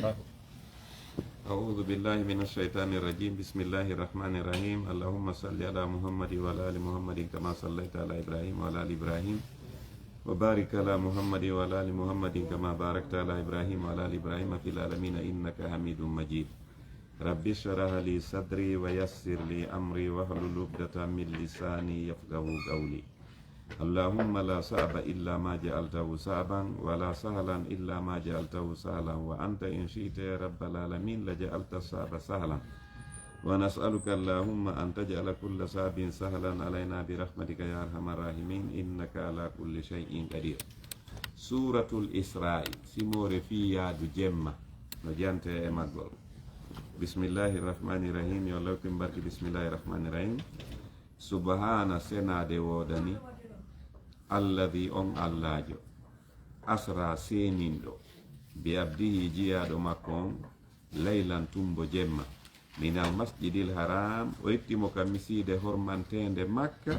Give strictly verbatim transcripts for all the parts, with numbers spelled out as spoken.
أعوذ بالله من الشيطان الرجيم. بسم الله الرحمن الرحيم. اللهم صل على محمد وعلى آل محمد كما صليت على إبراهيم وعلى آل إبراهيم. وبارك على محمد وعلى آل محمد كما باركت على إبراهيم وعلى آل إبراهيم في العالمين إنك حميد مجيد. رب اشرح لي صدري ويسر لي أمري واحلل عقدة من لساني يفقهوا قولي. اللهم لا صعب إلا ما جعلته صعبا ولا سهلا إلا ما جعلته سهلا وأنت إن شئت يا رب العالمين لجعلت الصعب سهلا. ونسألك اللهم أن تجعل كل صعب سهلا علينا برحمتك يا أرحم الراحمين إنك على كل شيء قدير. Suuratul Israa'i, simoore fii yaadu jemma, no jante e maggol. Bismillaahi Rahmaani Rahiim, yo Allah hokku en barke Bismillaahi Rahmaani Rahiim. Subhaana, senaade woodani, alladhi, on Allaajo, asra, seeninɗo, bi abdihi, jiyaaɗo makko on, laylan, tumbo jemma, minal masjidil haram, o itti mo ka misiide hormanteende Makka,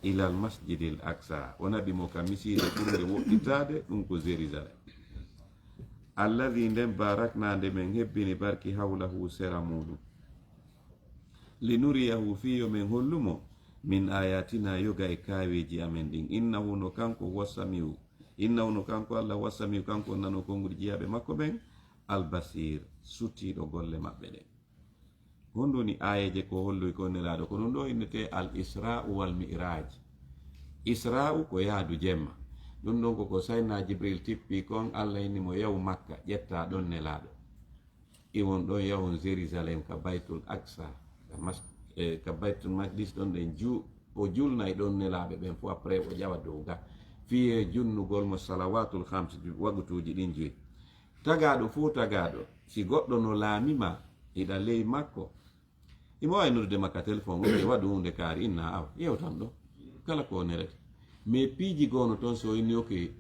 ilal masjidil aqsa, o naɓi mo ka misiide ɓurnde woɗɗitaade, ɗum ko Jerusalem. Alladhi, nden barakna, nde men hebbini barki, hawlahu, sera muuɗum. Linuriyahu, fii yo men hollu mo, min ayatina, yoga e kaaweeji amen ɗin. Innahu, no kanko, huwa samiu. Innahu, no kanko Allah, huwa samiu, kanko on nano konguɗi jiyaaɓe makko ɓen, albasir, suttiiɗo golle maɓɓe ɗen. Honɗum woni aayeeje ko holloy ko Nelaaɗo? Ko ɗum ɗo innetee al Isra'u wal Mi'raj. Isra'u ko yaadu jemma. Ɗum ɗon ko ko Sayyidina Jibril tippi kon, Allah inni mo, "Yahu Makka, ƴetta ɗon Nelaaɗo. Iwon ɗon, yahon Jerusalem, ka Baytul Aqsa, ka mas-, eh, ka Baytul Maqdis ɗon, ɗen ju-, o julnay ɗon nelaaɓe ɓen fof, après o ƴawa dow ga. Fii e junnugol mo salawatul khams, ju-, waqtuuji ɗin joyi." Tagaaɗo fof tagaaɗo, si goɗɗo no laami ma, hiɗa ley makko, imo waawi noddude ma ka téléphone, o wiya, "Waɗu huunde kaari, inna aw, yewtan ɗo." Kala ko o nerete. Mais piiji goo no toon, so o inni, "Ok,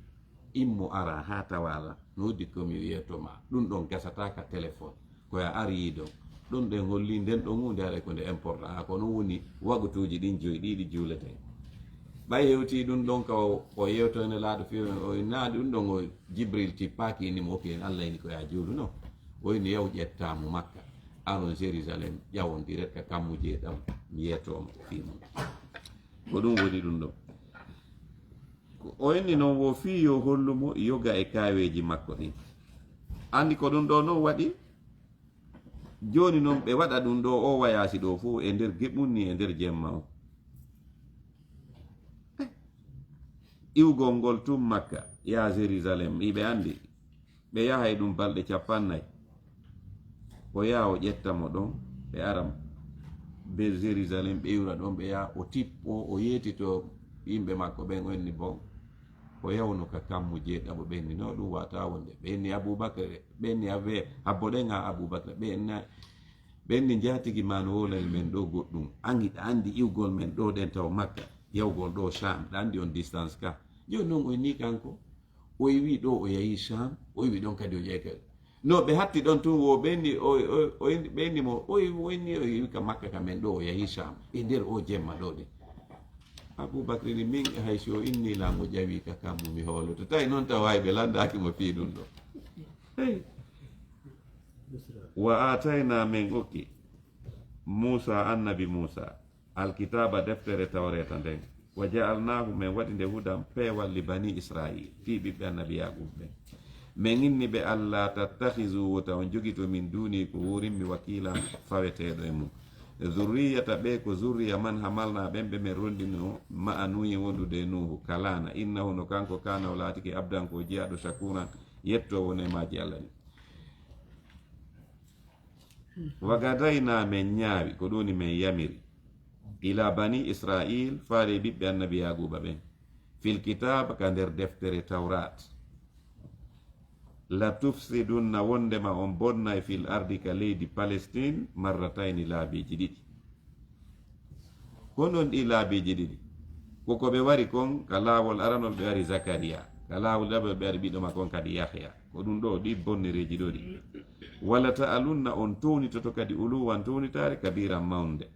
immo ara haa tawa ala, no woddi ko mi wiyetoo ma." Ɗum ɗon gasata ka téléphone. Ko a ari ɗon. Ɗum ɗen holli nden ɗon huunde haray ko nde important. A ko non woni waqtuuji ɗin joyi ɗi ɗi juuleten. Ɓay hewti ɗum ɗon ka o, o yewtoy Nelaaɗo fii o, o inna ɗum ɗon o Jibril tippaaki inni mo, "Ok, en Allah ini ko ya juulu no." O inni, "Yaw ƴettaa mo Makka. Aron Jerusalem, ƴawon direct ka kammu jeeɗam, mi yetoo mo fii mum." Ko ɗum woni ɗum ɗon. Ko o inni noon wo fii yo hollu mo yoga e kaaweeji makko ɗin. Anndi ko ɗum ɗo noon waɗi? Jooni noon ɓe waɗa ɗum ɗo o wayaasi ɗo fof e nder geɓum ni e nder jemma o. Eh, iwgol ngol tun Makka, yaa Jerusalem, iɓe anndi. Ɓe yaha e ɗum balɗe capannay. O yaha o ƴetta mo ɗon, ɓe ara be Jerusalem, ɓe iwra ɗon, ɓe yaha o tippo, o yeetito yimɓe makko ɓen, o inni, "Bon, o yawno ka kammu jeeɗaɓo." Ɓe inni, "No, ɗum wata wonde." Ɓe inni Abubakar, ɓe inni Abe, "Habbo ɗen ha Abubakar." Ɓe inni, ɓe inni, "Njaatigi ma no wolani men ɗo goɗɗum. An hiɗa anndi iwgol men ɗo ɗen taw Makka, yawgol ɗo Sham, ɗa anndi on distance ka." Jooni noon o inni kanko, o iwi ɗo, o yahi Sham, o iwi ɗon kadi o ƴeewi kadi. No ɓe hatti ɗon tun, wo ɓe inni, o, o, o inni, ɓe inni mo, o iwi, o inni, o iwi ka Makka ka men ɗo, o yahi Sham. E nder o jemma ɗo ɗin. Abubakri ni min hay si o inni lan o ƴawi ka kammu mi hooloto. Tawi noon tawa hay ɓe landaaki mo fii ɗum ɗo. Hey. Wa atayna men okki Musa, annabi Musa. Alkitaaba, deftere Tawreeta nden. Wa ja'alnaahu, men waɗi nde hudan, peewal, li bani Israa'iil, fii ɓiɓɓe annabi Yaaquuba ɓen. Men inni ɓe, "Allaa tattakhizu, wota on jogito, min duunii, ko wuurimmi, wakiilan, faweteeɗo e mum. Zurriyata, ɓe ko zurriya, man hamalnaa, ɓen ɓe men ronndino, ma'a Nuuhin, wondude e Nuuhu, kalaana, innahu, no kanko, kaana, o laatike, abdan, ko jiyaaɗo, shakuuran, yettoowo neemaaji Alla ɗin." Wa gadaynaa, men ñaawi, ko ɗum woni men yamiri, ilaa banii Israa'iil, faade ɓiɓɓe annabi Yaaquuba ɓen, fil kitaab, ka nder deftere Tawraat, la tufsidunna, wonndema on bonnay, fil ardi, ka leydi Palestiin, marratayni, laabiiji ɗiɗi. Ko non ɗi laabiiji ɗiɗi. Ko ko ɓe wari kon, ka laawol aranol ɓe wari Zakariya, ka laawol ɗiɗaɓol ɓe wari ɓiɗɗo makko on kadi Yahya. Ko ɗum ɗo, ɗi bonnereeji ɗo ɗi. Wala ta'alunna, on townitoto kadi uluwan townitaare kabiran mawnde.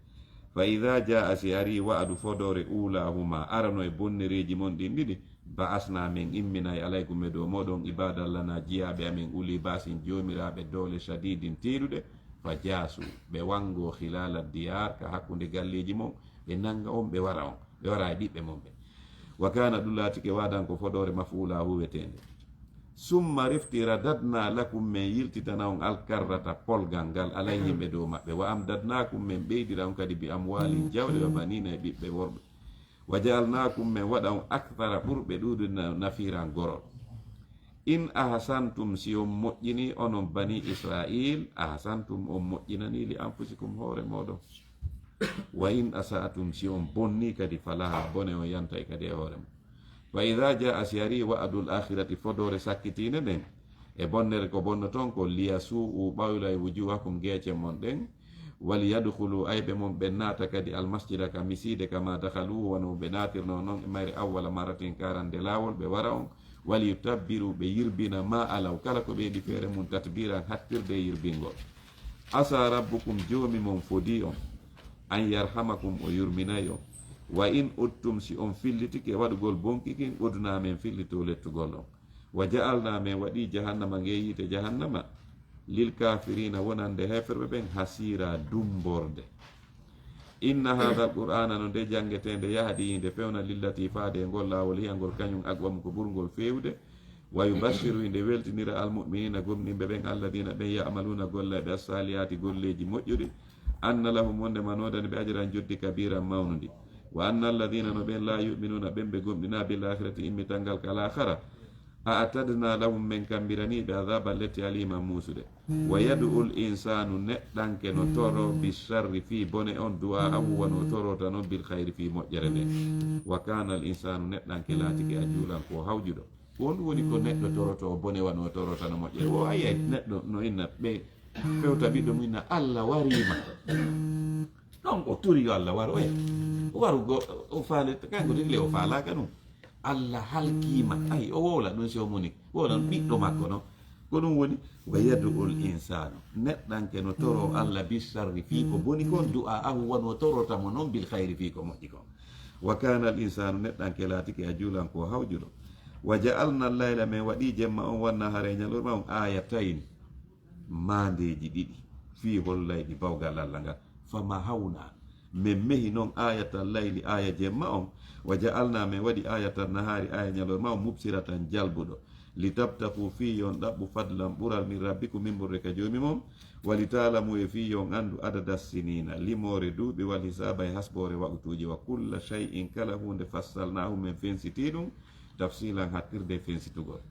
Fa idaa jaa'a, si ari wa'adu fodoore uulaahuma, arano e bonnereeji mon ɗin ɗiɗi, Ba'asna, men imminay, alaykum e dow mooɗon, ibadan lana, jiyaaɓe amen, uli ba'sin, joomiraaɓe doole, shadidin, tiiɗuɗe. Fa jaasu, ɓe wanngoo, khilala diyar, ka hakkunde galleeji mon, ɓe nannga on, ɓe wara on, ɓe wara e ɓiɓɓe mon ɓe. Wa kana, ɗum laatike, wa'dan, ko fodoore, maf'ula, huweteende. Summa refti, radadna lakum, men yiltitana on, alkarrata, polgal ngal, alayhim, e dow maɓɓe. Wa amdadnakum, men ɓeydira on kadi, bi amwalin, jawle, wa banina, e ɓiɓɓe worɓe. Wa ja'alnakum, men waɗa on, akthara, ɓurɓe ɗuuɗude, na-, nafiran, gorol. In ahsantum, si on moƴƴini, onon bani Israil, ahsantum, on moƴƴinani, li anfusikum, hoore mooɗon. Wa in asa'tum, si on bonni kadi, falaha, bone on yantay kadi e hoore mum. Fa idha jaa, si ari, wa'dul akhirati, fodoore sakkitiinde nden, e bonnere ko bonno ton ko, liyasu'u, ɓawla e wujuhakum, geece mon ɗen, waliyadkhulu, ayɓe mon ɓen naata kadi, almasjida, ka misiide, kama dakhaluhu, wano ɓe naatirno non e mayre, awwala marratin, ka arande laawol, ɓe wara on, waliyutabbiru, ɓe yirbina, ma alaw, kala ko ɓe heɓi feere mum, tatbiran, hattirde e yirbingol. Asa rabbukum, joomi mon fodii on, an yarhamakum, o yurminay on. Wa in udtum, si on fillitike waɗugol bonki kin, udna, men fillito lettugol on. Wa ja'alna, men waɗi, jahannama, nge yiite jahannama, lil kafirina, wonande heeferɓe ɓen, hasira, dumborde. Inna hadha alqur'ana, no nde janngeteende, yahdi, nde fewna, lillati, faade e ngol laawol, hiya, ngol kañum, aqwamu, ko ɓurngol feewde. Wa yubashiru, nde weltinira, almu'minina, gomɗinɓe ɓen, alladina, ɓen, ya'maluna, golla ɓe, assalihati, golleeji moƴƴuɗi, anna lahum, wonde ma noodani ɓe, ajran, joddi, kabiran, mawnundi. Wa anna alladina, no ɓen, la yu'minuna, ɓen ɓe gomɗina, bil akhirati, immital ngal, kal akhara, a'tadna lahum, men kammbiranii ɓe, adhaban, lette, aliman, muusude. Wa yad'u al insanu, neɗɗanke no toro, bisharri, fii bone on, du'a'ahu, wano torota non, bil khayri, fii moƴƴere nde. Wa kana al insanu, neɗɗanke laatike, ajulan, ko hawjuɗo. Ko honɗum woni ko neɗɗo toroto o bone, wano o torota no moƴƴere? O ayay neɗɗo no inna ɓe fewta ɓiɗɗo mum, inna, "Allah wariima." Ɗon o turi yo Allah waru, oya. O waru go, o faale, kanko tigi le o faalaaka ɗum. Allah halkiima. Ay, o wowla ɗum si o muni. Wowla ɗum ɓiɗɗo makko, no? Ko ɗum woni, "Wa yad'u al insanu." Neɗɗanke no toro Allah bi sharri fii ko boni kon, du'a'ahu, wano torota mo non, bil khayri fii ko moƴƴi kon. Wa kana al insanu, neɗɗanke laatike, ajulan, ko hawjuɗo. Wa ja'alna al layla, men waɗi jemma on, wan nahara, e ñalorma on, ayatayn, maandeeji ɗiɗi, fii hollayɗi bawgal Allah ngal. Fa mahawna, men mehi non, ayatal layli, aya jemma on, wa ja'alna, men waɗi, ayatal nahaari, aya ñalorma on, mubsiratan, jalbuɗo, litabtagu, fii yo on ɗaɓɓu, fadlan, ɓural, min rabbikum, min ɓurde ka Joomi mon, wa litaalamu, e fii yo on anndu, adada sinina, limoore duuɓi, wal hisaaba, e hasboore waqtuuji, wa kulla shay'in, kala huunde, fassalnahu, men fensiti ɗum, tafsilan, hattirde e fensitugol.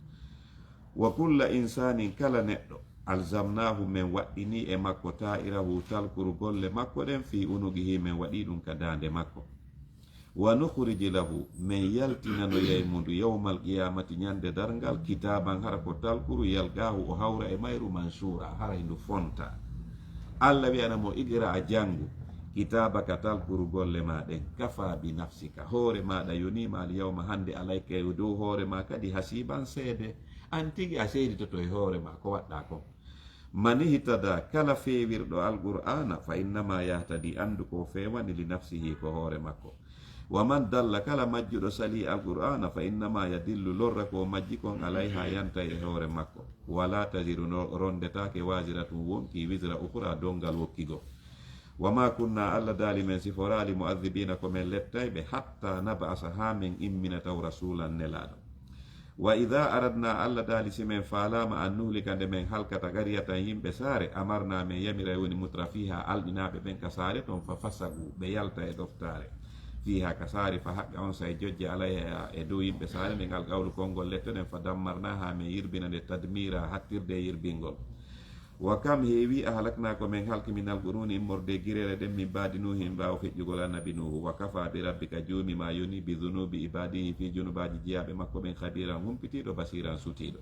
Wa kulla insanin, kala neɗɗo, alzamnahu, men waɗɗini e makko, ta'irahu, talkuru golle makko ɗen, fi unuqihi, men waɗi ɗum ka daande makko. Wa nukhriji lahu, men yaltinanoyay mo ndu, yawmal qiyamati, ñande darngal, kitaban, hara ko talkuru, yalqahu, o hawra e mayru, manshura, hara hindu fonta. Allah wi'ana mo, "Iqra, a janngu, kitabaka, talkuru golle ma ɗen, kafa bi nafsika, hoore maɗa yoniima, al yawma, hande, alayka, e dow hoore ma kadi, hasiban, seede." An tigi a seeditoto e hoore ma ko waɗɗa kon. Man ihtada, kala feewirɗo Alqur'aana, fa innama yahtadi, anndu ko feewani li nafsihi, ko hoore makko. Wa man dalla, kala majjuɗo salii Alqur'aana, fa innama yadillu, lorra ko majji kon, alayha, yantay e hoore makko. Wala taziru, no rondetaake, waziratun, wonki, wizra ukhra, donngal wokki goo. Wa ma kunna, Allah daali, men siforaali, mu'adhibiina, ko men lettayɓe, hatta nab'asa, haa men immina taw, rasuulan, nelaaɗo. Wa idha aradna, Allah daali, si men faalaama, an nuhlika, nde men halkata, qaryatan, yimɓe saare, amarna, men yamiray, woni mutra fiha, alɗinaaɓe ɓen ka saare ton, fa fasagu, ɓe yalta e ɗoftaare, fiha, ka saare, fa haqqa, on say jojja, alayha, e dow yimɓe saare nden, al qawlu, konngol lette ɗen, fa dammarnaha, men yirbina nde, tadmira, hattirde e yirbingol. Wa kam heewi, ahlakna, ko men halki, minal quruni, immorde e gireele ɗen, min ba'di Nuhin, ɓaawo feƴƴugol annabi Nuhu. Wa kafa bi rabbika, Joomi ma yoni, bi dhunubi ibadihi, fii junubaaji jiyaaɓe makko ɓen, khabiran, humpitiiɗo, basiran, sutiiɗo.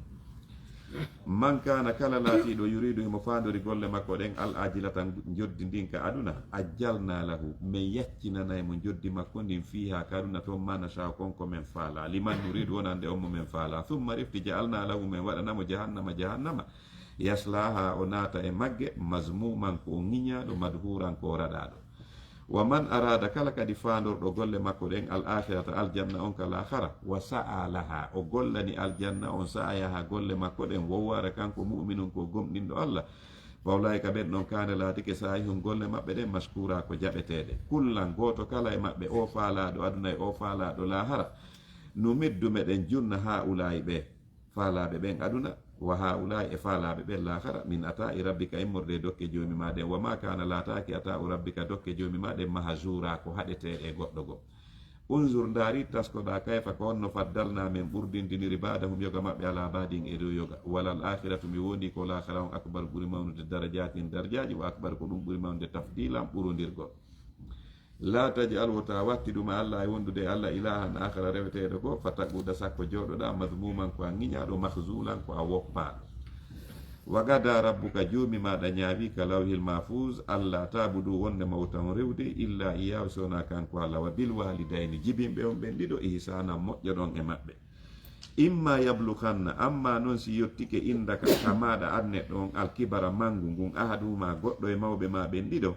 Man kana, kala laatiiɗo, yuridu, himo faandori golle makko ɗen, al ajilata, njoddi ndin ka aduna, ajjalna lahu, men yaccinanay mo njoddi makko ndin, fiha, ka aduna ton, ma nasha, kon ko men faala, liman nuridu, wonande on mo men faala, thumma, refti, ja'alna lahu, men waɗana mo, jahannama, jahannama, yaslaha, o naata e magge, mazmuman, ko o ŋiñaaɗo, madhuran, ko o raɗaaɗo. Wa man arada, kala kadi faandorɗo golle makko ɗen, al akhirata, aljanna on ka laakhara, wa sa'a laha, o gollani aljanna on sa'ayaha golle makko ɗen, wa huwa, hara kanko mu'minun ko gomɗinɗo Allah, fa ulaika, ɓen ɗon, kana, laatike, sa'yuhum, golle maɓɓe ɗen, mashkura, ko jaɓeteeɗe. Kullan, gooto kala e maɓɓe, o faalaaɗo aduna e o faalaaɗo laakhara, numiddu, meɗen junna, ha'ula'i, ɓe faalaaɓe ɓen aduna, wa ha'ula'i, e faalaaɓe ɓen laakhara, min ata'i rabbika, immorde e dokke Joomi maa ɗen. Wa ma kana, laataaki, ata'u rabbika, dokke Joomi maa ɗen, mahzura, ko haɗeteeɗe e goɗɗo goo. Unzur, ndaari, taskoɗaa, kayfa, ko honno, faddalna, men ɓurdintiniri, ba'dahum, yoga maɓɓe, ala ba'din, e dow yoga. Wa lal akhiratu, mi wondi ko laakhara on, akbar, ɓuri mawnude, darajatin, darjaaji, wa akbar, ko ɗum ɓuri mawnude, tafdilan, ɓurondirgol. La taj'al, wota wattidu, ma'a Allahi, wondude e Allah, ilahan akhara, reweteeɗo goo, fa taq'uda, sakko jooɗoɗaa, madhmuman, ko a ŋiñaaɗo, makhzulan, ko a woppaaɗo. Wa qada rabbuka, Joomi maaɗa ñaawi ka lawhil mahfuz, alla ta'budu, wonde ma wota on rewde, illa iyyahu, si wonaa kanko Allah, wa bil walidayni, jibinɓe on ɓen ɗiɗo, ihsanan, moƴƴoɗon e maɓɓe. Imma yablughanna, amma non si yottike, indaka, ka maaɗa, an neɗɗo on, al kibara, mangu ngun, ahaduhuma, goɗɗo e mawɓe maa ɓen ɗiɗo,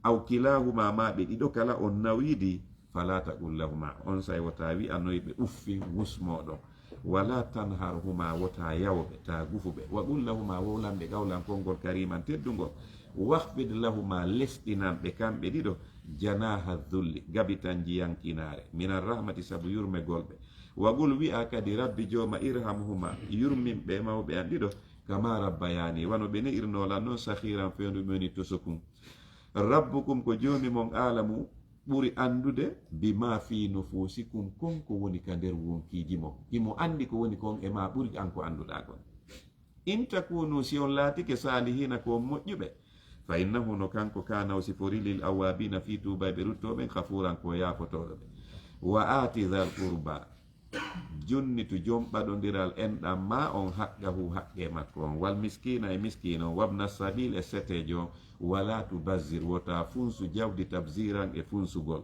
aw kilahuma, maa ɓe ɗiɗo kala on nawyidi, fala taqul lahuma, onsay wota wi'anoy ɓe uffin, wusmooɗon. Wala tanharhuma, wota yawo ɓe, ta gufu ɓe. Wa qul lahuma, wowlan ɓe qawlan konngol kariman, teddungol. Wakhfid lahuma, lesɗinan ɓe kamɓe ɗiɗo, janaha dhulli, gabitanjiyankinaare, minar rahmati, sabu yurmegol ɓe. Wa qul, wi'a kadi, rabbi, jooma, irhamhuma, yurmin ɓe mawɓe an ɗiɗo, kama rabbayani, wano ɓe ne'irnoo lan non, saghiran, fewndo mi woni tosokun. Rabbukum, ko Joomi mon, a'lamu, ɓuri anndude, bima fi nufusikum, kon ko woni ka nder wonkiiji mon. Himo anndi ko woni kon e maa ɓuri an ko annduɗaa kon. In takunu, si on laatike, salihina, ko on moƴƴuɓe, fa innahu, no kanko, kana, o siforii, lil awwabina, fii tuubayɓe ruttooɓe ɓen, ghafuran, ko o yaafotooɗo ɓe. Wa ati dhal qurba, junnitu jom ɓaɗondiral enɗan maa on, haqqahu, haqqee makko on, wal miskina, e miskiino on, wabna sabil, e seteejo on, wala tubazzir, wota funsu jawdi, tabziran, e funsugol.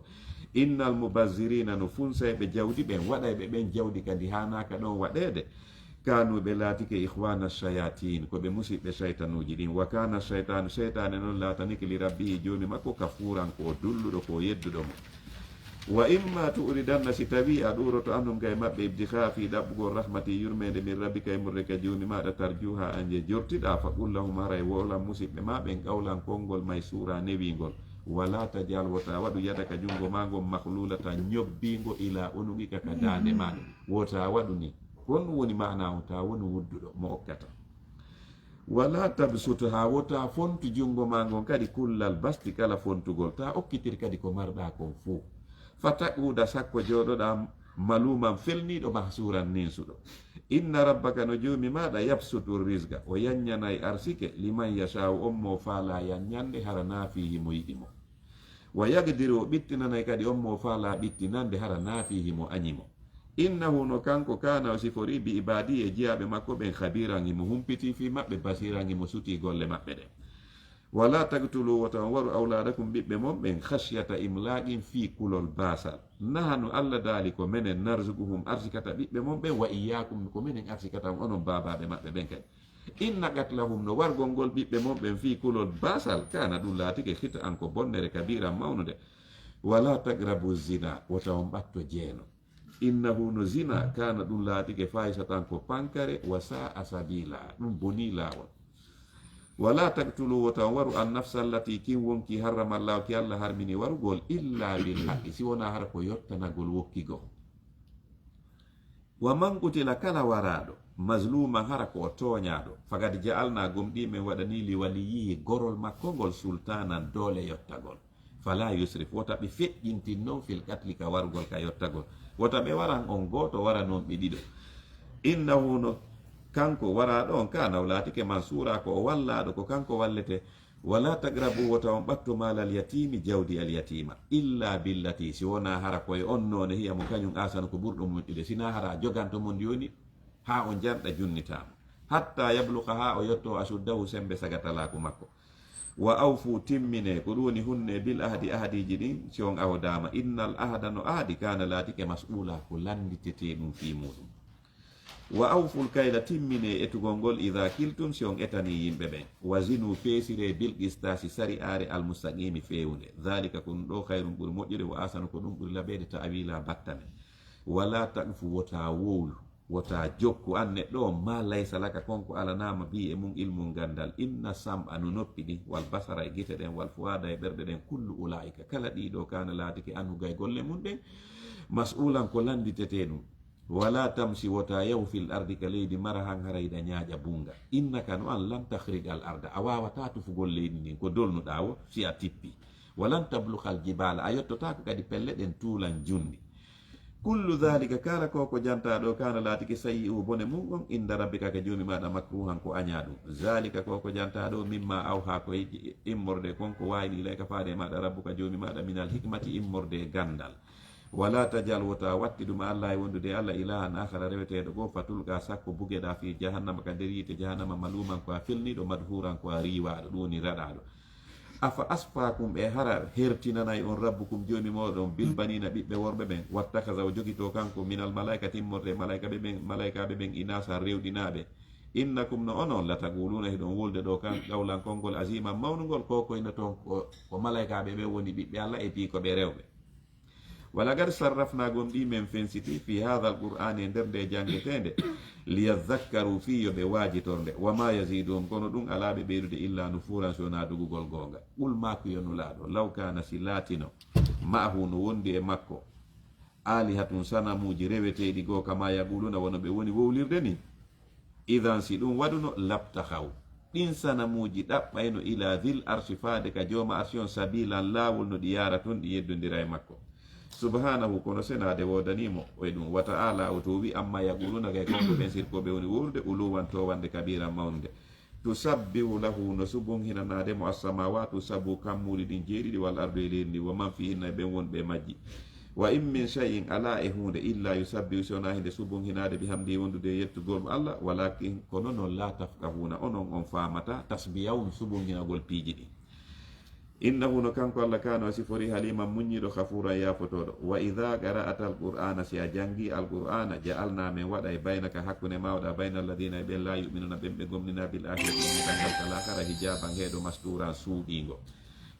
Innal mubazzirina, no funsayɓe jawdi ɓen, waɗayɓe ɓen jawdi ka ndi haanaaka ɗon waɗeede, kanu, ɓe laatike, ikhwana shayatin, ko ɓe musiɓɓe shaytanuuji ɗin. Wa kana shaytanu, shaytaane non laatanike, li rabbihi, Joomi makko, kafuran, ko o dulluɗo, ko o yedduɗo mo. Wa imma tu'ridanna, si tawii a ɗuuroto, anhum, gay maɓɓe, ibtigha, fii ɗaɓɓugol, rahmati, yurmeende, min rabbika, immorde ka Joomi maaɗa, tarjuha, an je jortiɗaa, fa qul lahum, haray wowlan musiɓɓe maa ɓen, qawlan, konngol, maysura, newiingol. Wala taj'al, wota waɗu, yadaka, junngo maa ngon, maghlulatan, ñobbiingo, ila unuqika, ka daande maa nden. Wota waɗu ni. Ko honɗum woni maanaa on? Ta wonu wudduɗo mo okkata. Wala tabsutha, wota fontu junngo maa ngon kadi, kullal basti, kala fontugol. Ta okkitir kadi ko marɗaa kon fuu. Fataq'uda, sakko jooɗoɗaa, maluman, felniiɗo, mahsuuran, ninsuɗo. Inna rabbaka, no Joomi maaɗa, yabsutu rizqa, o yanñanay arsike, liman yasha'u, on mo faalaa yanñande, hara naafii himo yiɗi mo. Wa yaqdiru, o ɓittinanay kadi on mo faalaa ɓittinande, hara naafii himo añi mo. Innahu, no kanko, kana, o siforii, bi ibadii, e jiyaaɓe makko ɓen, khabiran, himo humpitii fii maɓɓe, basiran, himo sutii golle maɓɓe ɗen. Wala taqtulu, wota on waru, awladakum, ɓiɓɓe mon ɓen, khashyata imlaqin, fii kulol baasal. Nahnu, Alla daali, ko menen, narzuquhum, arsikata ɓiɓɓe mon ɓen, wa iyyakum, ko menen arsikata on, onon baabaaɓe maɓɓe ɓen kadi. Inna qatlahum, no wargol ngol ɓiɓɓe mon ɓen fii kulol baasal, kana, ɗum laatike, khita'an, ko bonnere, kabiran, mawnunde. Wala taqrabu zina, wota on ɓatto jeeno. Innahu, no zina, kana, ɗum laatike, fahishatan, ko pankare, wa sa'a sabila, ɗum bonii laawol. Wala taqtulu, wota on waru, an nafsa allati, kin wonki, harrama Allahu, ki Alla harmini warugol, illa bil haqqi, si wonaa hara ko yottanagol wokki goo. Wa man qutila, kala waraaɗo, mazluman, hara ko o tooñaaɗo, faqad ja'alna, gomɗii men waɗanii, li waliyyihi, gorol makko ngol, sultaanan, doole yottagol. Fala yusrif, wota ɓe feƴƴintin non, fil qatli, ka warugol, ka yottagol. Wota ɓe waran on gooto, waranon ɓe ɗiɗo. Innahu, no kanko waraaɗo on, kana, o laatike, mansuura, ko o wallaaɗo, ko kanko wallete. Wala taqrabu, wota on ɓatto, maalal yatiimi, jawdi al yatiima, illa billati, si wonaa hara ko e on noone, hiya, mo kañum, ahsanu, ko ɓurɗo moƴƴude, si naa hara a joganto mo ndi woni haa o janɗa, junnitaa mo, hatta yabluqa, haa o yotto, ashuddahu, sembe sagatalaaku makko. Wa awfu, timmine, ko ɗum woni hunne, bil ahdi, ahdiiji ɗin, si on ahodaama. Innal ahda, no ahdi, kana, laatike, mas'uula, ko lannditetee ɗum fii muuɗum. Wa awful kayla, timmine etugol ngol, ida kiltum, si on etanii yimɓe ɓen. Wa zinu, peesire, bil qistasi, sari'aare, al mustaqimi, feewunde. Dhalika, ko ɗum ɗoo, khayrun, ɓuri moƴƴude, wa ahsanu, ko ɗum ɓuri laɓeede, ta'wila, battane. Wala taqfu, wota wowlu, wota jokku, an neɗɗo on, ma laysa laka, kon ko alanaama bi e mum ilmun, ganndal. Inna sam'a, no noppi ɗin, wal basara, e gite ɗen, wal fu'aada, e ɓerɗe ɗen, kullu ula'ika, kala ɗii ɗoo, kana, laatike, anhu, gay golle mum ɗen, mas'ulan, ko lannditete ɗum. Wala tamshi, wota yahu, fil ardi, ka leydi, marahan, hara hiɗa ñaaƴa bunnga. Innaka, no an, lan takhriqa al arda, a waawataa tufugol leydi ndin, ko dolnuɗaa woo, si a tippi. Walan tablughal jibala, a yottotaako kadi pelle ɗen tuulan junndi. Kullu dhalika, kala ko ko jantaa ɗoo, kana, laatike, sayyi'uhu, bone mum on, inda rabbika, ka Joomi maaɗa, makruhan, ko añaa ɗum. Dhalika, ko ko jantaa ɗoo, mimma awha, ko immorde kon ko waayni, ilayka, faade e maaɗa, rabbuka, Joomi maaɗa, minal hikmati, immorde e ganndal. Wala tajal, wota wattidu, ma Allahi, wondude e Allah, ilahan akhara, reweteeɗo goo, fatulqa, sakko bugeɗaa, fi jahannama, ka nder yiite jahannama, maluman, ko a felniiɗo, madhuran, ko a riiwaaɗo, ɗum woni raɗaaɗo. Afa asfakum, e hara hertinanay on rabbukum, Joomi mooɗon, bil banina, ɓiɓɓe worɓe ɓen, wattakhadha, o jogitoo kanko, minal malaikati, immorde e malaika ɓe ɓen, malaikaaɓe ɓen, inasa, rewɗinaaɓe. Innakum, no onon, lataquluna, hiɗon wolde ɗoo kan, qawlan, konngol, aziman, mawnungol, ko ko ina toon ko, ko malaikaaɓe ɓen woni ɓiɓɓe Allah e piikooɓe rewɓe. Walaqad sarrafna, gomɗii men fensiti, fi hadha alqur'ani, e nder nde janngeteende, liyadhakkaru, fii yo ɓe waajitor nde, wa ma yaziduhum, kono ɗum alaa ɓe ɓeydude, illa nufuran, si wonaa dogugol goonga. Qul, maaku yo Nulaaɗo, law kana, si laatino, ma'ahu, no wondi e makko, alihatun, sanamuuji reweteeɗi goo, kama yaquluna, wano ɓe woni wowlirde ni, idan, si ɗum waɗuno, labtakhaw, ɗin sanamuuji ɗaɓɓayno, ila dhil arshi, faade ka jooma arshi on, sabilan, laawol, no ɗi yaara tun, ɗi yeddondira e makko. Subhanahu, kono senaade woodanii mo e ɗum, wa ta'ala, o toowi, amma yaquluna, gay kon ko ɓen sirkooɓe woni wowlude, uluwan, toowannde, kabiran, mawnde. Tusabbihu lahu, no subunhinanaade mo, assamawatu sabu, kammuuli ɗin jeeɗiɗi, wal ardu, e leydi ndin, wa man fihinna, e ɓen wonɓe e majji. Wa in min shay'in, alaa e huunde, illa yusabbihu, si wonaa hinde subunhinaade, bihamdihi, wondude e yettugol mo Allah, walakin, kono non, la tafqahuna, onon on faamataa, tasbiyahum, subunhinagol piiji ɗin. Innahu, no kanko Allah, kana, o siforii, haliman, muññiiɗo, ghafuran, yaafotooɗo. Wa idha qara'ta alqur'ana, si a janngii alqur'ana, ja'alna, men waɗay, baynaka, hakkunde maa, wa bayna alladhina, e ɓen, la yu'minuna, ɓen ɓe gomɗinaa, bil akhirati, e ɗanngal kal akhara, hijaban, heeɗo, masturan, suuɗiingo.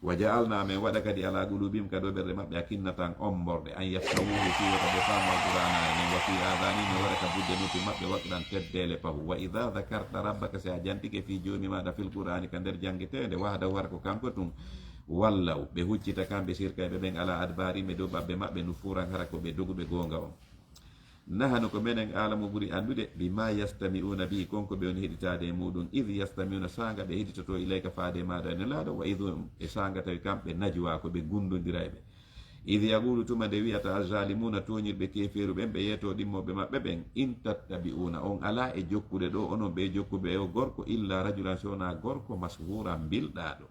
Wa ja'alna, men waɗa kadi, ala qulubihim, ka dow ɓerɗe maɓɓe, akinnatan, omborɗe, an yafqahuhu, fii wota ɓe faamu alqur'ana enen, wa fii adhanihim, men waɗa ka budde noppi maɓɓe, waqran, teddeele, pahu. Wa idha dhakarta rabbaka, si a jantike fii Joomi maaɗa, fil qur'ani, ka nder janngeteende, wahdahu, hara ko kanko tun, wallaw, ɓe huccita, kamɓe sirkayɓe ɓen, ala adbarihim, e dow ɓaɓɓe maɓɓe, nufuran, hara ko ɓe doguɓe goonga on. Nahanu, ko menen, a'lamu, ɓuri anndude, bima yastami'una bihi, kon ko ɓe woni heɗitaade e muuɗum, idh yastami'una, saanga ɓe heɗitotoo, ilayka, faade e maaɗa, e Nelaaɗo, wa idh hum, e saanga tawi kamɓe, najwa, ko ɓe gundondirayɓe. Idh yaqulu, tuma nde wi'ata, azzalimuna, tooñirɓe, keefeeru ɓen, ɓe yeetoo ɗimmoɓe maɓɓe ɓen, in tattabi'una, on alaa e jokkude ɗoo, onon ɓe jokkuɓe e o gorko, illa rajulan, si wonaa gorko, mashuran, bilɗaaɗo.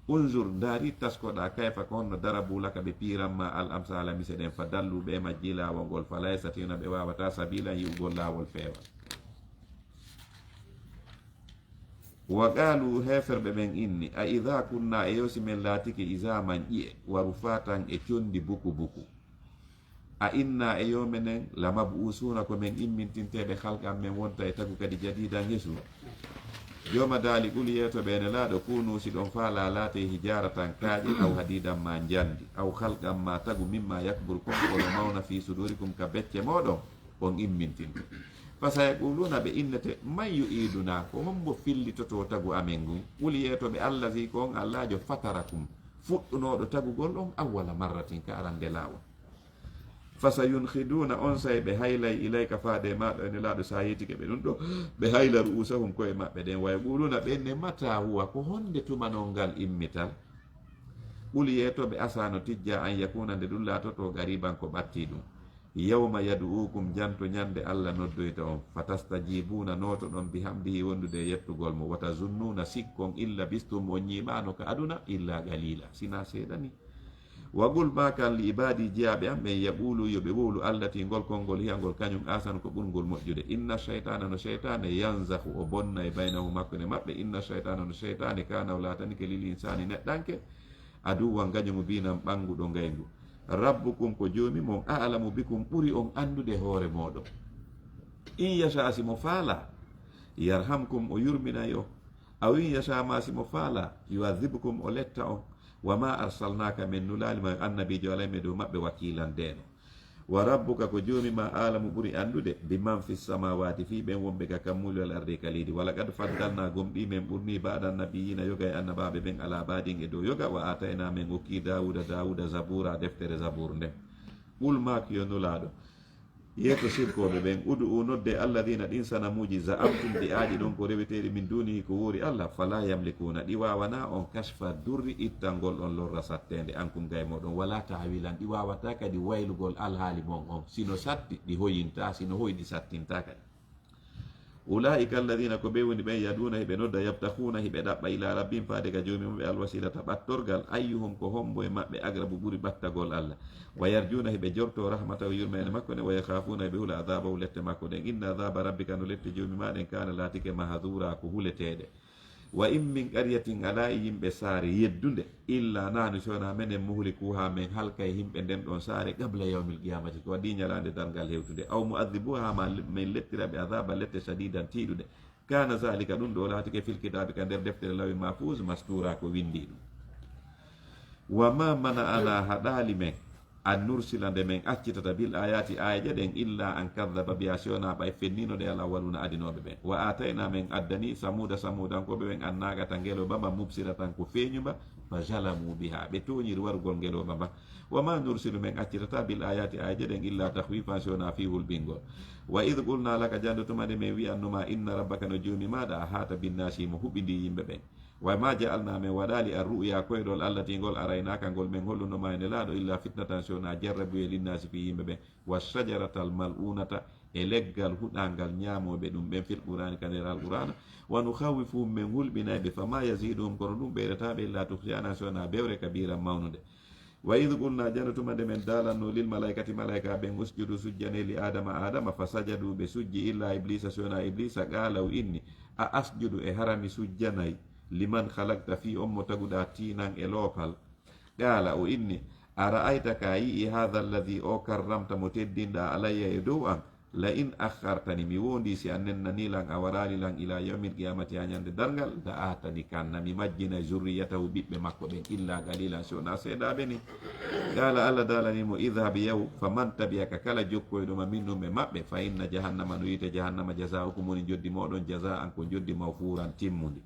Unzur, ndaari, taskoɗaa, kayfa, ko honno, darabu laka, ɓe piiran ma, al amsala, mise ɗen, fa dallu, ɓe majji laawol ngol, fa la yastati'una, ɓe waawataa, sabilan, yi'ugol laawol feewal. Wa qaalu, heeferɓe ɓen inni, a idha kunna, e yo si men laatike, izaman, ƴi'e, wa rufatan, e conndi buku buku. A inna, e yo menen, la mab'usuuna, ko men immintinteeɓe, khalqan, men wonta e tagu kadi, jadiidan, hesu. Jooma daali, qul, yeeto ɓe, Nelaaɗo, kunu, si ɗon faalaa, laatee, hijaaratan, kaaƴe, aw hadiidan, ma njanndi, aw khalqan, ma tagu, mimma yakbur, kon ko no mawna, fii suduurikum, ka becce mooɗon, on immintinto. Fa sayaquluuna, ɓe innete, man yu'iiduna, ko hombo fillitotoo tagu amen ngun? Qul, yeeto ɓe, allazi, ko on Allaajo, fatarakum, fuɗɗunooɗo tagugol on, awwala marratin, ka arande laawol. Fasayunkhiduna, onsay ɓe haylay, ilayka, faade e maaɗa, e Nelaaɗo, sa yeetike ɓe ɗum ɗo, ɓe hayla ru'usahum, ko'e maɓɓe ɗen, wa yaquluna, ɓe ne, mata huwa, ko honde tuma non ngal immital? Qul, yeeto ɓe, asa, no tijja, an yakuna, nde ɗum laatoto, qariban, ko ɓatti ɗum. Yawma yad'ukum, janto ñande Allah noddoyta on, fatastajibuna, nootoɗon, bihamdihi, wondude e yettugol mo, watazunnuna, sikkon, in labistum, on ñiiɓaano ka aduna, illa qalila, sina seeɗa ni. Wa qul, maakan, li ibaadi, jiyaaɓe am ɓen, yaqulu, yo ɓe wowlu, allati, ngol konngol, hiya, ngol kañum, ahsanu, ko ɓurngol moƴƴude. Inna shaytaana, no shaytaane, yanzahu, o bonnay, baynahum, hakkunde maɓɓe. Inna shaytaana, no shaytaane, kaana, o laatanike, lil insaani, neɗɗanke, aduwwan, gaño, mubiinan, ɓannguɗo ngayngu. Rabbukum, ko Joomi mon, a'lamu bikum, ɓuri on anndude hoore mooɗon. In yasha, si mo faala, yarhamkum, o yurminay on. Aw in yasha ma, si mo faala, yu'adhibkum, o letta on. Wa ma arsalnaka, men nulaali ma, annabiijo alay men dow maɓɓe, wakiilan deeno. Wa rabbuka, ko Joomi ma, a'lamu, ɓuri anndude, biman fis samawati, fii ɓen wonɓe ka kammuuli, wal ardi, ka leydi. Wa laqad faddalna, gomɗii men ɓurnii, ba'da nabiyina, yoga e annabaaɓe ɓen, ala ba'din, e dow yoga. Wa atayna, men okkii Dawuda, Dawuda, zabura, deftere Zabur nden. Qul, maak yo Nulaaɗo, yeeso sirkooɓe ɓen, ud'u, nodde, alladhina, ɗin sanamuuji, za'amtum, ɗi aaƴi ɗon ko reweteeɗi, min dunihi, ko woori Allah, fala yamlikuna, ɗi waawanaa on, kashfa durri, ittangol on lorra satteende, ankum, gay mooɗon, wala ta'wilan, ɗi waawataa kadi waylugol alhaali mon on, si no satti, ɗi hoyintaa, si no hoyi, ɗi sattintaa kadi. Ulaa'ika alladhina, ko ɓe woni ɓen, yad'una, hiɓe nodda, yabtaghuna, hiɓe ɗaɓɓa, ila rabbihim, faade ka Joomi maɓɓe, alwasilata, ɓattorgal, ayyuhum, ko hombo e maɓɓe, aqrabu, ɓuri ɓattagol Allah. Wa yarjuna, hiɓe jorto, rahmatahu, yurmeende makko nden, wa yakhafuna, hiɓe hula, adhabahu, lette makko ɗen. Inna adhaba rabbika, no lette Joomi ma ɗen, kana, laatike, mahdhura, ko huleteeɗe. Wa in min qaryatin, alaa e yimɓe saare yeddunde, illa nahnu, si wonaa menen, muhlikuha, men halkay yimɓe nden ɗon saare, qabla yawmil qiyamati, ko adii ñalaande darngal hewtunde, aw mu'adhibuha, ma men lettira ɓe adhaba lette, shadidan, tiiɗuɗe. Kana zalika, ɗum ɗo laatike, fil kitabi, ka nder deftere Lawhi Mahfuz, mastura, ko windii ɗum. Wa ma mana'ana, haɗaali men, an nursila, nde men accitata, bil ayati, aayeeje ɗen, illa an kadhaba biha, si wonaa ɓay fennino ɗe al awwaluna, adinooɓe ɓen. Wa atayna, men addani, samuda, samudankooɓe ɓen, an naqata, ngelooba mba, mubsiratan, ko feeñu mba, fa zalamu biha, ɓe tooñiri warugol ngelooba mba. Wa ma nursilu, men accitata, bil ayati, aayeeje ɗen, illa takhwifan, si wonaa fii hulɓingol. Wa idh qulna laka, jannde tuma nde men wi'anno ma, inna rabbaka, no Joomi maaɗa, ahata binnasi, himo huɓindii yimɓe ɓen. Wa ma ja'alna, men waɗaali, ar-ru'ya, koyɗol, allati, ngol, araynaka, ngol men holluno ma, e Nelaaɗo, illa fitnatan, si wonaa jarrabuyee, linnaasi, fii yimɓe ɓen. Wa shajaratal mal'unata, e leggal huɗaangal ñaamooɓe ɗum ɓen, fil qur'ani, ka nder Alqur'aana. Wa nukhawwifuhum, men hulɓinay ɓe, fama yaziduhum, kono ɗum ɓeydataa ɓe, illa tughyanan, si wonaa bewre kabiran, mawnunde. Wa idh qulna, jano tuma nde men daalanno, lil malaikati, malaika ɓen, usjudu, sujjane, li Adama, Adama, fa sajadu, ɓe sujji, illa Iblisa, si wonaa Iblisa, qala, o inni, a asjudu, e hara mi sujjanay, liman khalaqta, fii on mo taguɗaa tiinan e loopal. Qala, o inni, ara'ayta, ka yi'i, hadha alladhi, o karramta, mo teddinɗaa, alayya, e dow an, la in akhartani, mi wondi si a nennani lan, a warali lan, ila yawmil qiyamati, ha ñande darngal, la ahtanikanna, mi majjinay zurriyatahu, ɓiɓɓe makko ɓen, illa qalilan, si wonaa seedaaɓe ni. Qala, Allah daalani mo, idhhab, yahu, faman tabi'aka, kala jokkoyɗo ma, minhum, e maɓɓe, fa inna jahannama, no yiite jahannama, jazaukum, woni joddi mooɗon, jazaan, ko joddi, mawfuran, timmundi.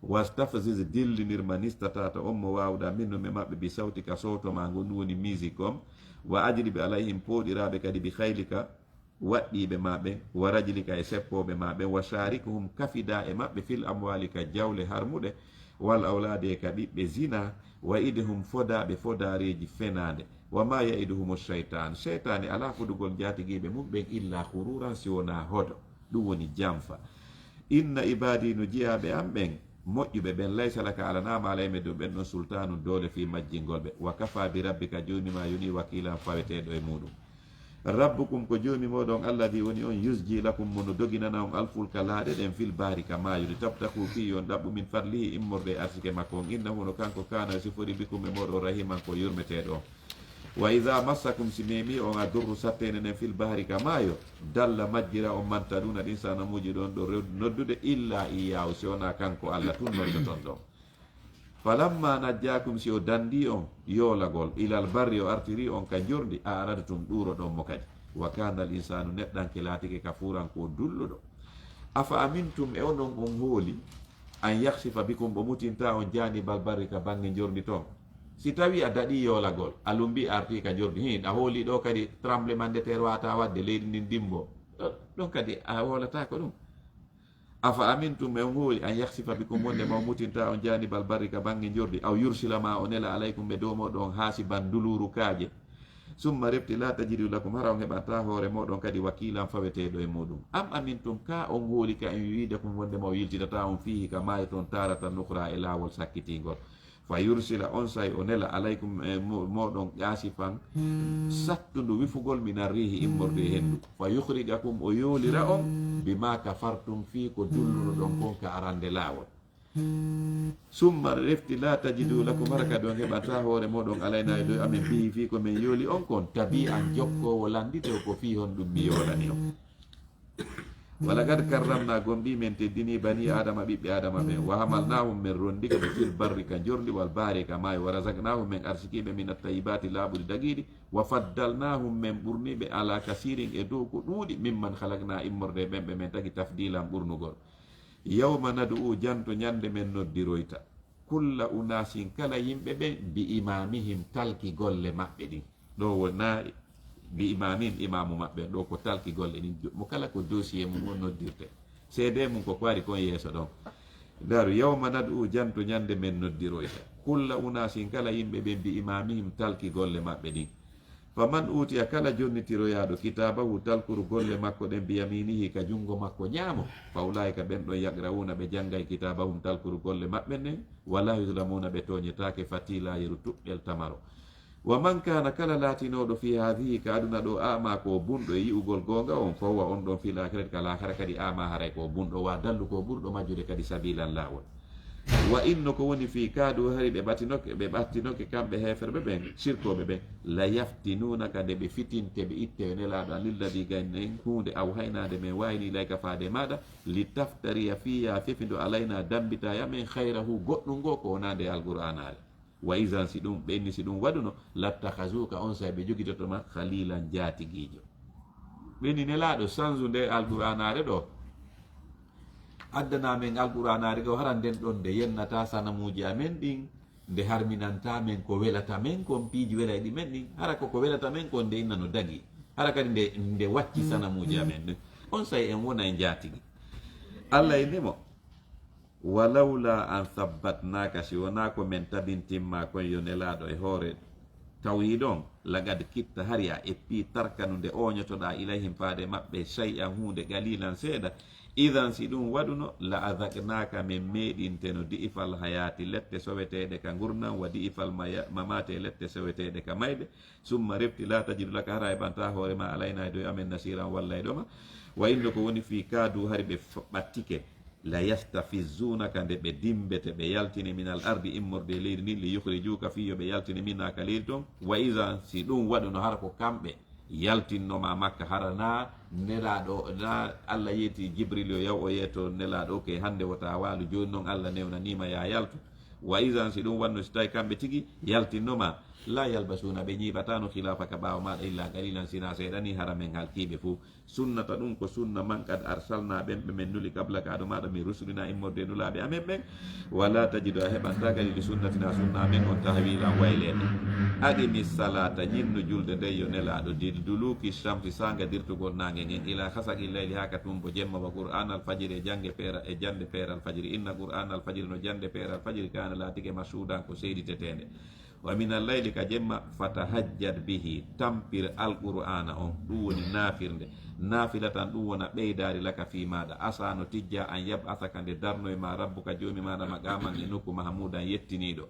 Wastafziz, dillinir, man istata'ta, on mo waawɗaa, minhum, e maɓɓe, bi sawtika, sooto ma ngon, ɗum woni musique on, wa ajlib alayhim, pooɗiraaɓe kadi, bi khaylika, waɗɗiiɓe ma ɓen, wa rajlika, e seppooɓe ma ɓen, wa sharikhum, kafidaa e maɓɓe, fil amwali, ka jawle harmuɗe, wal awlaadi, e ka ɓiɓɓe, zina, wa idhum, fodaa ɓe fodaareeji fenaande, wa ma ya'iduhumu shaytan, seytaane alaa fodugol njaatigiiɓe mum ɓen illa ghururan, si wonaa hodo, ɗum woni janfa. Inna ibadi, no jiyaaɓe am ɓen, moƴƴuɓe ɓen, laysa laka, alanaama alay men dow ɓen ɗon, sultaanun, doole, fii majjingol ɓe. Wa kafa bi rabbika, Joomi ma yonii, wakiilan, faweteeɗo e muuɗum. Rabbukum, ko Joomi mooɗon, alladhi, woni on, yusji lakum, mo no doginana on, alfulka, laaɗe ɗen, fil bahri, ka maayo, li tabtaghu, fii yo on ɗaɓɓu, min fadlihi, immorde e arsike makko on, innahu, no kanko, kana, sifori, bikum, e mooɗon, rahiman, ko yurmeteeɗo on. Wa idha massakum, si memi on, addurru, satteende nden, fil bahri, ka maayo, dalla, majjira on, man tad'una, ɗin sanamuuji ɗon ɗo rew-, noddude, illa iyyahu, si wonaa kanko Allah tun noddoton ɗon. Falamma najjakum, si o dandii on yoolagol, ilal barri, o artirii on ka njordi, a'radtum, ɗuuroɗon mo kadi. Wa kana al insanu, neɗɗanke laatike, kafuran, ko dulluɗo. Afa amintum, e onon on hooli, an yakhsifa bikum, o mutinta on, janibal barri, ka bange njordi ton. Si tawi a daɗii yoolagol, a lumbi, a artii ka njordi, hin, a hooli ɗo kadi tremblement de terre wata waɗde, leydi ndin dimbo. Ɗon, ɗon kadi a hoolataako ɗum. Afa amintum, e on hooli, an yakhsifa bikum, wonde ma o mutinta on, janibal barri, ka bange njordi, aw yursila, ma o nela, alaykum, ɓe dow mooɗon, hasiban, duluuru kaaƴe. Summa refti, la tajidu lakum, hara on heɓanta hoore mooɗon kadi, wakilan, faweteeɗo e muuɗum. Am amintum, ka on hooli, ka an yu'idakum, wonde ma o yiltitata on, fiihi, ka maayo ton, taratan ukhra, e laawol sakkitingol. Fa yursila, on say o nela, alaykum, e mo-, mooɗon, qasifan, sattundu wifugol, mina riihi, immorde e henndu. Fa yukhrijakum, o yoolira on, bima kafartum, fii ko dullunoɗon kon ka arande laawol. Summa refti, la tajidu lakum, hara kadi on heɓanta hoore mooɗon, alayna, e dow amen, bihi, fii ko men yooli on kon, tabi'an, jokkoowo, lannditoo ko fii honɗum mi yoolani on. Walaqad karramna, gomɗii men teddinii banii Aadama, ɓiɓɓe Aadama ɓen. Wa hamalnaahum, men ronndike ɓe, fil barri, ka njorndi, wal bahri, ka maayo. Wa razaqnaahum, men arsikiiɓe, min attayibaati, laaɓuɗi dagiiɗi. Wa faddalnaahum, men ɓurniiɓe, ala kasiirin, e dow ko ɗuuɗi, mimman khalaqna, immorde e ɓen ɓe men tagi, tafdiilan, ɓurnugol. Yawma nad'u, janto ñande men noddiroyta, kulla unaasin, kala yimɓe ɓen, bi imaamihim, talki golle maɓɓe ɗin. Ɗo wona bi imaamihim, imaamu maɓɓe, ɗo ko talki golle ɗin. Mo kala ko dossier mum on noddirte. Seede mum ko ko ari kon yeeso ɗon. Ndaru, yawma nad'u, janto ñande men noddiroyta, kulla unaasin, kala yimɓe ɓen, bi imaamihim, talki golle maɓɓe ɗin. Faman utiya, kala jonnitiroyaaɗo, kitaabahu, talkuru golle makko ɗen, biyaminihi, ka junngo makko ñaamo, fa ulaa'ika, ɓen ɗon, yaqra'uuna, ɓe janngay, kitaabahum, talkuru golle maɓɓe ɗen, wala yuzlamuuna, ɓe tooñetaake, fatiila, yeru tuɓɓel tamaro. Wa man kaana, kala laatinooɗo, fi haadihi, ka aduna ɗo, a'ma, ko bunɗo e yi'ugol goonga on, fa huwa, on ɗon, fil aakhirati, ka laakhara kadi, a'ma, haray ko bunɗo, wa adallu, ko ɓurɗo majjude kadi, sabiilan, laawol. Wa inno, ko woni fii, kaadu, hari ɓe ɓatinoke, ɓe ɓattinoke kamɓe heeferɓe ɓen, sirkooɓe ɓen, la yaftinuunaka, nde ɓe fitinte, ɓe itte yo Nelaaɗo an, lilladii, gaynen huunde, awhaynaa, nde men wahyini, ilayka, faade e maaɗa, li taftariya, fii, yaa fefindo, alaynaa, dambitaa e amen, khayrahu, goɗɗum ngoo, ko wonaa nde Alqur'aanaare. Wa izan, si ɗum, ɓe inni si ɗum waɗuno, lattakhazuuka, onsay ɓe jogitoto ma, khaliilan, jaatigiijo. Ɓe inni Nelaaɗo, sanzu nde Alqur'aanaare ɗo. Addana men Alqur'aanaare ɗo, hara nden ɗon nde yennata sanamuuji amen ɗin, nde harminanta men ko welata men kon, piiji welayɗi men ɗin, hara ko ko welata men kon nde inna no dagi, hara kadi nde, nde wacci sanamuuji amen ɗin. Onsay en wona e njaatigi. Allah inni mo, walawla an thabbatnaka, si wonaa ko men tabintin ma kon yo Nelaaɗo e hoore tawhiid on, laqad kitta, hari a eppii, tarkanu, nde ooñotoɗaa, ilayhim, faade maɓɓe, shay'an, huunde, qaliilan, seeɗa. Idan, si ɗum waɗuno, la azaqnaka, men meeɗinteno, di'fal hayaati, lette soweteeɗe ka ngurndan, wa di'fal maya-, mamaati, e lette soweteeɗe ka mayde, summa, refti, la tajidu laka, hara a heɓantaa hoore ma, alayna, e dow amen, nasiran, wallayɗo ma. Wa inno, ko woni fii, kaadu, hari ɓe f-, ɓattike, la yastafizzuunaka, nde ɓe dimbete, ɓe yaltine, minal ardi, immorde e leydi ndin, li yukhrijuuka, fii yo ɓe yaltine, minha, ka leydi ton. Wa idan, si ɗum waɗuno, hara ko kamɓe yaltinno ma Makka, hara na Nelaaɗo, na Allah yeeti Jibril yo yaw o yeeto Nelaaɗo, ke hannde wota waalu, jooni non Allah newnanii ma, yaa yaltu. Wa idan, si ɗum wanno, si tawi kamɓe tigi yaltinno ma, la yalbasuuna, ɓe ñiiɓataano, khilaafaka, ɓaawo maaɗa, illa qaliilan, sinaa seeɗa ni, hara men halkiiɓe fuu. Sunnata, ɗum ko sunna, man qad arsalna, ɓen ɓe men nuli, qablaka, ado maaɗa, min rusulina, immorde e nulaaɓe amen ɓen. Wala tajidu, a heɓanta kadi, li sunnatina, sunna amen on, tahwilan, wayleede. Aqimi salata, ñinnu julde nden yo Nelaaɗo, li duluki shamsi, saanga dirtugol naange ngen, ila khasaqi layli, haa ka tumbo jemma, wa qur'ana al fajri, e jannge peera, e jannde peeral fajri, inna qur'ana al fajri, no jannde peeral fajri, kana, laatike, mashhuudan, ko seediteteende. Wa minal layli, ka jemma, fatahajjad bihi, tampir Alqur'aana on, ɗum woni naafirde. Naafilatan, ɗum wona ɓeydaari, laka, fii maaɗa. Asa, no tijja, an yab'asaka, nde darnoy ma, rabbuka, Joomi maaɗa, maqaman, e nokku, mahmuudan, yettiniiɗo.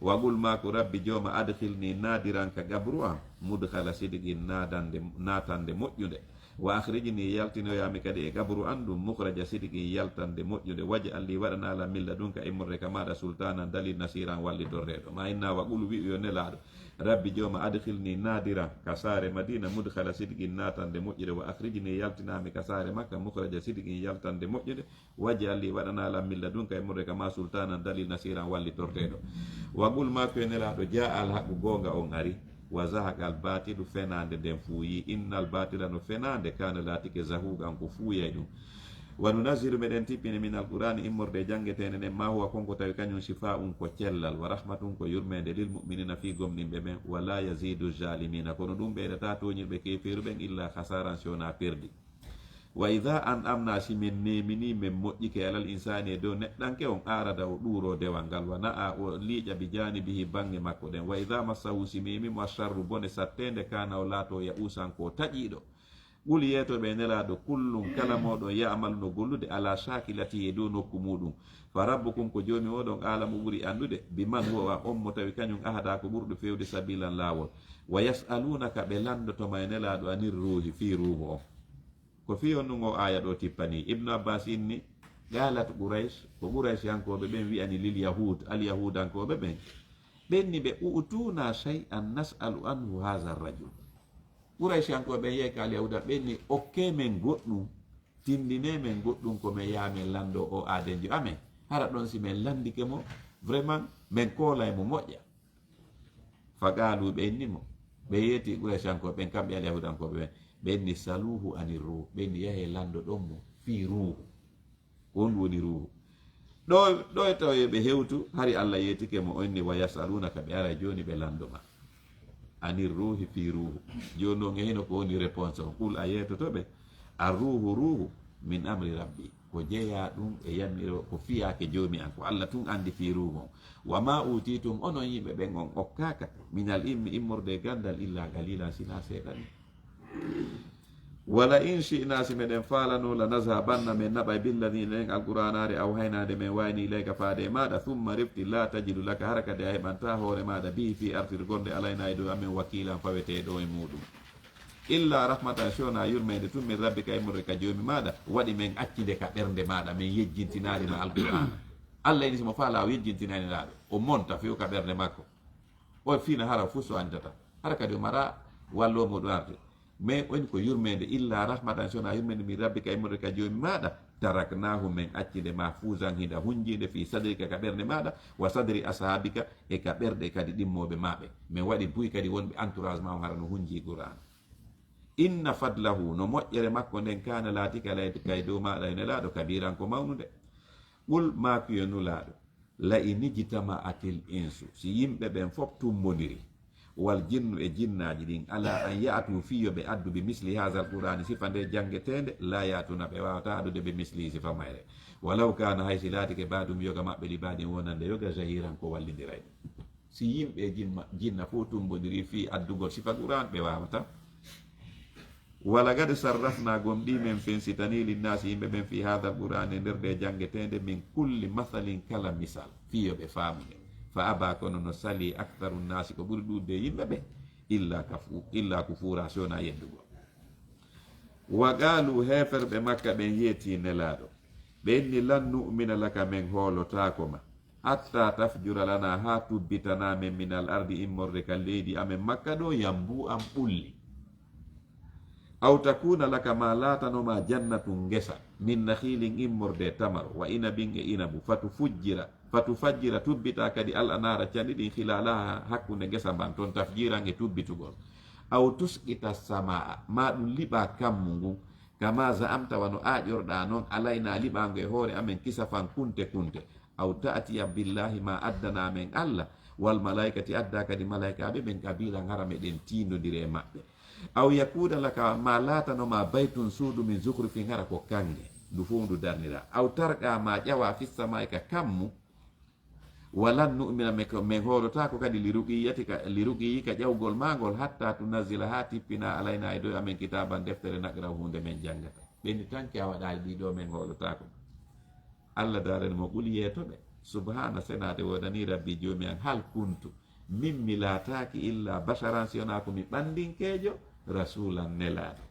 Wa qul, maaku, rabbi, Jooma, adkhilni, naadiran ka qabru an, mudkhala sidqin, naadande, naatande moƴƴunde. Wa akhrijni, yaltinoyaa mi kadi e qabru an ɗum, mukhraja sidqin, yaltande moƴƴunde. Waj'al li, waɗanaa lan, min ladunka, immorde ka maaɗa, sultaanan, dalil, nasiiran, wallitorreeɗo ma. Inna, wa qul, wi'u yo Nelaaɗo, rabbi, Jooma, adkhilni, naadiran ka saare Madiina, mudkhala sidqin, naatande moƴƴude. Wa akhrijni, yaltinaa mi ka saare Makka, mukhraja sidqin, yaltande moƴƴude. Waj'al li, waɗanaa lan, min ladunka, immorde ka ma, sultaanan, dalil, nasiiran, wallitorteeɗo. Wa qul, maaku yo Nelaaɗo, jaa al haqqu, goonga on ari, wa zahaqa al baatilu, fenaande nden fuuyii, inna al baatila, no fenaande, kaana, laatike, zahuuqan, ko fuuyay ɗum. Wa nunazzilu, meɗen tippini, min al qur'aani, immorde e janngeteende nden, ma huwa, kon ko tawi kañum, shifaa'un, ko cellal, wa rahmatun, ko yurmeende, lil mu'miniina, fii gomɗinɓe ɓen, wa laa yaziidu zaalimiina, kono ɗum ɓeydataa tooñirɓe keefeeru ɓen, illaa khasaaran, si wonaa perdi. Wa idaa an'amnaa, si men neeminii, men moƴƴike, alal insaani, e dow neɗɗanke on, aarada, o ɗuuroo dewal ngal, wa na'a, o liiƴa, bi jaanibihi, baŋŋe makko ɗen. Wa idaa massahu, si meemi mo, asharru, bone satteende, kaana, o laatoo, ya'uusan, ko taƴiiɗo. Qul, yeeto ɓe, Nelaaɗo, kullun, kala mooɗon, ya'malu, no gollude, alaa shaakilatihi, e dow nokku muuɗum. Fa rabbukum, ko Joomi mooɗon, a'lamu, ɓuri anndude, biman huwa, on mo tawi kañum, ahdaa, ko ɓurɗo feewde, sabiilan, laawol. Wa yas'aluunaka, ɓe lanndoto ma, e Nelaaɗo, anir ruuhi, fii ruuhu on. Ko fii honɗum oo aaya ɗoo tippanii? Ibnu Abbaas inni, qaalat Quraysh, ko Qurayshankooɓe ɓen wi'ani, lil yahuud, Alyahuudankooɓe ɓen, ɓen ni ɓe, u'tuuna shay'an nas'alu anhu haadha rajul. Qurayshankooɓe ɓen yehi ka Alyahuuda, ɓen ni, okkee men goɗɗum, Tindinee men goɗɗum ko men yaha men lanndoo oo aadenjo amen. Hara ɗon si men lanndike mo, vraiment, men koolay mo moƴƴa. Fa qaalu, ɓe inni mo. Ɓe yeeti Qurayshankooɓe ɓen, kamɓe Alyahuudankooɓe ɓen. Ɓe inni, "Saluuhu ani ruuh." Ɓe inni, "Yahee lanndoɗon mo fii ruuhu." Ko honɗum woni ruuhu? Ɗo, ɗo e tawa yo ɓe hewtu, hari Allah yeetike mo, o inni, "Wa yasalunaka," ɓe ara jooni ɓe lanndo ma. Ani ruuhi fii ruuhu. Jooni on e hino ko woni réponse on. Qul, a yeetoto ɓe, "A ruuhu, ruuhu, min amri rabbi." Ko jeyaa ɗum e yamiro, ko fiyaake joomi an, ko Allah tun anndi fii ruuhu on. "Wa ma utitum," onon yimɓe ɓen on okkaaka, "minal ilmi," immorde e ganndal, "illa qalilan," sinaa seeɗa ni. "Wala in shi'na," si meɗen faalano, "la nazhabanna," men naɓay, "billadhi," nden alqur'aanaare, "awhayna," nde men wayni, "ilayka," faade e maaɗa, "thumma," refti, "la tajidu laka," hara kadi a heɓanta hoore maaɗa, "bihi," fii artirgol nde, "alayna," e dow amen, "wakilan," faweteeɗo e muuɗum. "Illa rahmatan," si wonaa yurmeende tun, "min rabbika," immorde ka joomi maaɗa, waɗi men acci nde ka ɓernde maaɗa, men yejjintinaali ma alqur'aana. Allah ini si mo faalaa o yejjintinani laaɗo, o monta few ka ɓernde makko. O fiina hara fuu so anndata. Hara kadi o mara walloo mo ɗum arde. Mais on ko yurmeende, "illa rahmatan," si wonaa yurmeende, "min rabbika," immorde ka joomi maaɗa. "Taraknahu," men acci nde, "mahfuzan," hinda hunjiinde, "fi sadrika," ka ɓernde maaɗa, "wa sadri ashabika," e ka ɓerɗe kadi ɗimmooɓe maaɓe. Men waɗi buy kadi wonɓe entourage ma on hara no hunji Qur'aana. "Inna fadlahu," no moƴƴere makko nden, "kana," laatika, "alayka," e dow maaɗa, yo Nelaaɗo, "kabiran," ko mawnude. "Qul," maaku yo Nulaaɗo, "la in ijtama'atil insu," si yimɓe ɓen fof tumbondiri, "wal jinnu," e jinnaaji ɗin, "ala an ya'tu," fii yo ɓe addu, "bi misli hazal qur'aani," sifa nde janngeteende, "la ya'tuna," ɓe waawataa addude, "bi misli," sifa mayre, "walaw kaana," hay si laatike, "ba'duhum," yoga maɓɓe, "li ba'din," wonande yoga, "zahiran," ko wallindiray ɗum. Si yimɓe jimma, jinna fof tumbondiri fii addugol sifa Qur'aan, ɓe waawataa. "Wa laqad sarrafnaa," gomɗii men fensitanii, "linnaasi," yimɓe ɓen, "fii haadal Qur'aani," e nder nde janngeteende, "min kulli masalin," kala misal, fii yo ɓe faamu nde. "Fa abaa," kono no salii, "aktharu nnaasi," ko ɓuri ɗuuɗde e yimɓe ɓe, "illa kafu-, illa kufuura," si wonaa yeddugol. "Wa qaalu," heeferɓe Makka ɓen yeetii Nelaaɗo. Ɓe inni, "Lan nu'mina laka," men hoolotaako ma, "hatta tafjura lana," haa tubbitanaa men, "minal ardi," immorde ka leydi amen Makka ɗo, "yanbu'an," ɓulli. "Aw takuna laka," maa laatano ma, "jannatun," ngesa, "min nakhiilin," immorde tamaro, "wa inabin," e inabu, "fatufujjira," "fatufajjira," tubbita kadi, "al anaara," cani ɗin, "khilaalaha," hakkunde ngesa mban ton, "tafjiiran," e tubbitugol. "Aw tusqita samaa," maa ɗum liɓa kammu ngun, "kama za'amta," wano aaƴorɗaa non, "alaynaa," liɓaango e hoore amen, "kisafan," kunte kunte. "Aw ta'tiya billaahi," maa addanaa men Alla, "wal malaaikati," addaa kadi malaykaaɓe ɓen, "qabiilan," hara meɗen tiindondiri e maɓɓe. "Aw yakuuna laka," maa laatano ma, "baytun," suudu, "min zukhrufin," hara ko kannge, ndu fow ndu darniraa. "Aw tarqaa," maa ƴawaa, "fis samaa'i," ka kammu, "wa lan nu'mina," men ko, men hoolotaako kadi, "li ruqiyyatika," li ruqiyyika, ƴawgol maa ngol, "hatta tunazzila," haa tippinaa, "alaynaa," e dow amen, "kitaaban," deftere, "naqra'uhu," nde men janngata. Ɓe inni, "Tanke a waɗaali ɗii ɗoo, men hoolotaako." Alla daarani mo, "Qul," yeeto ɓe, "Subhaana," senaade woodanii Rabbi Joomi an, "hal kuntu," min mi laataaki, "illa basharan," si wonaa ko mi ɓanndiŋkeejo, "rasuulan," nelaaɗo.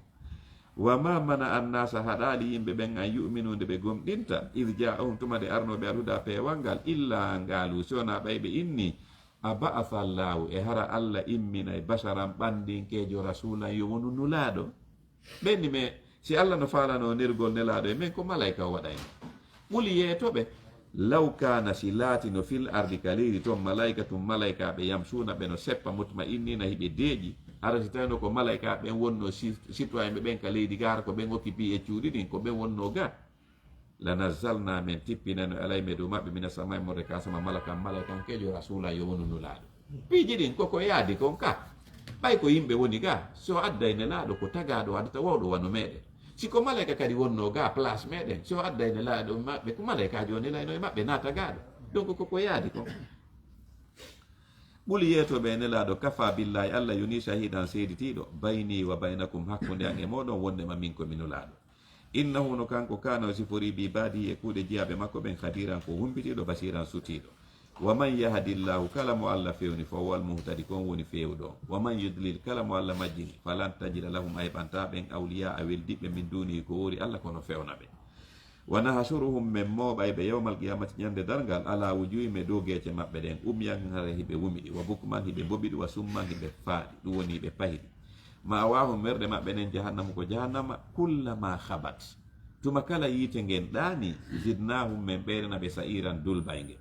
"Wa ma mana'a annaasa," haɗaali yimɓe ɓen, "an yu'minu," nde ɓe gomɗinta, "iz jaa'ahum," tuma nde arnoo ɓe alhudaa, peewal ngal, "illa an qaalu," si wonaa ɓay ɓe inni, "Aba'asa Allaahu," e hara Alla imminay, "basharan," ɓanndiŋkeejo, "rasuulan," yo wonu nulaaɗo. Ɓe inni, "Mais si Alla no faalano nirgol nelaaɗo e men, ko malayka o waɗayno?" "Qul," yeeto ɓe, "law kaana," si laatino, "fil ardi," ka leydi ton, "malaa'ikatun," malaykaaɓe, "yamshuuna," ɓe no seppa, "mutma'inniina," hiɓe deeƴi, hara si tawino ko malaykaaɓe ɓen wonno si-, citoyen ɓe ɓen ka leydi ga, hara ko ɓen occupé e cuuɗi ɗin, ko ɓen wonno ga, "lanazzalnaa," men tippinano, "alayhim," e dow maɓɓe, "mina samaa'i," immorde ka asama, "malakan," malaykankeejo, "rasuulan," yo wonu nulaaɗo. Piiji ɗin koko yaadi kon ka. Ɓay ko yimɓe woni ga, si o adday nelaaɗo, ko tagaaɗo o addata, wawɗo wano meɗen. Si ko malayka kadi wonno ga place meɗen, si o adday nelaaɗo maɓɓe, ko malaykaajo o nelayno e maɓɓe, na tagaaɗo. Donc koko yaadi kon. "Qul," yeeto ɓe, nelaaɗo, "kafaa billaahi," Alla yoni, "shahiidan," seeditiiɗo, "baynii wa baynakum," hakkunde an e mooɗon, wonndema min ko mi nulaaɗo. "Innahu," no kanko, "kaana," o siforii, "bi ibaadihi," e kuuɗe jiyaaɓe makko ɓen, "khabiiran," ko humpitiiɗo, "basiiran," sutiiɗo. "Wa man yahdillaahu," kala mo Alla fewni, "fa huwal muhtadi," ko on woni feewuɗo on. "Wa man yudlil," kala mo Alla majjini, "falan tajida lahum," a heɓantaa ɓen, "awliyaa," weldiɓɓe, "min duunihi," ko woori Alla, kono fewna ɓe. "Wa nahshuruhum," men mooɓay ɓe, "yawmal qiyaamati," ɲande darngal, "alaa wujuuhihim," e dow geece maɓɓe ɗen, "umyan," hara hiɓe wumiɗi, "wa bukman," hiɓe mboɓiɗi, "wa summan," hiɓe faaɗi, ɗum woni hiɓe pahidi. "Ma'waahum," merɗe maɓɓe ɗen, "jahannama," ko jahannama, "kullamaa khabat," Tuma kala yiite ngen ɗaani, zidnaahum, men ɓeyrana ɓe sa'iiran, dulbaynge.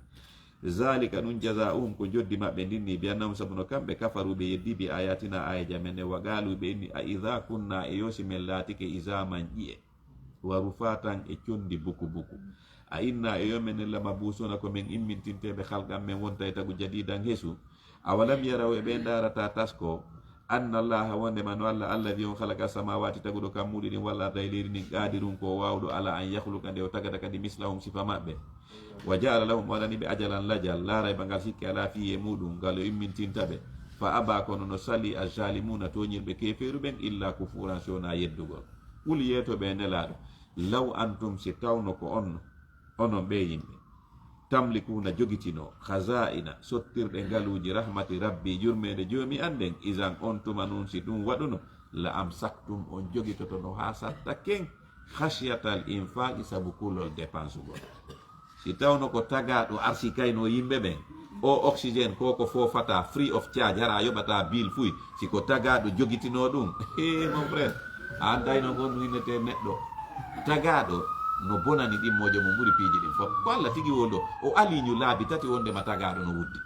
Zaalika, ɗum, jazaa'uhum, ko njoddi maɓɓe ndin ni, bi annahum, sabu no kamɓe, kafaru, ɓe yeddi, bi aayaatina, aayeeje amen ɗen, wa qaalu, ɓe inni, a idhaa kunnaa, e yoo si men laatike, izaaman, ƴi'e, wa rufaatan, e conndi buku buku, a innaa, e yoo menen, lamabuusuuna, ko men immintinteeɓe, khalqan, men wontay tagu, jadiidan, hesu. Awalam yaraw, e ɓe ndaarataa tasko, anna Allaaha, wonndema no Alla, alladhii, on khalaqa samaawaati, taguɗo kammuuli ɗin, wal arda, e leydi ndin, qaadirun, ko o waawɗo, alaa an yakhluqa, nde o tagata kadi, mislahum, sifa maɓɓe, wa ja'ala lahum, o waɗani ɓe, ajalan, lajal, laa rayba, ngal sikke alaa, fii, e muuɗum, ngal o immintinta ɓe, fa abaa, kono no salii, az-zaalimuuna, tooñirɓe keefeeru ɓen, illaa kufuuran, si wonaa yeddugol. Qul, yeeto ɓe, Nelaaɗo, law antum, si tawno ko on, onon ɓee yimɓe, tamlikuuna, jogitinoo, khazaa'ina, sottirɗe ngaluuji, rahmati Rabbii, yurmeende Joomi an nden, izan, on tuma nun, si ɗum waɗuno, la amsaktum, on jogitotono haa satta ken, khashyatal infaaqi, sabu kulol dépensugol. Si tawno ko tagaaɗo arsikayno yimɓe ɓen, o oxygène ko ko foofataa, free of charge, hara a yoɓataa bill fuy, si ko tagaaɗo jogitinoo ɗum, hee, mon frère, a anndayno ngon no innetee neɗɗo. Tagaaɗo no bonani ɗimmoojo mo ɓuri piiji ɗin fof. Ko Alla tigi wonɗo, o aliiñu laabi tati wonndema tagaaɗo no wuddi.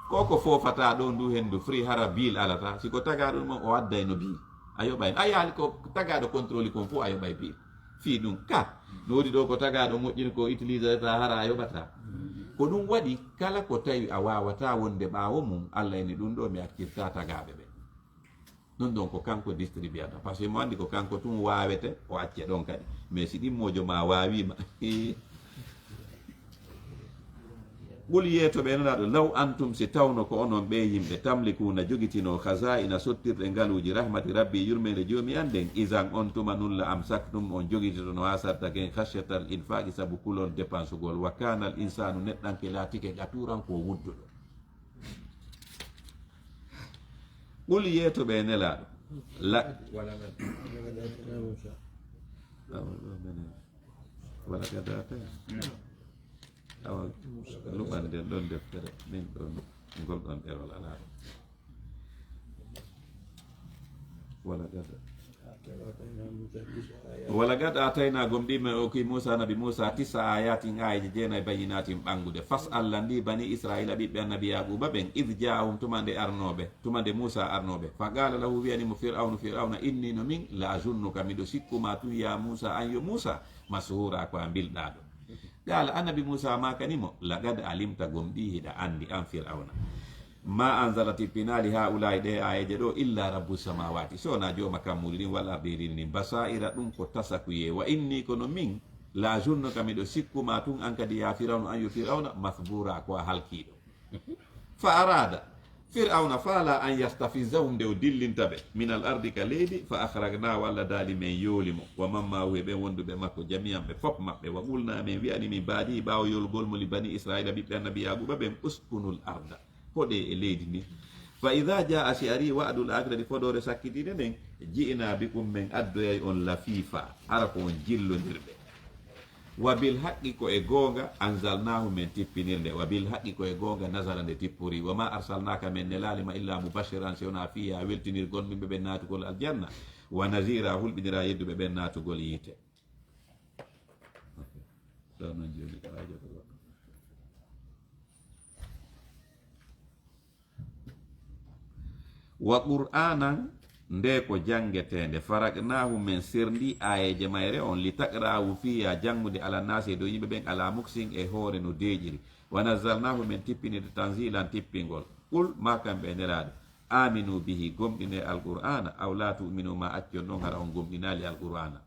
Ko ko foofataa ɗo ndu henndu free, hara bill alataa, si ko tagaaɗo ɗum o addayno bill. A yoɓay, a yaali ko tagaaɗo contrôle kon fof a yoɓay bill. Fii ɗum ka, no woodi ɗo ko tagaaɗo moƴƴini ko utilisata hara a yoɓata. Ko ɗum waɗi kala ko tawi a waawata wonde ɓaawo mum, Alla ene ɗum ɗo mi accirta tagaaɓe ɓe. Ɗum ɗon ko kanko distribuyata, parce que mo anndi ko kanko tun waawete, o acce ɗon kadi. Mais si ɗimmoojo ma waawiima, Qul, yeeto ɓe, Nelaaɗo, law antum, si tawno ko onon ɓee yimɓe, tamlikuuna, jogitinoo, khazaa'ina, sottirɗe ngaluuji, rahmati Rabbii, yurmeende Joomi an nden, izan, on tuma nun, la amsaktum, on jogitotono, haa satta ken, khashyatal infaaqi, sabu kulol dépensugol, wa kaanal insaanu, neɗɗanke laatike, qatuuran, ko wudduɗo. Qul, yeeto ɓe, Nelaaɗo, la, awa, ɗo menen. Wala gadata. Awa, luɓanden ɗon deftere, min ɗon, ngol ɗon ɗerol alaa ɗo. Wala gada. Wala gad aatayna, gomɗii men okki Muusa, Nabi Muusa, tisa ayatin, aayeeje jeenay, bayyinatin, ɓanngude. Fas'al, lanndii, bani Israa'iila, ɓiɓɓe Annabi Yaaquuba ɓen, id jaa'ahum, tuma nde arnooɓe, tuma nde Muusa arnooɓe. Fa qaala lahu, wi'ani mo Fir'awnu, Fir'awna, inni, no min, la azunnuka, miɗo sikku ma tun, yaa Muusa, an yo Muusa, mashuura, ko a bilɗaaɗo. Qaala, Annabi Muusa maakani mo, laqad alimta, gomɗii hiɗa anndi, an Fir'awna. Ma anzala, tippinaali, haa'ulaa'i, ɗee aayeeje ɗoo, illa Rabbu samaawaati, so wonaa Jooma kammuuli ɗin, wal ardi, e leydi ndin, basaa'ira, ɗum ko tasakuyee. Wa inni, kono min, la azunnuka, miɗo sikku ma tun, an kadi, yaa Fir'awna, an yo Fir'awna, masbuura, ko a halkiiɗo. Fa araada, Fir'awna faalaa, an yastafizahum, nde o dillinta ɓe, minal ardi, ka leydi, fa akhrajnaahu, Alla daali, men yooli mo, wa man ma'ahu, e ɓen wonduɓe makko, jamii'an, ɓe fop maɓɓe, wa qulnaa, men wi'ani, min ba'dihi, ɓaawo yoolgol mo, li bani Israa'iila, ɓiɓɓe Annabi Yaaquuba ɓen, uskunul arda, hoɗee e leydi ndin. Fa idaa jaa'a, si arii, wa'dul aakhirati, fodoore sakkitiinde nden, ji'naa bikum, men addoyay on lafiifa, hara ko on jillondirɓe. Wa bil haqqi, ko e goonga, anzalnaahu, men tippiniri nde. Wa bil haqqi, ko e goonga, nazala, nde tippori. Wa maa arsalnaaka, men nelaali ma, illaa mubashiran, si wonaa fii haa weltinirgol yimɓe ɓen naatugol aljanna. Wa naziira, hulɓinira yedduɓe ɓen naatugol yiite. Ɗo non jooni ko aajo ko goɗɗo. Wa qur'aanan, nde ko janngeteende, faraqnaahu, men serndi aayeeje mayre on, li taqra'ahu, fii yaa janngude, ala naasi, e dow yimɓe ɓen, ala muksin, e hoore no deeƴiri. Wa nazzalnaahu, men tippiniri, tanziilan, tippingol. Qul, maa kamɓe nelaaɗo, aaminu bihi, gomɗinee Alqur'aana, aw laa tu'minu, maa accon ɗon hara on gomɗinaali Alqur'aana.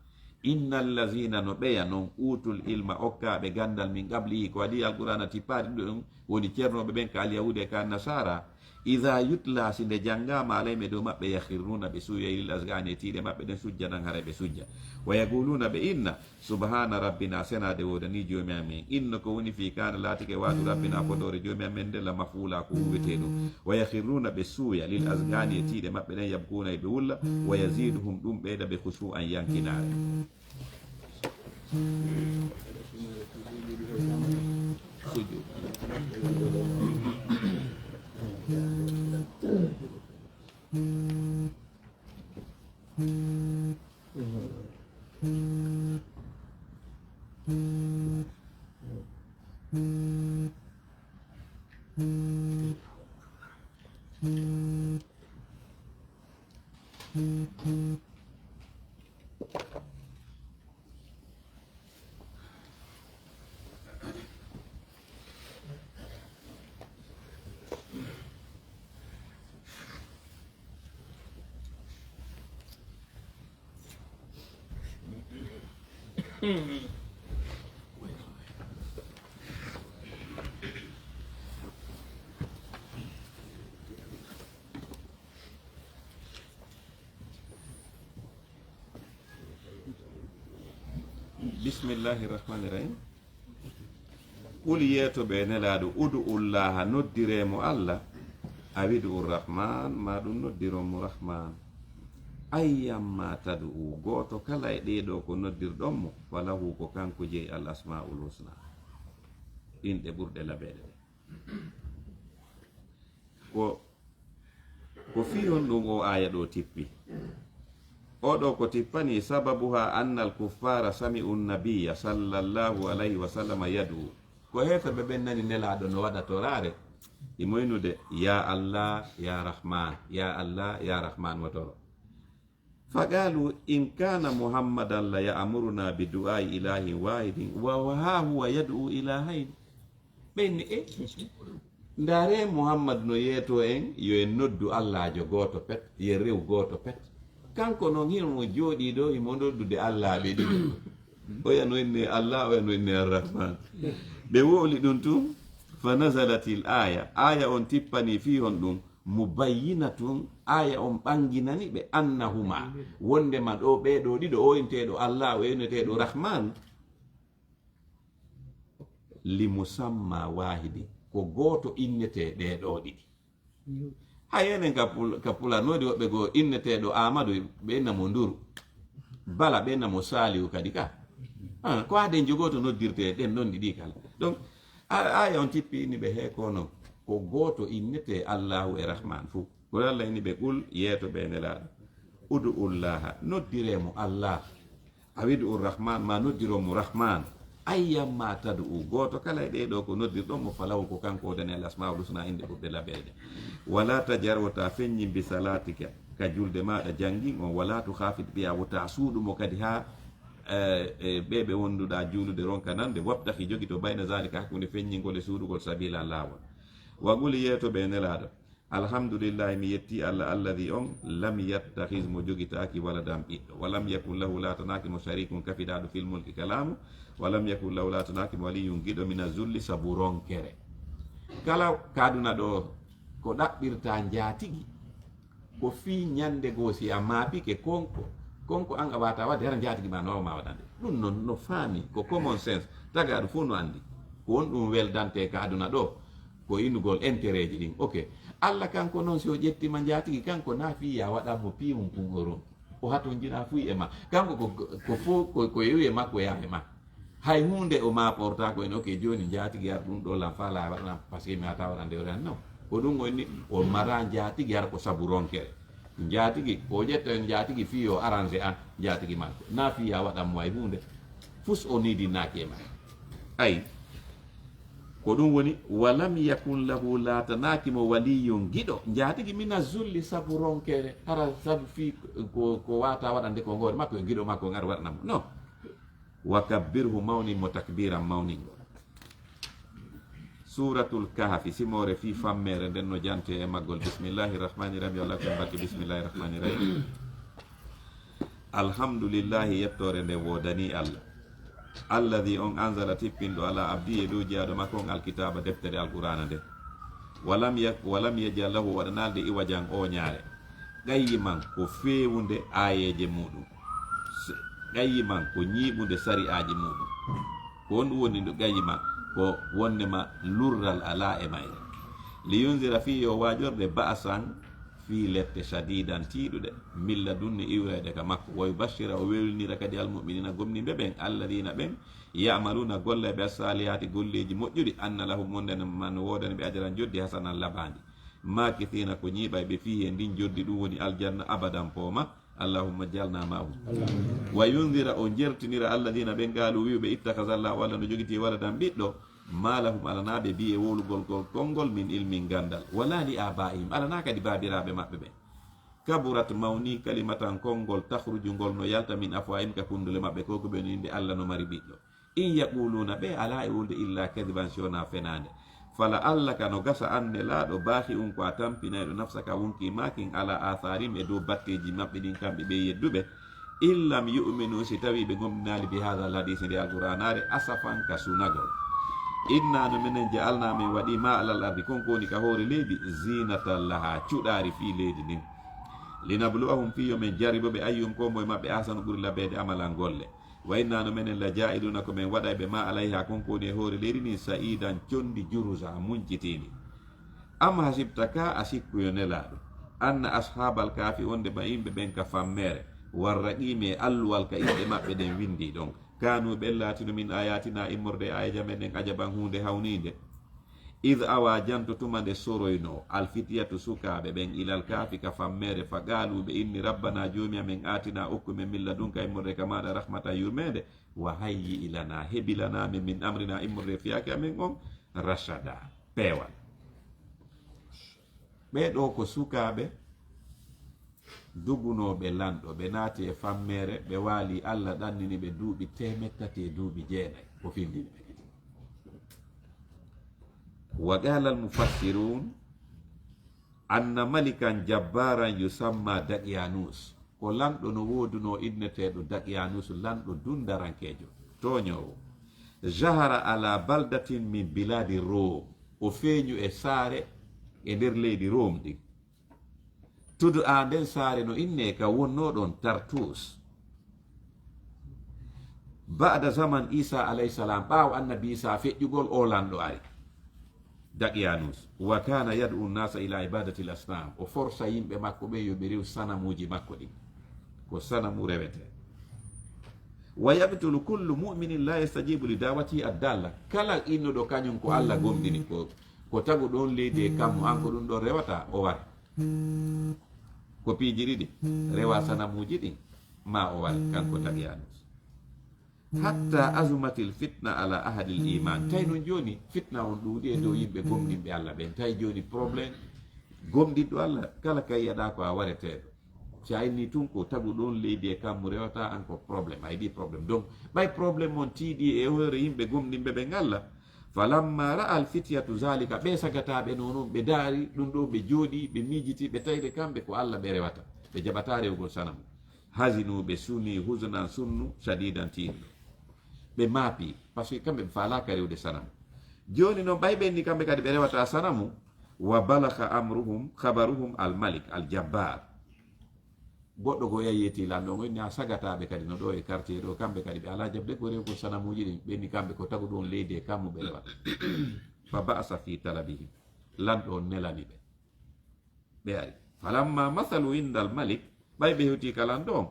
Inna allaziina, no ɓeya non, uutul ilma, okkaaɓe ganndal, min qablihi, ko adii Alqur'aana tippaade ɗum, woni cernooɓe ɓen, ka alyahuuda e ka annasaara, idaa yutlaa, si nde janngaama, alayhim, e dow maɓɓe, yakhirruuna, ɓe suuyay, lil azqaani, e tiiɗe maɓɓe ɗen, sujjadan, haray ɓe sujja. Wa yaquluuna, ɓe inna, subhaana rabbinaa, senaade woodanii Joomi amen. Inna, ko woni fii, kaana, laatike, wa'du rabbinaa, fodoore Joomi amen nden, la maf'uulaa, ko huuwetee ɗum. Wa yakhirruuna, ɓe suuya, lil azqaani, e tiiɗe maɓɓe ɗen, yabkuuna, e ɓe wulla. Wa yaziiduhum, ɗum ɓeyda ɓe, khushuu'an, yankinaare. Sujud. Bismillahi rahmani rahim. Qul, yeeto ɓe, Nelaaɗo, udu'ullaha, noddiree mo Allah, aw udu'ur rahman, ma ɗum noddiroo mo Rahman. Ayyamma tad'u, gooto kala e ɗee ɗoo ko noddirɗon mo, falahu, ko kanko jeyi al asma'ul husna, inɗe ɓurɗe labeede ɗe. Ko, ko fii honɗum oo aaya ɗoo tippi? Oo ɗoo ko tippani, sababuha anna al kuffara sami'u nabiyya sallallahu alayhi wa sallama yad'u. Ko heeferɓe ɓen nani Nelaaɗo no waɗa toraare, imo innude, "Ya Allah, ya Rahman, ya Allah, ya Rahman," o toro. Faqalu, "In kana Muhammadan la ya'muruna bi du'ai ilahin wahidin, wa, wa ha huwa yad'u ilahayn." Ɓe inni, "E, ndaare Muhammad no yeeto en, yo en noddu Allaajo gooto pet, yo en rew gooto pet. Kanko non hino mo jooɗii ɗoo, himo noddude Allaaɓe ɗiɗi. Oya no inne Allah, oya no inne Ar-Rahman." Ɓe wowli ɗum tun, fa nazalatil aya. Aya on tippani fii honɗum, mubayyinatun, aya on ɓanginani ɓe, annahuma, wondema ɗoo ɓee ɗoo ɗiɗo, o inneteeɗo Allah, o inneteeɗo Rahman, li musamma wahidi, ko gooto innetee ɗee ɗoo ɗiɗi. Hay enen ka Pul-, ka Pulaar, no woodi woɓɓe goo inneteeɗo Aamadu, ɓe inna mo Nduru. Bala, ɓe inna mo Saaliwu kadi ka. Ah, ko aden jogoo to noddirtee ɗen ɗon ɗiɗi kala. Donc, a-, aya on tippi inni ɓe hee kono ko gooto innetee Allaahu e Rahman fuu. Ko Allah inni ɓe, "Qul, yeeto ɓe, Nelaaɗo, udu'ullaha, noddiree mo Allah, aw udu'ur Rahman, ma noddiroo mo Rahman. Ayyamma tad'u, gooto kala e ɗee ɗoo ko noddirɗon mo, falahu, ko kanko woodani al asmaul husna, inɗe ɓurɗe labeede. Wala tajhar, wota feññin, bi salatika, ka julde maaɗa janngin on, wala tukhafit biha, wota suuɗu mo kadi haa, eh, eh, ɓee ɓe wonduɗaa juulude ronka nande, wabtaghi, jogito, bayna zalika, hakkunde feññingol e suuɗugol, sabila, laawol. Wa qul, yeeto ɓe, Nelaaɗo, alhamdulillahi, mi yetti Allah, alladhi, on, lam yattakhiz, mo jogitaaki, waladan, ɓiɗɗo, wa lam yakun lahu, laatanaaki mo, sharikun, kafidaaɗo, fil mulki, ka laamu, wa lam yakun lahu, laatanaaki mo, waliyyun, giɗo, mina zulli, sabu ronkere." Kala ka aduna ɗoo, ko ɗaɓɓirta njaatigi, ko fii ñande goo si a maapike konko, konko an a waawataa waɗde, hara njaatigi ma no waawa ma waɗande. Ɗum non no faami, ko common sense, tagaaɗo fof no anndi. Ko honɗum weldante ka aduna ɗoo? Ko innugol intérêt ji ɗin. Ok. Allah kanko non, si o ƴettiima njaatigi, kanko na fii yo a waɗan mo piiwum kun o ronki. O hatonjinaa fuy e ma. Kanko ko, ko fo-, ko, ko yewi e makko, yaa e ma. Hay huunde o maaportaako en, ok, jooni njaatigi ar ɗum ɗoo lan faalaa waɗanam, parce que mi hataa waɗande o ren. Non. Ko ɗum o inni, o maraa njaatigi hara ko sabu ronkere. Njaatigi, ko o ƴetta en njaatigi fii yo arrange an, njaatigi makko. Na fii yo a waɗan mo hay huunde. Fus o niidinaaki e ma. Ay. Ko ɗum woni, "Wa lam yakun lahu", laatanaaki mo, "waliyyun", giɗo, njaatigi, "mina zulli", sabu ronkere, hara sabu fii ko, ko waawataa waɗande ko ngoore makko, e giɗo makko ngar waɗana mo. Non. "Wa kabbirhu", mawnin mo takbiran mawningol. Suuratul Kahfi, simoore fii fammeere nden no jante e maggol. Bismillahi rahmani rahim. Yo Allah ko en barke. Bismillahi rahmani rahim. Alhamdulillahi, yettoore nden woodanii Allah. Alladhi, on, anzala, tippinɗo, ala abdi, e dow jiyaaɗo makko on, alkitaaba, deftere Alqur'aana nde. Walam yak-, walam yaj'al lahu, waɗanaali nde, iwajan, ooñaare. Qayyiman, ko feewunde aayeeje muuɗum. S-, qayyiman, ko ñiiɓunde sari'aaji muuɗum. Ko honɗum woni ndu qayyiman? Ko wonnde ma lurral alaa e mayre. Liyunzira, fii yo waajorde, ba'san, fii lette, shadidan, tiiɗuɗe, min ladunni, iwrayɗe ka makko. Wa yubashshira, o welnira kadi, almu'minina, gomɗinɓe ɓen, alladina, ɓen, ya'maluna, gollay ɓe, assalihaati, golleeji moƴƴuɗi, anna lahum, wonde ma no woodani ɓe, ajran, joddi, hasanan, labaandi. Makithina, ko ñiiɓay ɓe, fiihi, e ndin joddi, ɗum woni aljanna, abadan, pooma. Allahumma ij'alna ma'ahum. Wa yunzira, o jertinira, alladina, ɓen, qaalu, wi'uɓe, ittakhadha Allahu, Allah no jogiti waladan, ɓiɗɗo. Ma lahum, alanaa ɓe bi e wowlugol gol konngol, min ilmin ganndal, wala li abaihim, alanaa kadi baabiraaɓe maɓɓe ɓen. Kaburat, mawni, kalimatan, konngol, takhruju, ngol no yalta, min afwahim, ka kunndule maɓɓe, ko ko ɓe no innde Alla no mari ɓiɗɗo. In yaquluna, ɓe alaa e wowlude, illa kadiban, si wonaa fenaande. Fala allaka, no gasa an Nelaaɗo, baakhi'un, ko a tampinayɗo, nafsaka, wonki maa kin, ala atharihim, e dow batteeji maɓɓe ɗin, kamɓe ɓe yedduɓe, in lam yu'minu, si tawii ɓe gomɗinaali, bi hadha al hadisi, nde alqur'aanaare, asafan, ka sunagol. Inna, no menen, ja'alna, men waɗi, ma alal ardi, kon ko woni ka hoore leydi, zinatan laha, cuɗaari fii leydi ndin. Linabluwahum, fii yo men jarribo ɓe, ayyuhum, ko moye maɓɓe, ahsanu, ɓuri labeede, amalan, golle. Wa inna, no menen, la ja'iluna, ko men waɗayɓe, ma alayha, kon ko woni e hoore leydi ndin, sa'idan, conndi, juruza, muncitiindi. Am hasibta, ka a sikkuyo, Nelaaɗo, anna ashabal kahfi, wonde ba yimɓe ɓen ka fammeere, warraqiimi, e alluwal ka inɗe maɓɓe ɗen winndi ɗon, kanu, ɓen laatino, min ayatina, immorde e aayeeje amen ɗen, ajaban, huunde hawniinde. Id awa, janto tuma nde soroynoo, alfitiyatu, sukaaɓe ɓen, ilal kahfi, ka fammeere, fa qaalu, ɓe inni, rabbana, joomi amen, atina, okku men, min ladunka, immorde ka maaɗa, rahmatan, yurmeende, wa hayyi lana, hebilana men, min amrina, immorde e fiyaake amen on, rashada, peewal. Ɓee ɗoo ko sukaaɓe dugunooɓe lanɗo, ɓe naati e fammeere, ɓe waali, Alla ɗannini ɓe duuɓi teemeɗɗe tati e duuɓi jeenay, o findini ɓe kadi. Wa qala al mufassirun, anna malikan jabbaran yusamma Daqyanus. Ko lanɗo no woodunoo inneteeɗo Daqyanus, lanɗo dundarankeejo, tooñoowo. Jahara ala baldatin min biladi Rom. O feeñu e saare e nder leydi Rom ɗin. Tudu a nden saare no innee ka wonnoo ɗon Tartus. Ba'da zaman Isa alayhi salam, ɓaawo annabi Isa feƴƴugol, o lanɗo ari. Daqyanus. Wa kana yad'u nasa ila ibadati al asnam. O forsa yimɓe makko ɓe yo ɓe rew sanamuuji makko ɗin. Ko sanamu rewete. Wa yaqtulu kullu mu'minin la yastajibu li da'watihi ad-dalla. Kala innuɗo kañum ko Alla gomɗini, ko, ko tagu ɗon leydi e kammu, an ko ɗum ɗon rewata, o wara. Ko piiji ɗiɗi, rewa sanamuuji ɗin, ma o wara, kanko Daqyanus. Hatta azumatil fitna ala ahadil iman. Tawi non jooni fitna on ɗuuɗi e dow yimɓe gomɗinɓe Alla ɓen. Tawi jooni problème gomɗinɗo Alla, kala ka yi'aɗaa ko a wareteeɗo. Si a inni tun ko tagu ɗon leydi e kammu rewata, an ko problème, a yiɗi problème. Donc, ɓay problème on tiiɗi e hoore yimɓe gomɗinɓe ɓen Alla, falamma ra'a al fityatu zalika, ɓe sagataaɓe non non, ɓe daari ɗum ɗo, ɓe jooɗi, ɓe miijiti, ɓe tawi ɓe kamɓe ko Alla ɓe rewata, ɓe jaɓata rewgol sanamu. Hazinu, ɓe suni, huznan, sunnu, shadidan, tiiɗuɗo. Ɓe maapi, parce que kamɓe ɓe faalaaka rewde sanamu. Jooni non, ɓay ɓe inni kamɓe kadi ɓe rewata sanamu, wa balagha amruhum, khabaruhum al malik, al jabbar. Goɗɗo goo yahi yetti lanɗo on, o inni, a sagataaɓe kadi no ɗo e quartier ɗo, kamɓe kadi ɓe alaa jaɓde ko rewgol sanamuuji ɗin. Ɓe inni kamɓe ko tagu ɗon leydi e kammu ɓe rewata. Fa ba'asa fi talabihim. Lanɗo on nelani ɓe. Ɓe ari. Falamma masalu indal malik, ɓay ɓe hewti ka lanɗo on,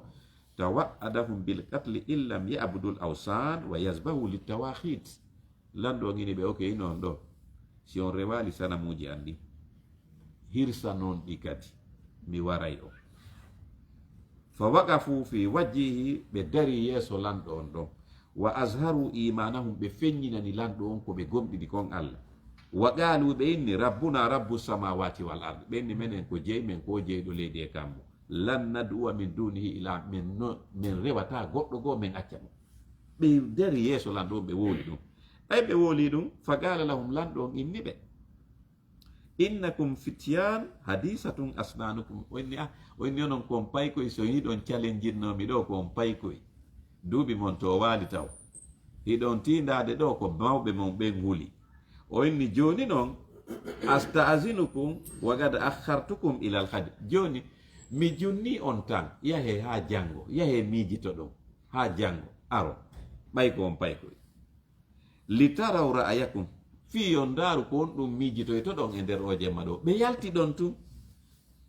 tawa'adahum bil qatli in lam ya'budul awsan wa yasbahu lit tawakhit. Lanɗo on ini ɓe, ok, non ɗo, si on rewaali sanamuuji an ɗin, hirsanon ɗi kadi, mi waray on. Fa waqafu fi wajhihi, ɓe dari yeeso lanɗo on ɗon. Wa azharu imanahum, ɓe feññinani lanɗo on ko ɓe gomɗini kon Alla. Wa qaalu, ɓe inni, rabbuna rabbu samawati wal ard. Ɓe inni, menen ko jeyi men, ko jeyɗo leydi e kammu. Lan nad'uwa min dunihi ila, min no, min rewata goɗɗo goo, min acca mo. Ɓe dari yeeso lanɗo on, ɓe wowli ɗum. Ɓay ɓe wowli ɗum, fa qala lahum, lanɗo on inni ɓe, innakum fityan hadisatun asnanukum. O inni, ah, o inni onon ko on paykoy, so hiɗon challenge-inno mi ɗo, ko on paykoy. Duuɓi mon to waali taw. Hiɗon tiindaade ɗo ko mawɓe mon ɓen huli. O inni, jooni non, asta'zinukum wa qad akhartukum ila al ghad. Jooni, mi junni on tan, yahee haa janngo, yahee miijitoɗon haa janngo, aron. Ɓay ko on paykoy. Li taraw ra'ayakum, fii yo ndaaru ko on ɗum miijitoytoɗon e nder o jemma ɗo. Ɓe yalti ɗon tun.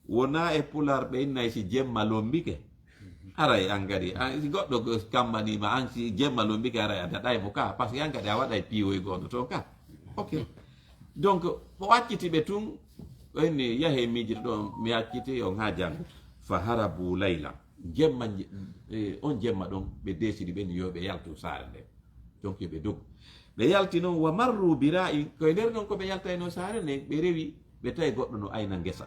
Wonaa e Pulaar ɓe innay si jemma lombike. Aray an kadi, an si goɗɗo ko kammaniima, an si jemma lombike, aray a daɗay mo ka, parce que an kadi a waɗay piiwoy gooto toon ka. Ok. Donc, o acciti ɓe tun, o inni, yahee miijitoɗon, mi acciti on haa janngo. Fa harabu layla. Jemma nje-, eh, on jemma ɗon, ɓe deesidi ɓen yo ɓe yaltu saare nden. Donc, yo ɓe dogu. Ɓe yalti noon, wa marru bi ra'in, ko e nder noon ko ɓe yaltaynoo saare nden, ɓe rewi, ɓe tawi goɗɗo no ayna ngesa.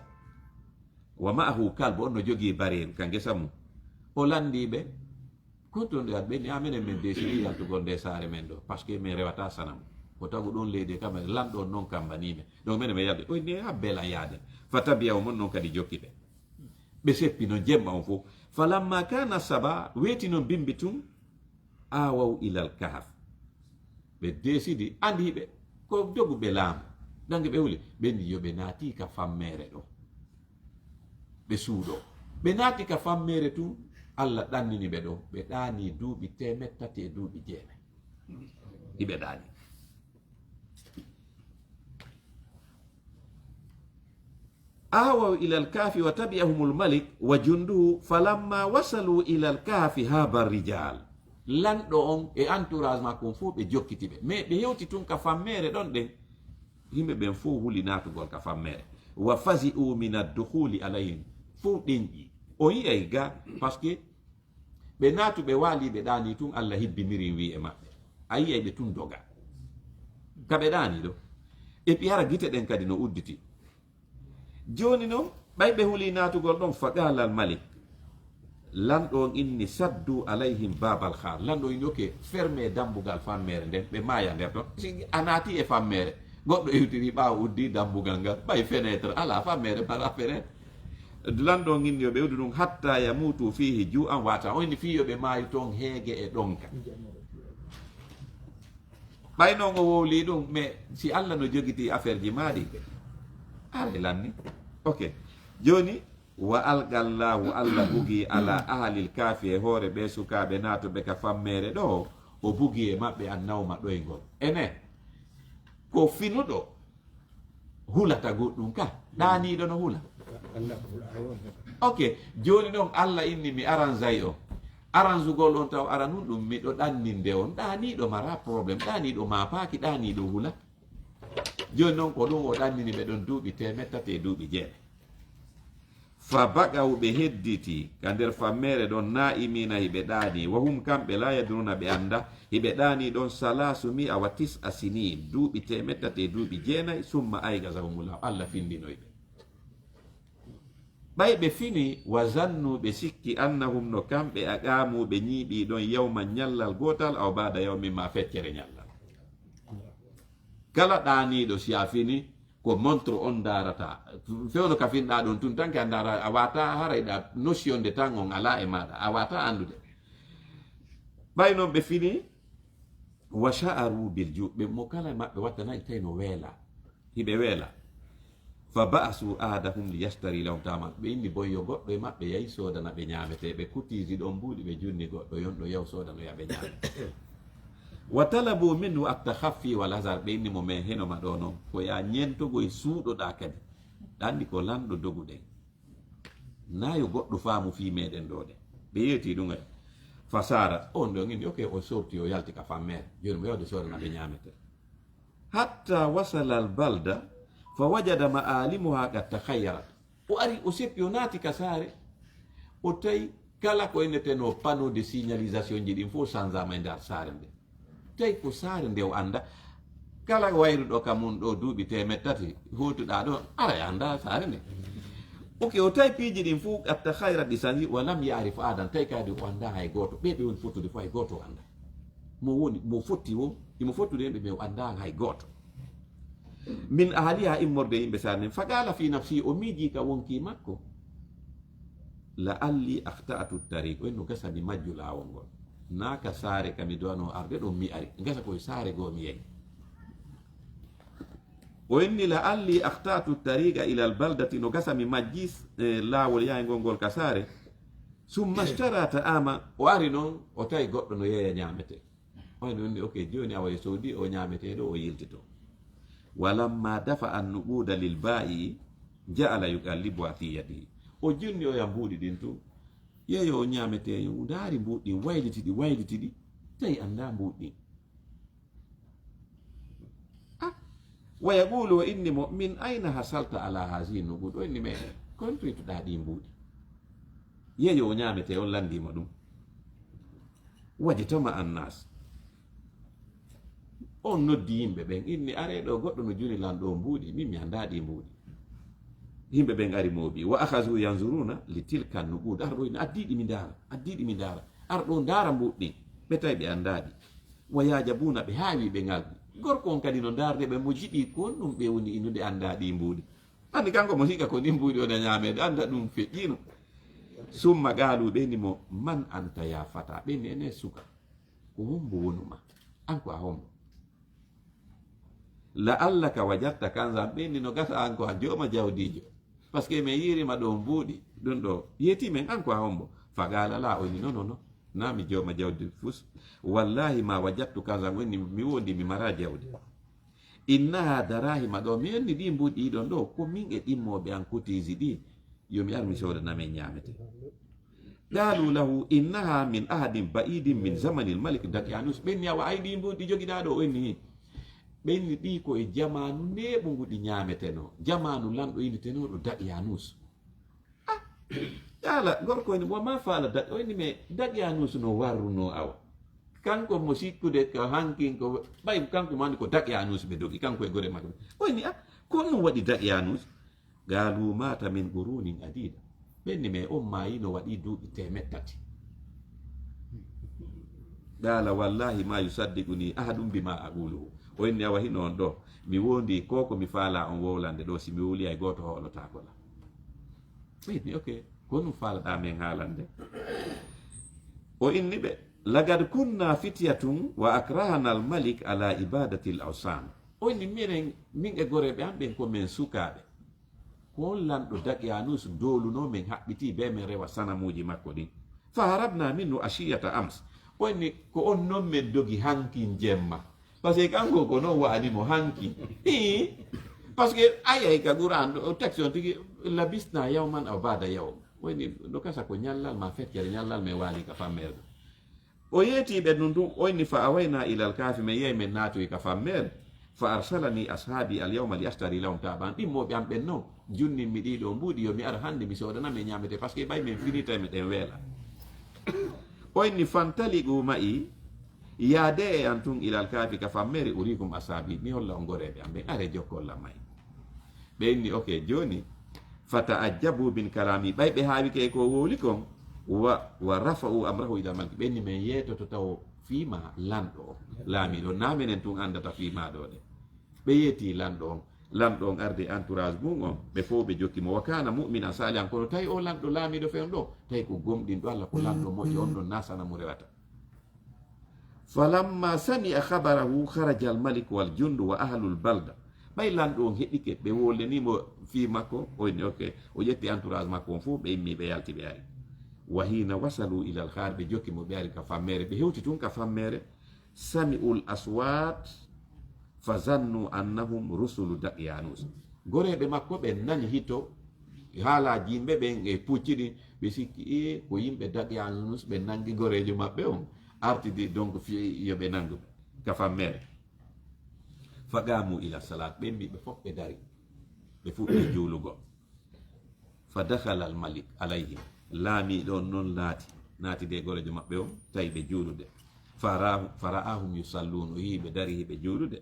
Wa ma'ahu kalb, on no jogii bareyel ka ngesa mum. O lanndii ɓe, ko honto ɓe waɗi? Ɓe inni, a menen min décidii yaltugol nde saare men ɗo, parce que min rewataa sanam. Ko tagu ɗon leydi kam, lanɗo on noon kammbanii men. Donc menen min yalti, o inni, a belan yaade. Fa tabi'ahum, on noon kadi jokki ɓe. Ɓe seppi noon jemma on fof. Falamma kana saba, weeti noon bimbi tun, awaw ilal kahf. Ɓe décidi, andi ɓe ko doguɓe laamu. Dange ɓe huli, ɓe ndi yo ɓe naati ka fammeere ɗo. Ɓe suuɗo. Ɓe naati ka fammeere tun, Allah ɗannini ɓe ɗo. Ɓe ɗaani duuɓi teemeɗɗe tati e duuɓi jeenay. Hiɓe ɗaani. Awaw ilal kahfi wa tabi'ahumul malik wa junduhu falamma wasalu ilal kahfi haba rijal. Lanɗo on e entourage makko on fof ɓe jokkiti ɓe. Mais ɓe hewti tun ka fammeere ɗon ɗen. Yimɓe ɓen fof huli naatugol ka fammeere. Wa fazi'u min ad-dukhuli alayhim. Fof ɗenƴi. O yi'ay ga, parce que ɓe naatu ɓe waali ɓe ɗaani tun, Allah hibbiniri wi e maɓɓe. A yi'ay ɓe tun doga. Ka ɓe ɗaani ɗo. Et puis hara gite ɗen kadi no udditi. Jooni non, ɓay ɓe huli naatugol ɗon, fa qala al malik. Lanɗo on inni, saddu alayhim babal khar. Lanɗo on inni, ok, ferme dambugal fammeere nden, ɓe maaya nder ton. Si a naati e fammeere, goɗɗo iwtiri ɓaawo uddi dambugal ngal, ɓay fenêtre, ala fammeere, mara fenêtre. Lanɗo on inni yo ɓe uddu ɗum, hatta yamutu fihi ju'an wa 'atashan. On inni fii yo ɓe maayu ton heege e ɗonka. Ɓay non o wowli ɗum, mais si Allah no jogiti affaire ji maaɗi, aray lanni. Ok. Jooni, wa alqallahu, Allah bugi ala ahlil kahfi, e hoore ɓe sukaaɓe naatuɓe ka fammeere ɗo, o bugi e maɓɓe annawma ɗoyngol. Ene, ko finuɗo hulata goɗɗum ka, ɗaaniiɗo no hula. Ok, jooni non Allah inni mi aranzay on. Aranzugol on taw aranun ɗum miɗo ɗanninde on. Ɗaaniiɗo mara problème, ɗaaniiɗo maapaaki, ɗaaniiɗo hula. Jooni non ko ɗum o ɗannini ɓe ɗon duuɓi teemeɗɗe tati e duuɓi jeenay. Fa baqaw, ɓe hedditi ka nder fammeere ɗon, naa'imiina, hiɓe ɗaani, wa hum, kamɓe, laa yadruuna, ɓe annda, hiɓe ɗaani ɗon, salaasu mi'a wa tis'a siniin, duuɓi teemeɗɗe tati e duuɓi jeenay, summa ayqazahumullah, Allah findinoy ɓe. Ɓay ɓe fini, wa zannu, ɓe sikki, annahum, no kamɓe, aqaamu, ɓe ñiiɓi ɗon, yawman, ñallal gootal, aw ba'da yawmin, ma feccere ñallal. Kala ɗaaniiɗo, si a fini, ko montre on ndaarata. Fewno ka finɗaa ɗon tun tan ke a ndaara, a wata haray ɗa notion de tan on alaa e maaɗa. A wata anndude. Ɓay non ɓe fini, wa sha'aru bil ju', ɓe mo kala e maɓɓe watta nayi tawi no weela. Hiɓe weela. Fa ba'asu ahadahum li yashtari lahum ta'aman. Ɓe inni boy yo goɗɗo e maɓɓe yahi soodana ɓe ñaametee. Ɓe kutiji ɗon mbuuɗi, ɓe junni goɗɗo yonɗo yahu soodanoya ɓe ñaametee. Wa talabu minhu at-takhaffi wal hazar, ɓe inni mo, men heno ma ɗo non, ko ya ñentogo e suuɗoɗa kadi. Ɗa anndi ko lanɗo doguɗen. Na yo goɗɗo faamu fii meɗen ɗo de. Ɓe yeeti ɗum e fasara. On ɗon inni, ok, o sorti, o yalti ka fammeere. Jooni mo yawde soodana ɓe ñaametee. Hatta wasala al balda, fa wajada ma'alimuha qad takhayyarat. O ari, o seppi, o naati ka saare. O tawi kala ko inneteno panneau de signalisation ji ɗin fof sanzama e nder saare nde. Tawi ko saare nde o annda. Kala wayruɗo ka mum ɗo duuɓi teemeɗɗe tati, hootuɗa ɗo, aray annda saare nde. Ok, o tawi piiji ɗin fof qad takhayyarat, ɗi sanzi, wa lam ya'rif ahadan, tawi kadi o annda hay gooto. Ɓe ɓe woni fottude fof hay gooto o annda. Mo woni, mo fotti o, imo fottude yimɓe ɓe o annda hay gooto. Min ahliha, immorde yimɓe saare nden. Fa qala fi nafsi, o miiji ka wonki makko. La'alli akhta'tu tariq. O inni no gasa mi majju laawol ngol. Na ka saare ka mi duwano arde ɗon mi ari. Gasa koye saare goo mi yahi. O inni la'alli akhta'tu tariqa ila al baldati, no gasa mi majji, eh, laawol yahayngol ngol ka saare. Summa ashtara ta'ama. O ari non, o tawi goɗɗo no yeeya ñaametee. On ɗum ni, ok, jooni awa e soodi, o ñaameteeɗo, o yiltito. Walamma dafa an nuquda lil ba'i, ja'ala yuqallibuha fi yadihi. O junni oya mbuuɗi ɗin tun. Yeeyo o ñaametee, o ndaari mbuuɗi ɗin, wayliti ɗi, wayliti ɗi, tawi annda mbuuɗi ɗin. Ah, wa yaqulu, o inni mo, min ayna hasalta ala hazihi nuqud? O inni, mais kono toytuɗa ɗi mbuuɗi? Yeeyo o ñaametee, on lanndii mo ɗum. Wajtama annas. On noddi yimɓe ɓen, inni: "Aree ɗoo, goɗɗo no juni lan ɗoo mbuuɗi, min mi anndaa ɗii mbuuɗi." Yimɓe ɓen ari mooɓi, wa akhazu yanzuruna li tilka nuqud, ar ɗoo inni: "Addii ɗi mi ndaara, addii ɗi mi ndaara, ar ɗoo ndaara mbuuɗi ɗin." Ɓe tawi ɓe anndaa ɗi. Wa yajabuna, ɓe haawi ɓe ŋalɗi. Gorko on kadi no ndaarde ɓe, mo jiɗi ko on ɗum ɓe woni inude anndaa ɗii mbuuɗi. Anndi kanko mo hika ko ɗin mbuuɗi o na ñaameede, annda ɗum feƴƴiino. Summa qaalu, ɓe inni mo: "Man anta ya fata?" Ɓe inni: "Ene suka, ko hombo wonuma? An ko a hombo?" "La'allaka wajadta kanzan." Ɓe inni: "No gasa an ko a jooma jawdiijo, parce que min yiirima ɗoo mbuuɗi, ɗum ɗoo yeeti min, an ko a hombo?" Fa qala la, o inni: "No, no, no, na mi jooma jawdi fus. Wallahi ma wajadtu kanzan." O inni: "Mi wondi, mi mara jawdi. Innaha darahima." Ɗoo mi onni ɗii mbuuɗi ɗon ɗoo, ko min e ɗimmooɓe an kotiiji ɗi, yo mi ar mi soodana min ñaamete. Qaalu lahu: "Innaha min ahadin ba'idin min zamanil malik Daqyanus." Ɓe inni: "Awa, ay ɗii mbuuɗi jogiɗaa ɗoo?" O inni: "Hi." Ɓe inni: "Ɗii ko e jamaanu neeɓungu ɗi ñaametenoo, jamaanu lanɗo initenooɗo Daqyanus." Ah, qaala, gorko inni: "Wa ma faala Dak-," o inni: "Me Daqyanus no warrunoo awa? Kanko mo sikkude ko hankin ko, ɓay kanko mo anndi ko Daqyanus ɓe dogi, kanko e gore makko." O inni: "Ah, ko honɗum waɗi Daqyanus?" Qaalu: "Mata min qurunin adida." Ɓe inni: "Me on maayino waɗi duuɓi teemeɗɗe tati." Qaala: "Wallahi ma yusaddiquni ahadun bima aquluhu." O inni: "Awa hino on ɗoo, mi wondi ko ko mi faala on wowlande ɗoo, si mi wowli ay gooto hoolotaako la." Ɓe inni: "Ok, ko honɗum faalaɗaa men haalande?" O inni ɓe: "Laqad kunna fityatun wa akrahana al-malik ala ibadatil awsan." O inni: "Minen, min e goreeɓe an ɓen ko men sukaaɓe. Ko on lanɗo Daqyanus doolunoo men, haɓɓitii bee men rewa sanamuuji makko ɗin. Fa harabna minhu ashiyata ams." O inni: "Ko on non men dogi hankin jemma. Parce que kanko ko non wa'ani mo hankin." Ii. Parce que ayay ka Qur'an ɗoo, texte on tigi: "Labisna yawman aw ba'da yawm." O inni: "No gasa ko ñallal maa feccere ñallal men waali ka fammeere." O yeetii ɓe ɗum ɗum, o inni: "Fa awayna ilal kahfi," men yehi men naatoyi ka fammeere. "Fa arsalani ashaabi al yawma li ashtari lahum ta'ban." Ɗimmooɓe an ɓen non junnin mi ɗii ɗoo mbuuɗi, yo mi ar hannde mi soodana men ñaamete, parce que ɓay men finii tawi meɗen weela. O inni: "Fantaliqu ma'i, yaadee e an tun ilal kahfi ka fammeere, urikum ashaabi, mi holla on goreeɓe an ɓen, aree jokkollan ma'i." Ɓe inni: "Ok, jooni." Fa ta'ajjabu min kalami, ɓay ɓe haawike e ko wowli kon, wa, wa rafa'u amrahu ilal malik. Ɓe inni: "Men yeetoto tawo fii maa lanɗo on, laamiiɗo, na menen tun anndata fii maa ɗoo de." Ɓe yeetii lanɗo on, lanɗo on ardi entourage mum on, ɓe fow ɓe jokki mo. Wa kana mu'minan salihan, kono tawi o lanɗo laamiiɗo fewndo ɗoo, tawi ko gomɗinɗo Allah, ko lanɗo moƴƴo, on ɗon na sanamu rewata. Falamma sami'a khabarahu kharaja al-malik wal jundu wa ahlul balda. Ɓay lanɗo on heɗike, ɓe wollenii mo fii makko, o inni: "Ok." O ƴetti entourage makko on fow, ɓe immii, ɓe yalti, ɓe ari. Wa hina wasalu ilal khar, ɓe jokki mo, ɓe ari ka fammeere, ɓe hewti tun ka fammeere. Sami'ul aswat fa zannu annahum rusulu Daqyanus. Goreeɓe makko ɓen nani hito haalaaji yimɓe ɓen e pucci ɗin, ɓe sikki, ee, ko yimɓe Daqyanus ɓe nangi goreejo maɓɓe on, artidi donc fii yo ɓe nangu ɓe ka fammeere. Fa qamu ila salat, ɓen mbii ɓe fof ɓe dari, ɓe fuɗɗi juulugol. Fa dakhala al malik alayhim, laamiiɗo on non laati, naatidi e goreejo maɓɓe on, tawi ɓe juulude. Fa raahu-, fa ra'ahum yusallun, o yi'i ɓe dari hiɓe juulude.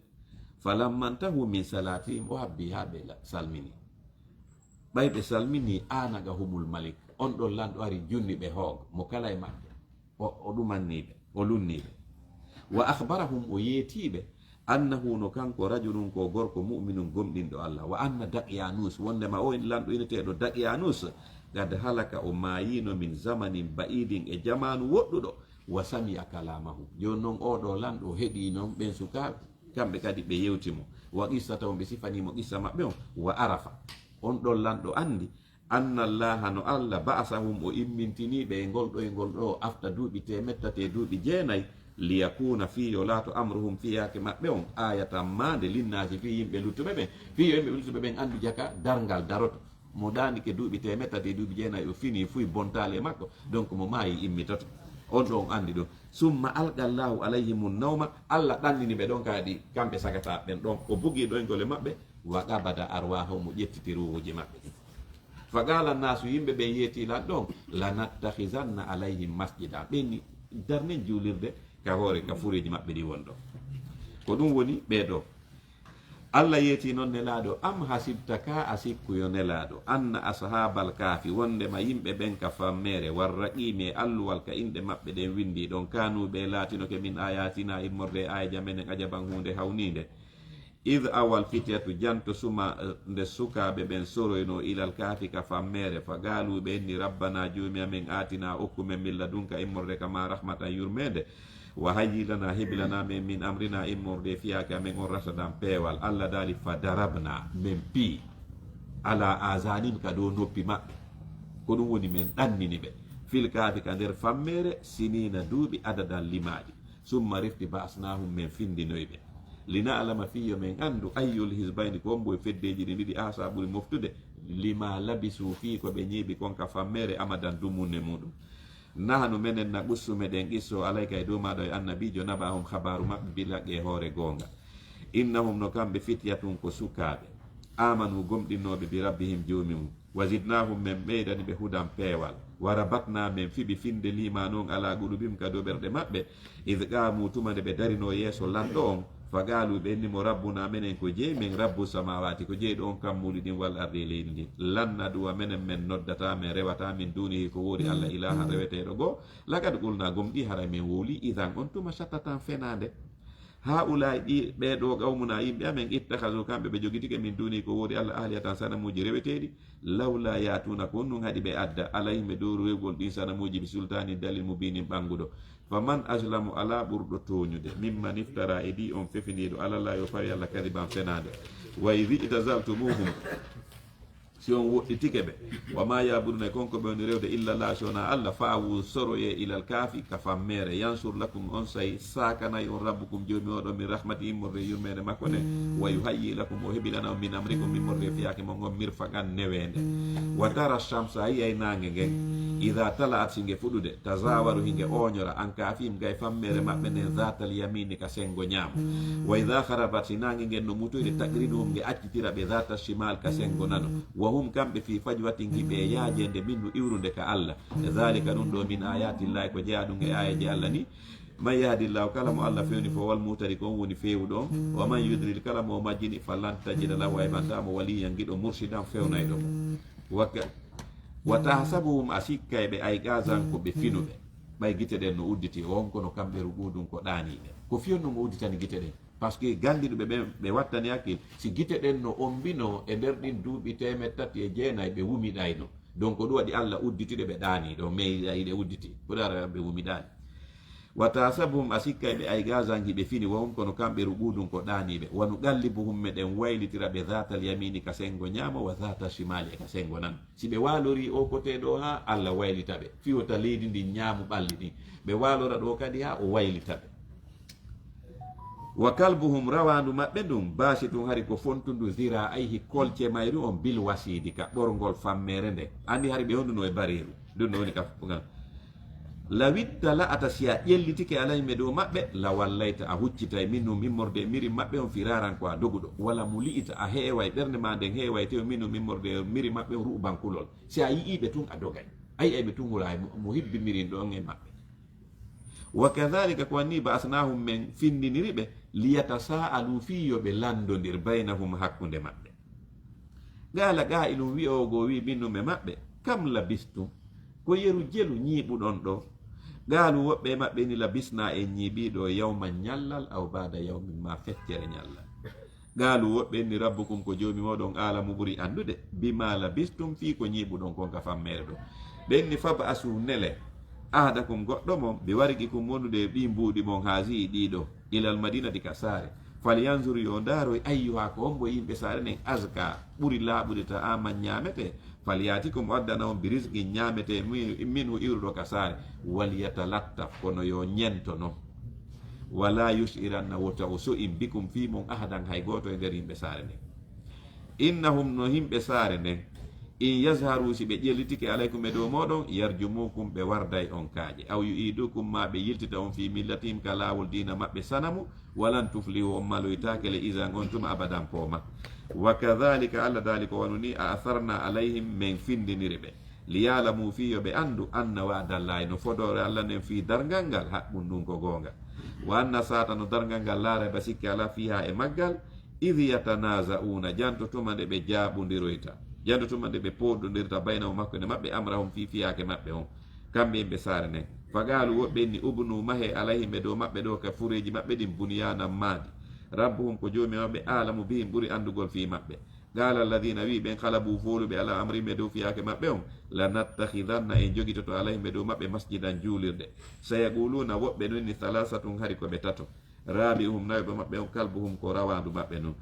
Falamma ntahu min salatihim, o habbi haa ɓe la-, salmini. Ɓay ɓe salmini, anaqahumul malik, on ɗon lanɗo ari junni ɓe hoog, mo kala e maɓɓe. O, o ɗumanni ɓe, o lunni ɓe. Wa akhbarahum, o yeetii ɓe, annahu, no kanko, rajulun, ko gorko, mu'minun, gomɗinɗo Allah, wa anna Daqyanus, wondema o lanɗo ineteeɗo Daqyanus, qad halaka, o maayiino, min zamanin ba'idin, e jamaanu woɗɗuɗo, wa sami'a kalamahu. Jooni non, oo ɗoo lanɗo heɗii non ɓen sukaaɓe, kamɓe kadi ɓe yewti mo. Wa qissatahum, ɓe sifanii mo qissa maɓɓe on. Wa arafa, on ɗon lanɗo anndi, anna Allaha, no Allah, ba'asahum, o immintinii ɓe e ngol ɗoyngol ɗoo, afta duuɓi teemeɗɗe tati e duuɓi jeenay, liyakuna, fii yo laato, amruhum, fiyaake maɓɓe on, ayatan, maande, linnaasi, fii yimɓe luttuɓe ɓen, fii yo yimɓe luttuɓe ɓen anndu jaka darngal daroto. Mo ɗaanike duuɓi teemeɗɗe tati e duuɓi jeenay, o finii, fuy bontaali e makko, donc mo maayi immitoto. On ɗon anndi ɗum. Summa alqa Allahu alayhimun nawma, Allah ɗannini ɓe ɗon kadi, kamɓe sagataaɓe ɓen ɗon. O bugii ɗoyngol e maɓɓe, wa qabada arwahahum, o ƴettiti ruuhuuji maɓɓe. Fa qaala nnaasu, yimɓe ɓen yeetii lan ɗon, lanattakhizanna alayhim masjida. Ɓen ni, darnen juulirde ka hoore, ka fureeji maɓɓe ɗi won ɗon. Ko ɗum woni ɓee ɗoo. Allah yeeti noon Nelaaɗo, "Am hasibta, kaa a sikku yo Nelaaɗo, anna ashaabal kahfi, wonndema yimɓe ɓen ka fammeere, war raqiimi e alluwal ka inɗe maɓɓe ɗen winndii ɗon, kaanu ɓe laatinoke min aayaatinaa immorde e aayeeje amen ajaban huunde hawniinde." Id awal fityatu, janto suma, eh, nde sukaaɓe ɓen soroynoo ilal kahfi ka fammeere, fa gaalu ɓe inni, "Rabbana, Joomi amen, aatina, okku men, min ladunka, immorde ka maa, rahmatan, yurmeende, wa hayyi lana, hebilana men, min amrina, immorde e fiyaake amen on, rasadan, peewal." Allah daali, "Fa darabna, men pii, ala azanihim, ka dow noppi maɓɓe." Ko ɗum woni men ɗannini ɓe, fil kahfi, ka nder fammeere, sinina, duuɓi, adadan, limaaɗi. Summa refti ba'asnahum, men findinoy ɓe. Lina'lama, fii yo men anndu, ayyul hizbayni, ko hombo e feddeeji ɗin ɗiɗi, ahsa, ɓuri moftude, lima labisu, fii ko ɓe ñiiɓi kon ka fammeere, amadan, dumunne muɗum. Nahnu, menen, naqussu, meɗen qisso, alayka, e dow maaɗa, yo annabiijo, naba'ahum, habaaru maɓɓe, bil haqqi, e hoore goonga. Innahum, no kamɓe, fityatun, ko sukaaɓe, amanu, gomɗinnooɓe, bi rabbihim, Joomi mum. Wa zidnahum, men ɓeydani ɓe hudan, peewal. Wa rabatna, men fiɓi finde liimaanu on, ala qulubihim, ka dow ɓerɗe maɓɓe. Id qaamu, tuma nde ɓe darinoo yeeso lanɗo on. Fa qaalu, ɓe inni mo, rabbuna, menen ko jeyi men, rabbu samawati, ko jeyɗo on kammuuli ɗin, wal ardi, e leydi ndin. Lan nad'uwa, menen men noddataa, men rewataa, min dunihi, ko woori Allah, ilahan, reweteeɗo goo. Laqad qulna, gomɗii haray men wowlii, idan, on tuma, shattatan, fenaande. Haa'ulaa'i, ɗii, ɓee ɗoo, qawmuna, yimɓe amen, ittakhazuu, kamɓe ɓe jogitike, min duunihi, ko woori Allah, aalihatan, sanamuuji reweteeɗi. Lawlaa ya'tuuna, ko honɗum haɗi ɓe adda, alayhim, e dow rewgol ɗin sanamuuji, bi sultaanin, dalil, mubiinin, ɓannguɗo. Faman azlamu, alaa ɓurɗo tooñude, mimman iftaraa, e ɗii on fefiniiɗo, alallaahi, o fawi Allah, kadiban, fenaande. Wa idh i'tazaltumuuhum, si on woɗɗitike ɓe, wa maa ya'buduuna, e kon ko ɓe woni rewde, illa Laahu, si wonaa Allah, fa'awu, soroyee, ilal kahfi, ka fammeere, yansur lakum, onsay saakanay on, rabbukum, Joomi mooɗon, min rahmatihi, immorde e yurmeende makko nden, wa yuhayyi lakum, o hebilana on, min amrikum, immorde e fiyaake mon on, mirfaqan, neweende. Wa tara shamsa, a yi'ay naange ngen, idha tala'at, si nge fuɗude, tazawaru, hinge ooñora, an kahfihim, gay fammeere maɓɓe nden, zatal yamini, ka senngo ñaamo. Wa idha gharabat, si naange ngen no mutoyde, taqriduhum, nge accitira ɓe, zata shimal, ka senngo nano. Wa hum, kamɓe, fi fajwatin, hiɓe yaajeende, minhu, iwrunde ka Allah. Dhalika, ɗum ɗoo, min ayatillahi, ko jeyaa ɗum e aayeeje Allah ni. Man yahdillahu, kala mo Allah fewni, fa huwal muhtadi, ko on woni feewuɗo on. Wa man yudlil, kala mo o majjini, falan tajida lahu, a heɓantaa mo, waliyan, giɗo, murshidan, fewnayɗo mo. Wa ka-, wa tahsabuhum, a sikkay ɓe, ayqazan, ko ɓe finuɓe. Ɓay gite ɗen no udditi, on kono kamɓe ruqudun ko ɗaaniiɓe. Ko fiyon ɗum o udditani gite ɗen. Parce que ganndiɗuɓe ɓen, ɓe wattani hakkil, si gite ɗen no ombino e nder ɗin duuɓi teemeɗɗe tati e jeenay, ɓe wumiɗayno. Donc, ko ɗum waɗi Allah udditi ɗe, ɓe ɗaanii ɗo, mais iɗe udditi. Ko ɗum ara ɓe wumiɗaali. Wa tahsabuhum, a sikkay ɓe, ayqazan, hiɓe fini, wa hum, kono kamɓe, ruqudun, ko ɗaaniiɓe. Wa nuqallibuhum, meɗen waylitira ɓe, zatal yamini, ka senngo ñaamo, wa zata shimali, e ka senngo nano. Si ɓe waalorii o kote ɗo haa, Allah waylita ɓe, fiyo ta leydi ndin, ñaamu ɓalli ɗin. Ɓe waalora ɗo kadi haa, o waylita ɓe. Wa kalbuhum, rawaandu maɓɓe ndun, baasitun, hari ko fontundu, ziraa'ayhi, kolce mayru on, bil wasiidi, ka ɓorngol fammeere nden. Anndi hari ɓe honduno e bareeru. Ɗum no woni ka, law ittala'ta, si a ƴellitike, alayhim, e dow maɓɓe, la wallayta, a huccitay, minhum, immorde e miri maɓɓe on, firaran, ko a doguɗo. Wala muli'ita, a heeway, ɓernde maa nden heeway tew, minhum, immorde e miri maɓɓe on, ru'ban, kulol. Si a yi'ii ɓe tun, a dogay. A yi'ay ɓe tun, hula mo, mo hibbi miri ndin on e maɓɓe. Wa kadhalika, ko wanni, ba'asnahum, men findiniri ɓe, liyatasa'alu, fii yo ɓe landondir, baynahum, hakkunde maɓɓe. Qala qa'ilun, wi'oowo goo wi'i, minhum, e maɓɓe, kam labistum, ko yeru jelu ñiiɓuɗon ɗo? Qaalu, woɓɓe e maɓɓe ni, labisna, en ñiiɓii ɗo, yawman, ñallal, aw ba'da yawmin, maa feccere ñallal. Qaalu, woɓɓe inni, rabbukum, ko Joomi mooɗon, a'lamu, ɓuri anndude, bima labistum, fii ko ñiiɓuɗon kon ka fammeere ɗo. Ɓe inni, fab'asu, nele, ahadakum, goɗɗo mon, bi warqikum, wondude e ɓii mbuuɗi mon, haazihi, ɗii ɗo, ilal madinati, ka saare. Falyanzur, yo ndaaroy, ayyuha, ko hombo yimɓe saare nden, azka, ɓuri laaɓude, ta'aman, ñaametee. Falyatikum, o addana on, bi rizqin, ñaametee, mi-, minhu, iwruɗo ka saare. Walyatalattaf, kono yo ñento non. Wala yush'iranna, wota o so'in, bikum, fii mon, ahadan, hay gooto e nder yimɓe saare nden. Innahum, no yimɓe saare nden, in yazharu, si ɓe ƴellitike, alaykum, e dow mooɗon, yarjumukum, ɓe warday on kaaƴe. Aw yu'idukum, maa ɓe yiltita on, fii millatihim, ka laawol diina maɓɓe sanamu, walan tuflihu, on maloytaake le, izan, on tuma, abadan, pooma. Wa kadhalika, Allah daali ko wano nii, a'tharna alayhim, men findiniri ɓe. Liya'lamu, fii yo ɓe anndu, anna wa'dallahi, no fodoore Allah nden fii darngal ngal, haqqun, ɗum ko goonga. Wa anna saata, no darngal ngal laara ba sikke alaa, fiihaa, e maggal, idh yatanaza'una, janto tuma nde ɓe jaaɓondiroyta, janto tuma nde ɓe pooɗondirta, baynahum, hakkunde maɓɓe, amrahum, fii fiyaake maɓɓe on, kamɓe yimɓe saare nden. Fa qaalu, woɓɓe inni, ubnu, mahee, alayhim, e dow maɓɓe ɗoo, ka fureeji maɓɓe ɗin, bunyaanan, maadi. Rabbuhum, ko joomi maɓɓe, a'lamu bihim, ɓuri anndugol fii maɓɓe. Qaala alladhiina, wi'i ɓen, ghalabu, fooluɓe, alaa amrihim, e dow fiyaake maɓɓe on, lanattakhidanna, en jogitoto, alayhim, e dow maɓɓe, masjidan, juulirde. Sayaquluuna, woɓɓe no inni, thalaasatun, hari ko ɓe tato. Raabi'uhum, nayoɓo maɓɓe on, kalbuhum, ko rawaandu maɓɓe ndun.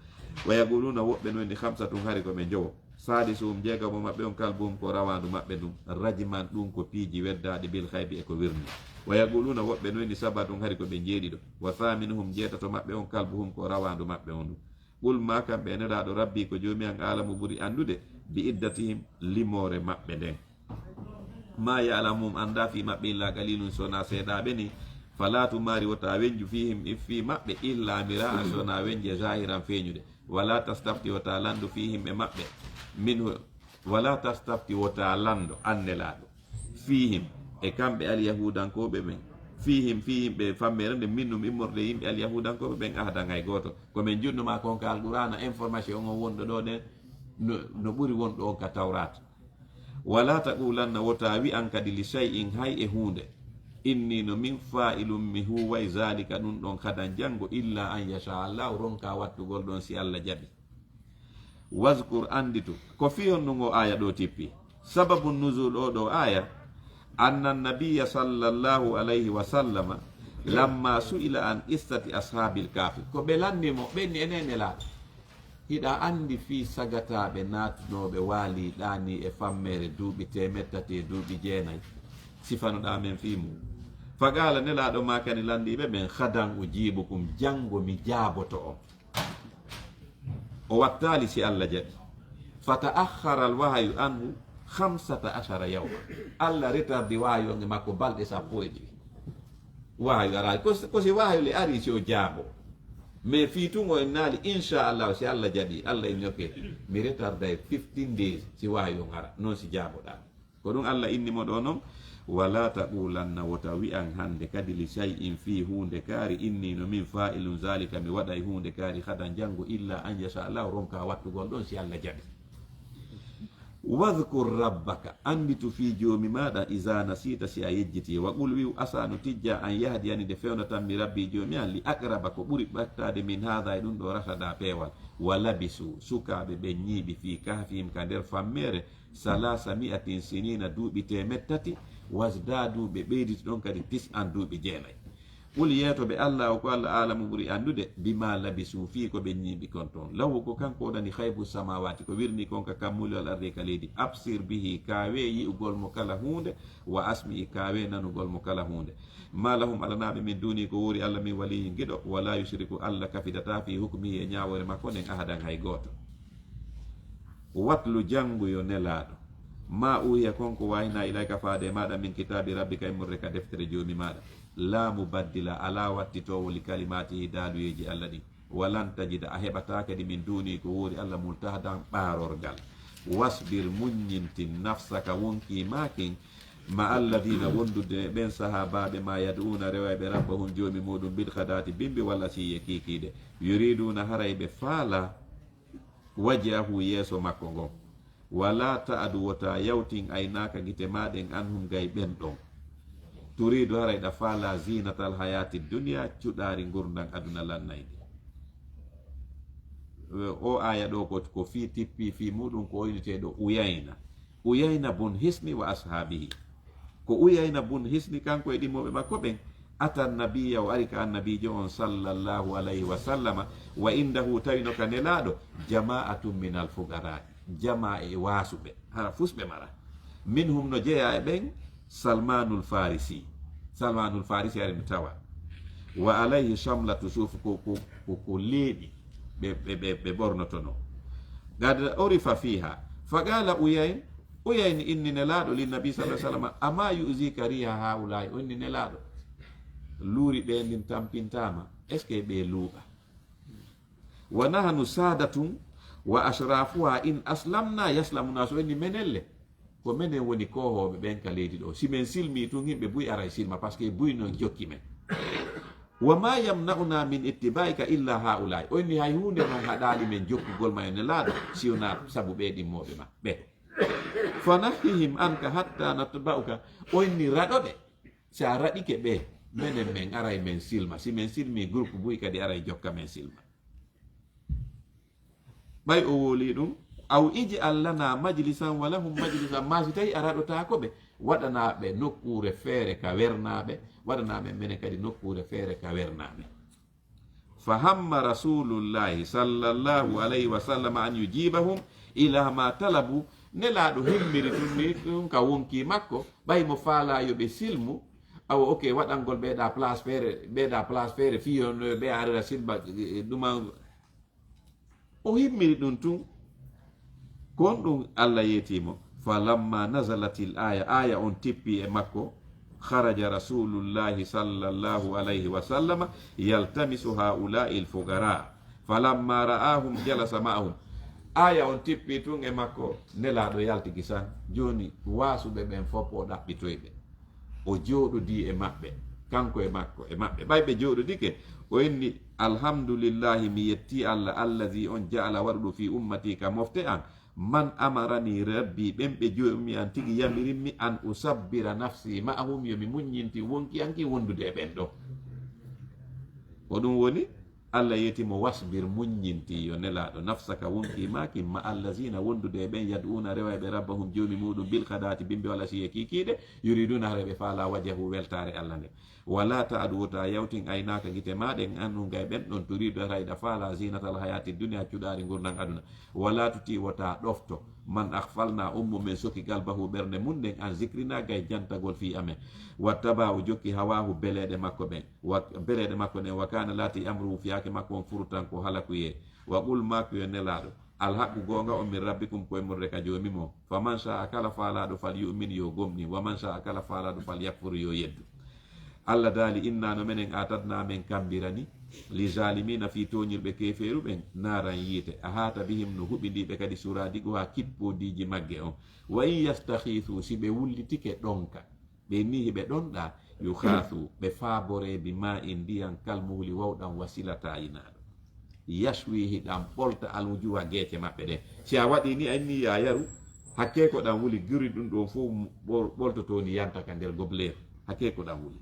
Wa yaquluuna, woɓɓe no inni, khamsatun, hari ko ɓe njowo. Saadisuhum, jeegamo maɓɓe on, kalbuhum, ko rawaandu maɓɓe ndun. Rajman, ɗun ko piiji weddaaɗi, bil ghaybi, e ko wirnii. Wa yaquluuna, woɓɓe no inni, sab'atun, hari ko ɓe njeeɗiɗo. Wa thaaminuhum, jeetato maɓɓe on, kalbuhum, ko rawaandu maɓɓe on ndun. Qul, maa kan ɓe, Nelaaɗo, Rabbi, ko Joomi an, a'lamu, ɓuri anndude, bi iddatihim, limoore maɓɓe nden. Ma ya'lamuhum, anndaa fii maɓɓe, illa qaliilun, so wonaa seeɗaaɓe ni. Falaa tumaari, wota wenju, fiihim, fii maɓɓe, illa miraa'an, so wonaa wenje zaahiran, feeñude. Walaa tastafti, wota lanndu, fiihim, e maɓɓe, minhu, walaa tastafti, wota lanndu, an Nelaaɗo, fiihim, e kamɓe alyahuudankooɓe ɓen, fiihim, fii yimɓe fammeere nden, minnum, immorde e yimɓe alyahuudankooɓe ɓen, ahadan, hay gooto. Ko men junnu maa kon ka Alqur'aana, information on wonɗo ɗoo ɗen, no, no ɓuri wonɗo on ka Tawraata. Walaa taqulanna, wota wi'an kadi, li shay'in, hay e huunde, inni, no min, faa'ilun, mi huuway, zaalika, ɗun ɗon, ghadan, janngo, illa an yashaa Allaahu, ronka wattugol ɗon si Alla jaɓi. Wazkur, annditu, ko fii honɗun oo aaya ɗoo tippi? Sababu nuzul oo ɗoo aaya, anna nabiyya sallallahu alayhi wa sallama, lamma su'ila an qissati ashaabil kahfi. Ko ɓe lanni mo, ɓe inni, enen Nelaaɗo, hiɗa anndi fii sagataaɓe naatunooɓe waaliiɗaa nii e fammeere duuɓi teemeɗɗe tati e duuɓi jeenay? Sifanoɗaa men fii mun. Fa qaala, Nelaaɗo maakani lanndiiɓe ɓen, ghadan ujiibukum, janngo mi jaaboto on. O wattaali si Alla jaɓi. Fata'akhkhara al-wahyu anhu khamsata ashara yawma. Alla retardi wahyu on e makko balɗe sappo e ɗiɗi. Wahyu araali. Ko si, ko si wahyu le ari si o jaabo. Mais fii tun o innaali, insha Allah, si Alla jaɓi. Alla inni, ok, mi retarday fifteen days si wahyu on ara. Non si jaaboɗaa. Ko ɗun Alla inni mo ɗoo non, "Walaa taqulanna, wota wi'an hande kadi, li shay'in, fii huunde kaari, inni, no min, faa'ilun zaalika, mi waɗay huunde kaari, ghadan, janngo, illaa an yashaa Allaahu, ronka wattugol ɗon si Alla jaɓi." "Wadhkur rabbaka, annditu fii Joomi maaɗa, izaa nasiita, si a yejjitii, wa qul, wi'u, asaa, no tijjaa, an yahdiyani, nde fewnatammi, Rabbii, Joomi an, li aqraba, ko ɓuri ɓattaade, min haadhaa, e ɗun ɗoo, rashadaa, peewal. Wa labisuu, sukaaɓe ɓen ñiiɓi, fii kahfihim, ka nder fammeere, salaasa mi'atin siniina, duuɓi teemeɗɗe tati, wasdaaduu, ɓe ɓeyditi ɗon kadi, tis'an, duuɓi jeenay. Qul, yeeto ɓe, Allaahu, ko Alla, aalamu, ɓuri anndude, bimaa labisuu, fii ko ɓe ñiiɓi kon ton. Lahu, ko kanko wonani ghaybu samaawaati, ko wirnii kon ka kammuuli, wal ardi, e ka leydi. Absir bihi, kaawee yi'ugol mo kala huunde, wa asmi'i, kaawee nanugol mo kala huunde. Maa lahum, alanaa ɓe, min duunii, ko woori Alla, min waliyyin, giɗo, wa laa yushriku, Alla kafidataa, fii hukmihi, e ñaawoore makko nden, ahadan, hay gooto. Watlu, janngu, yo Nelaaɗo, maa uuhiya, kon ko wahyinaa, ilayka, faade e maaɗa, min kitaabi rabbika, immorde ka deftere Joomi maaɗa. Laa mubaddila, alaa wattitoowo, li kalimaatihi, daaluyeeji Alla ɗin. Wa lan tajida, a heɓataa kadi, min duunii, ko woori Alla, multahadan, ɓaarorgal. Wasbir, muññintin, nafsaka, wonkii maa kin, ma'a alladhiina, wondude e ɓen sahaabaaɓe maa, yad'uuna, rewayɓe, rabbahum, Joomi muuɗum, bil ghadaati, bimbi, wal ashiyyi, e kiikiiɗe, yuriiduuna, haray ɓe faalaa, wajhahu, yeeso makko ngon. Wa laa ta'du, wota yawtin, aynaaka, gite maa ɗen, anhum, gay ɓen ɗon. Turiidu, haray ɗa faalaa, ziinatal hayaati dunyaa, cuɗaari ngurndan aduna lannayndi. O aaya ɗoo ko, ko fii tippi, fii muuɗum ko o inneteeɗo Uyayna. Uyayna bun Hisni wa ashaabihi. Ko Uyayna bun Hisni, kanko e ɗimmooɓe makko ɓen, ata nabiyya, o ari ka Annabiijo on, sallallahu alayhi wa sallama, wa indahu, tawi no ka Nelaaɗo, jamaa'atun minal fuqaraa'i, jamaa e waasuɓe, hara fusɓe mara. Minhum, no jeyaa e ɓen, Salmaanul Faarisi. Salmaanul Faarisi ari no tawa. Wa alayhi shamlatu suuf, ko, ko, ko, ko leeɓi ɓe, ɓe, ɓe, ɓe ɓornotonoo. Qad urifa fiiha. Fa qaala Uyayn, Uyayn inni Nelaaɗo, lin Nabi sallallahu alayhi wa sallam, "Amaa yu'ziika riiha haa'ulaa'i?" O inni Nelaaɗo, luuri ɓee ndin tampintaa ma, est-ce que ɓee luuɓa? "Wa nahnu saadatun wa ashraafuha, in aslamna yaslamu naasu." O inni menen le, ko menen woni koohooɓe ɓen ka leydi ɗoo. Si men silmii tun, yimɓe buy aray silma, parce que buy non jokki men. Wa ma yamna'una min ittiba'ika illa ha'ula'i. O inni hay huunde noon haɗaali men jokkugol ma, yo Nelaaɗo, si wonaa sabu ɓee ɗimmooɓe ma. Ɓe. Fanahhihim anka hatta natba'uka. O inni raɗo ɓe. Si a raɗike ɓe, menen men aray men silma. Si men silmi, groupe buy kadi aray jokka men silma. Ɓay o woli ɗum, aw ij'al lana majlisan wa lahum majlisan, maa si tawi a raɗotaako ɓe, waɗanaa ɓe nokkuure feere ka wernaa ɓe, waɗanaa ɓe menen kadi nokkuure feere ka wernaa ɓe. Fa hamma Rasulullahi sallallahu alayhi wa sallam an yujibahum ila ma talabu, Nelaaɗo himmiri ɗum ni, ɗum ka wonkii makko, ɓay mo faalaa yo ɓe silmu, awa, ok, waɗangol ɓeeɗa place feere, ɓeeɗa place feere, fii on ɓe arira silma, eh, ɗuma, o himmiri ɗum tun. Kon ɗum Allah yeeti mo. Falamma nazalatil aya, aya on tippi e makko, kharaja Rasulullahi sallallahu alayhi wa sallama yaltamisu haula'il fuqara. Falamma ra'ahum jalasa ma'ahum. Aya on tippi tun e makko, Nelaaɗo yalti kisan. Jooni, waasuɓe ɓen fof o ɗaɓɓitoy ɓe. O jooɗodii e maɓɓe, kanko e makko, e maɓɓe. Ɓay ɓe jooɗodike, o inni, "Alhamdulillahi, mi yettii Allah, allazi on ja'ala waɗuɗo fi ummati ka mofte an, man amarani rabbi, ɓen ɓe joomi an tigi yamirimmi an usabbira nafsi ma'ahum, yo mi muññinti wonki an ki wondude e ɓen ɗo." Ko ɗum woni, Allah yeeti mo, "Wasbir, muññinti, yo Nelaaɗo, nafsaka, wonkii maa kin, ma allazina, wondude e ɓen, yad'una, rewayɓe, rabbahum, joomi muɗum, bil ghadaati, bimbi wala siye kiikiiɗe, yuriduna, hara ɓe faala, wajahu, weltaare Allah nden. Wala ta'du, wota yawtin, aynaaka, gite maa ɗen, anhum, gay ɓen ɗon, turidu, hara hiɗa faala, zinatal hayaati dunya, cuɗaari ngurndan aduna. Wala tuti, wota ɗofto, man aghfalna, on mo men soki, qalbahu, ɓernde mun nden, an zikrina, gay jantagol fii amen. Wattaba'u, jokki, hawahu, beleeɗe makko ɓen." Wa bereeɗe makko nden, wa kana laati amruhu, fiyaake makko on furutan ko halakuyee. Wa qul, maaku, yo Nelaaɗo, alhaqqu, goonga on, min rabbikum, ko immorde ka Joomi mon. Faman sha'a, kala faalaaɗo, falyu'min, yo gomɗin. Waman sha'a, kala faalaaɗo, falyakfur, yo yeddu. Allah daali, inna, no menen, aatadna, men kambirani, li zalimina, fii tooñirɓe keefeeru ɓen, naaran, yiite, ahaata bihim, no huɓindii ɓe kadi, suradiquha, kippoodiiji magge on. Wa in yastakhiithu, si ɓe wullitike ɗonka, ɓe nihi ɓe ɗonɗa, yukhaasu, ɓe faaboree bi ma'in, ndiyan, kal muhli, wawɗan wa sila taayinaaɗo. Yashwi, hiɗan ɓolta, al wujuha, geece maɓɓe ɗen. Si a waɗi ni, a inni ya yaru, hakkee ko ɗan wuli, guri ɗum ɗon fof ɓol-, ɓoltotoo ni yanta ka nder gobleeru. Hakkee ko ɗan wuli.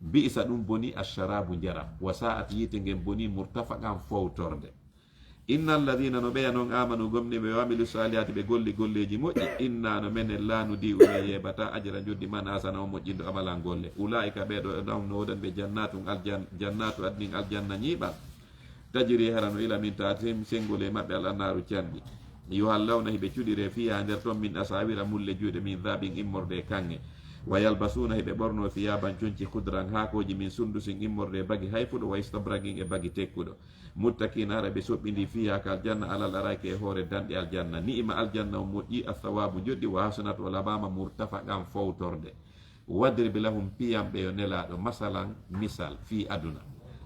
Bi'sa, ɗum boni, ash-sharabu, njaram. Wa sa'at, yiite ngen boni, murtafaqan, fowtorde. Inna alladhina, no ɓeya non, amanu, gomni ɓe, wa amilu salihati, ɓe golli golleeji moƴƴi, inna, no menen, la nudi'u, men yeebata, ajra, njoddi, man ahsana, on moƴƴinɗo, amalan, golle. Ulaa'ika, ɓee ɗo, ɗon no woodani ɓe, jannatun, aljan-, jannatu adnin, aljanna ñiiɓal, tajri, hara no ila min tahtihim, senngol e maɓɓe, al annaaru, canɗi. Yuhallawna, hiɓe cuɗiree, fiha, nder ton, min asawira, mulle juuɗe, min dhahabin, immorde e kaŋŋe. Wa yalbasuna, hiɓe ɓornoo, thiyaban, conci, khudran, haakooji, min sundusin, immorde e bagi hayfuɗo, wa istabraqin, e bagi tekkuɗo. Muttakiina, hara ɓe soɓɓindii, fiihaa, ka aljanna, alal araa'iki, e hoore danɗe aljanna. Ni'ima, aljanna on moƴƴii, athawaabu, njoɗɗi, wa hasunat, o laɓaama, murtafaqan, fowtorde. Wadrib lahum, piyan ɓe, yo Nelaaɗo, masalan, misal, fii aduna.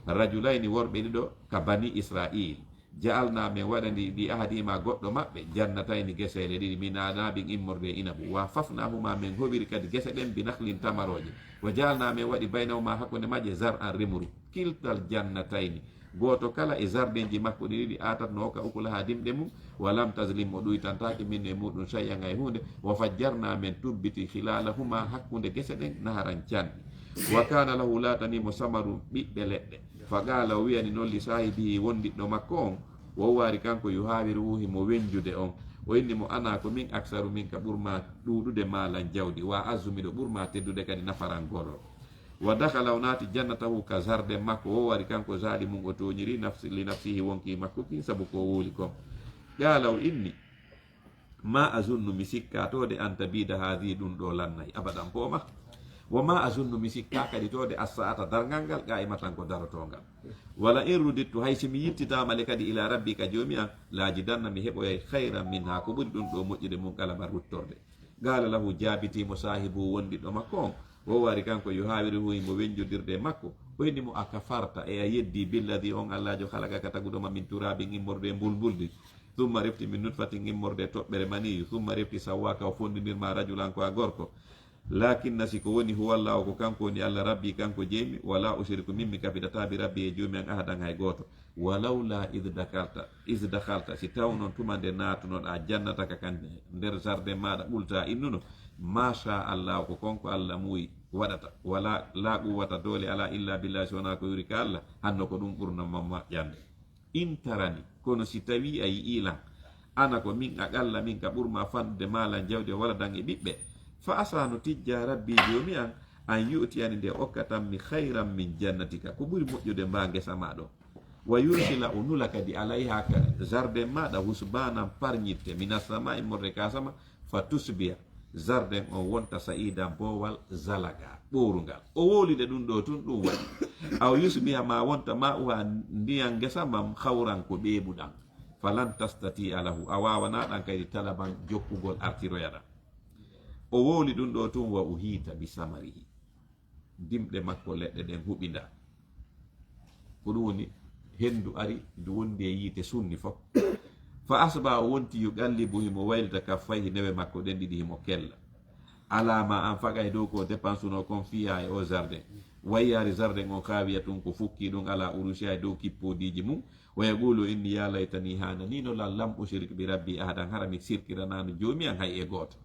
Rajulayni, worɓe ɗiɗo, ka bani Isra'iil. Ja'alnaa, men waɗani, li ahadihimaa, goɗɗo maɓɓe, jannatayni, geseele ɗiɗi, min a'naabin, immorde e inabu. Wa hafafnaahumaa, men hoɓiri kadi gese ɗen, bi nakhlin, tamarooje. Wa ja'alnaa, men waɗi, baynahumaa, hakkunde majje, zar'an, remuru. Kiltal jannatayni, gooto kala e zardenji makko ɗin ɗiɗi, aatat, no okka, ukulahaa, dimɗe mum, wa lam tazlim, o ɗuytantaake, minhu, e muɗum, shay'an, hay huunde, wa fajjarnaa, men tubbiti, khilaalahumaa, hakkunde gese ɗen, naharan, canɗi. Wa kaana lahu, laatanii mo, samarun, ɓiɓɓe leɗɗe. Fa qaala, o wi'ani non, li saahibihi, wondiɗɗo makko on, wo waari kanko, yuhaawiruhu, himo wenjude on, o inni mo, ana, ko min, aksaru minka, ɓur maa ɗuuɗude, maalan, jawdi, wa a'azzu, miɗo ɓur maa teddude kadi, nafaran, gorol. Wa dakhala, o naati, jannatahu, ka zarden makko, wo waari kanko, zalimun, o tooñiri, nafsi, li nafsihi, wonkii makko kin, sabu ko o wowli kon. Qaala, o inni, ma azunnu, mi sikkaa too de, an tabiida haadhihi, ɗum ɗoo lannay, abadan, poomaa. Wa ma azunnu, mi sikkaa kadi too de, as-saa'ata, darngal ngal, qaa'imatan, ko darotoongal. Wala in rudittu, hay si mi yittitaama le kadi, ila rabbi, ka Joomi an, la ajidanna, mi heɓoyay, khayran minhaa, ko ɓuri ɗum ɗoo moƴƴude, munqalaban, ruttorde. Qaala lahu, jaabitii mo saahibuhu, wondiɗɗo makko on, wo waari kanko, yuhaawiruhu, himo wenjodirde e makko, o inni mo, akafarta, e a yeddii, billadhii, on Allaajo, khalaqaka, taguɗo ma, min turaabin, immorde e mbulmbuldi, thumma, refti, min nutfatin, immorde e toɓɓere maniyu, thumma, refti, sawwaaka, o fonndinir ma, rajulan, ko a gorko. Lakinna, si ko woni, huwa Allahu, ko kanko woni Allah, Rabbi, kanko jeeymi, wala ushriku, min mi kafidataa, bi Rabbi, e joomi an, ahadan, hay gooto. Walawla id dakalta, id dakhalta, si taw noon tuma nde naatunoɗaa jannataka kan nder jardin maaɗa, qulta, innuno, masha Allahu, ko kanko Allah muuyi waɗata, wala, la quwwata, doole alaa, illa billah, si wonaa ko yuri ka Allah, hanno ko ɗum ɓurno ma moƴƴande. In tarani, kono si tawii a yi'ii lan, ana ko min aqalla minka, ɓur ma fanɗude, maalan, jawdi, wa waladan, e ɓiɓɓe, fa asa, no tijjaa Rabbi joomi an, an yu'tiyani, nde okkatammi, khayran min jannatika, ko ɓuri moƴƴude mbaa ngesa maa ɗon, wa yursila, o nula kadi, alayha, ka jardin maaɗa, husbanan, parñitte, minas samaa'i, morre ka sama, fa tusbiha, jardin on wonta, sa'idan, boowal, zalaqa, ɓoorungal. O wowli ɗe ɗum ɗo tun, ɗum waɗi. Aw yusbiha, ma wonta, ma'uha, ndiyan ngesa man, hawran, ko ɓeeɓuɗan. Falan tastati'a lahu, a waawanaa ɗan kadi, talaban, jokkugol, artiroya ɗan. O wowli ɗum ɗo tun, wa uhiita bi samarihi. Dimɗe makko leɗɗe ɗen huɓinda. Ko ɗum woni, hendu ari, ndu wondi e yiite sunni fof. Fa asba, o wonti, yuqallibu, himo waylita, kaffayhi, newe makko ɗen ɗiɗi, himo kella. Alaa ma anfaqa, e dow ko o dépensuno kon, fiha, e o jardin. Wayyaari jardin on, haawiya tun, ko fukki ɗum, ala urushiha, e dow kippoodiiji mum. Wa yaqulu inni, ya laytani, haananiino lan, lam ushrik bi rabbi ahadan, hara mi sirkiranaano joomi an hay e gooto.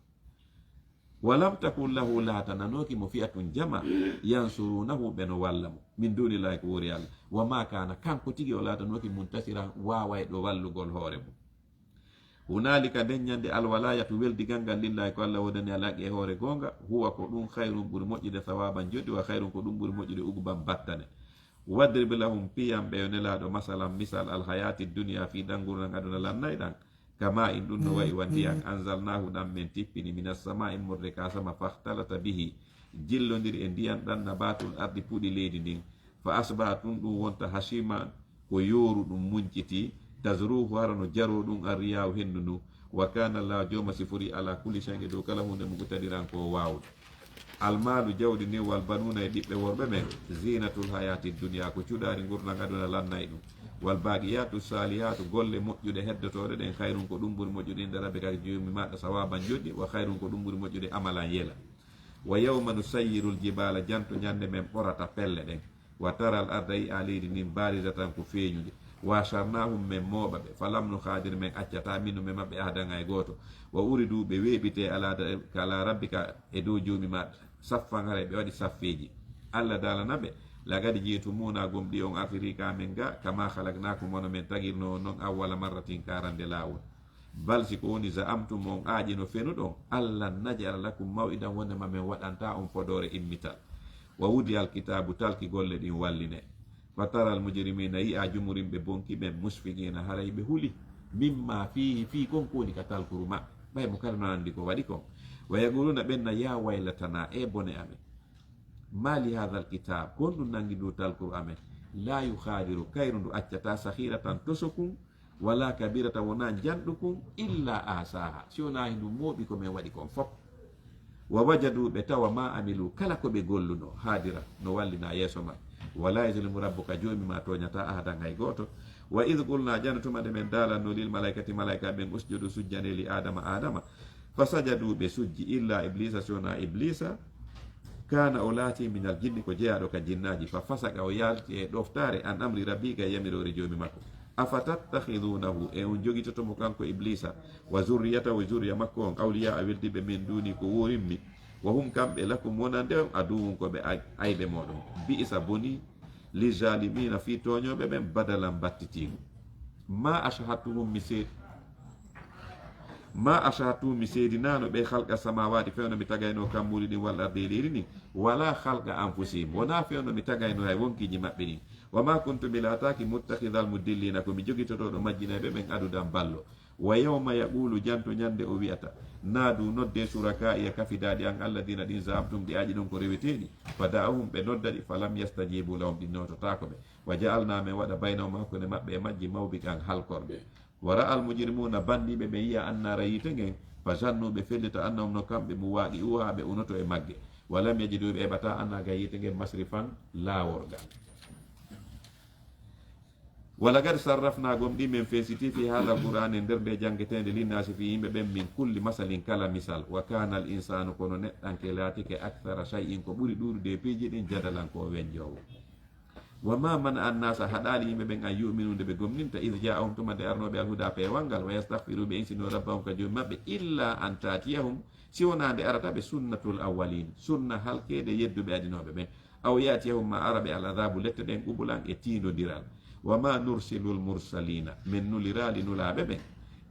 Walam takun lahu, laatananooki mo, fi'atun, jama, yansurunahu, ɓe no walla mo, min dunillahi, ko woori Allah. Wa ma kana, kanko tigi o laatanooki, muntasiran, waawayɗo wallugol hoore mum. Hunalika, nden ñande, alwalayatu, weldigal ngal, lillahi, ko Allah wodani, alhaqi, e hoore goonga, huwa, ko ɗum, khayrun, ɓuri moƴƴude, thawaban, joddi, wa khayrun, ko ɗum ɓuri moƴƴude, uqban, battane. Wadrib lahum, piyan ɓe, yo Nelaaɗo, masalan, misal, alhayati dunya, fii ɗan ngurndan aduna lannayɗan, kama in, ɗum no wa'i wa ndiyan, anzalnahu, ɗan men tippini, minas samaa'i, morre ka sama, fakhtalata bihi, jillondiri e ndiyan ɗan, nabatul ardi, puɗi leydi ndin, fa asbaha, tun ɗum wonta, hashiman, ko yooru ɗum munciti, tazruhu, hara no jaroo ɗum, arriyahu, hendu ndu, wa kana Allah, jooma sifori, ala kulli shay'in, e dow kala huunde, muqtadiran, ko o waawuɗo. Almaalu, jawdi ndin, wal banuuna, e ɓiɓɓe worɓe ɓen, zinatul hayati dunya, ko cuɗaari ngurndan aduna lannay ɗum. Wal baqiyatu salihatu, golle moƴƴuɗe heddotooɗe ɗen, khayrun, ko ɗum ɓuri moƴƴude, inda rabbika, ka joomi maaɗa, sawaban, joddi, wa khayrun, ko ɗum ɓuri moƴƴude, amalan, yela. Wa yawma nusayyirul jibala, janto ñande men ɓorata pelle ɗen. Wa taral arda, yi'a leydi ndin, barizatan, ko feeñude. Wa hasharnahum, men mooɓa ɓe. Falam nughadir, men accataa, minhum, e maɓɓe, ahadan, hay gooto. Wa uridu, ɓe weeɓite, ala da-, ka ala rabbika, e dow joomi maɓɓe, saffan, haray ɓe waɗi saffeeji. Allah daalana ɓe, laqad ji'tumuna, gomɗii on artirii ka amen ga, kama khalaqnakum, wano men tagirnoo on non, awwala marratin, ka arande laawol. Bal, si ko woni, za'amtum, on aaƴino, fenuɗon, allan naj'ala lakum maw'idan, wonde ma men waɗantaa on fodoore immital. Wa wudi'al kitaabu, talki golle ɗin walline. Wa taral mujrimina, yi'a jumurimɓe bonki ɓen, musfiqina, haray ɓe huli, mimma fihi, fii kon ko woni ka talkuru maɓɓe. Ɓay mo kala no anndi ko waɗi kon. Wa yaquluna, ɓen na, ya waylatana, e bone amen. Ma li hadhal kitab, ko honɗum nangi ndu talkuru amen? La yughadiru, kayru ndu accataa, saghiratan, tosokun, wala kabiratan, wonaa njanɗukun, illa ahsaha, si wonaa hindu mooɓi ko men waɗi kon fof. Wa wajadu, ɓe tawa, ma amilu, kala ko ɓe golluno, hadira, no wallina yeeso maɓɓe. Wala yazlimu rabbuka, joomi ma tooñataa, ahadan, hay gooto. Wa idh qulna, jano tuma nde men daalanno, lil malaikati, malaika ɓen, usjudu, sujjane, li Adama, Adama. Fasajadu, ɓe sujji, illa Iblisa, si wonaa Iblisa, kana, o laati, minal jinni, ko jeyaaɗo ka jinnaaji, fa fasaqa, o yalti e ɗoftaare, an amri rabbi, ka yamiroore joomi makko. Afatattakhidunahu, e on jogitoto mo kanko Iblisa, wa zurriyatahu, e zurriya makko on, awliya, a weldiɓe, min duni, ko wuurimmi, wa hum, kamɓe, lakum, wonande on, aduwwun, ko ɓe ay-, ayɓe mooɗon. Bi'sa, boni, lizalimina, fii tooñooɓe ɓen, badalan, battitiigu. Ma ashhadtuhum, mi seed-, ma ashhadtuhum, mi seedinaano ɓe, khalqa samawati, fewndo mi tagaynoo kammuuli ɗin, wal ardi, e leydi ndin, wala khalqa anfusihim, wonaa fewndo mi tagaynoo hay wonkiiji maɓɓe ɗin. Wa ma kuntu, mi laataaki, muttakhidhal mudillina, ko mi jogitotooɗo majjinayɓe ɓen, adudan, ballo. Wa yawma yaqulu, janto ñande o wi'ata, naadu, nodde, shuraka'iya, kafidaaɗi an, alladina, ɗin, za'amtum, ɗi aaƴiɗon ko reweteeɗi, fa da'awhum, ɓe nodda ɗi, falam yastajibu lahum, ɗi noototaako ɓe. Wa ja'alna, men waɗa, baynahum, hakkunde maɓɓe e majji, mawbiqan, halkorde. Wa ra'al mujrimuna, bandiiɓe ɓen yi'a, annaara, yiite ngen, fa zannu, ɓe fellita, annahum, no kamɓe, muwaqi'uha, ɓe unoto e magge. Wa lam yajidu, ɓe heɓataa, anha, ga yiite ngen, masrifan, laaworgal. Wala gad sarrafna gom ɗi men feesiti fi hada alqur'ani e nder nde janngeteende linnaasi fi yimɓe ɓen min kulli masalin kala misal. Wa kana al insanu kono neɗɗanke laatike akthara shay'in ko ɓuri ɗuuɗude e piiji ɗin jadalan ko o wenjoowo. Wa ma mana annasa haɗaali yimɓe ɓen an yu'minu nde ɓe gomninta id ja'ahum tuma nde arnooɓe alhuda peewal ngal wa yastaghfiru ɓe insino rabbahum ka joomi maɓɓe illa an tatiyahum si wonaa nde arata ɓe sunnatul awwalin sunna halkeede yedduɓe adinooɓe ɓen. Aw yatiyahum ma ara ɓe al adabu lette ɗen qubulan e tiindodiral. Wa ma nursilul mursalina men nuliraali nulaaɓe ɓen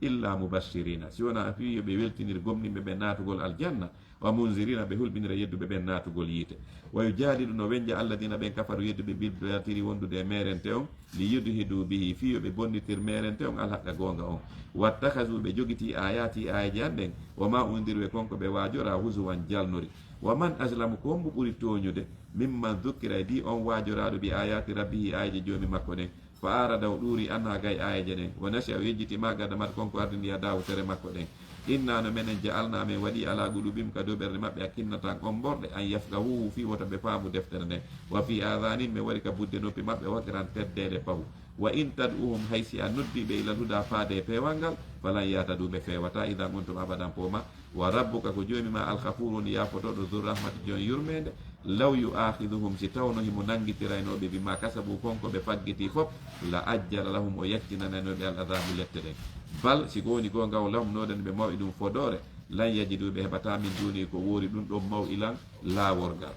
illa mubashirina si wonaa fii yo ɓe weltinir gomɗinɓe ɓen naatugol aljanna. Wa munzirina ɓe hulɓinira yedduɓe ɓen naatugol yiite. Wa yujadilu no wenja alladina ɓen kafaru yedduɓe bil batili wondude e meerente on li yudhidu bihi fii yo ɓe bonnitir meerente on alhaqa goonga on. Wattakhadhu ɓe jogiti ayati aayeeje an ɗen wa ma undiru e kon ko ɓe waajora huzuwan jalnori. Wa man azlamu ko hombo ɓuri tooñude mimman dhukkira e di on waajoraaɗo bi ayati rabbihi aayeeje joomi makko ɗen. Fa arada o ɗuuri anha gay aayeeje ɗen wa nasiya o yejjiti ma qaddamat kon ko ardini yadahu tere makko ɗen. Inna no menen ja'alna men waɗi ala qulubihim ka dow ɓerɗe maɓɓe akinnatan omborɗe an yafqahuhu fii wota ɓe faamu deftere nden. Wa fi adanihim men waɗi ka budde noppi maɓɓe waqran teddeele pahu. Wa in tad'uhum hay si a noddi ɓe ilal huda faade e peewal ngal falan yahtadu ɓe feewata idan on tuma abadan pooma. Wa rabbuka ko joomi ma alghafuru woni yaafotooɗo dhu rahmati joon yurmeende. Law yu'akhiduhum si tawno himo nanngitiraynoo ɓe bima kasabu kon ko ɓe faggiti fof la ajjala lahum o yaccinanayno ɓe al adabu lette ɗen. Bal si ko woni goonga o lahum noodani ɓe maw'idan fodoore lan yajidu ɓe heɓata min duni ko woori ɗum ɗon maw'ilan laaworgal.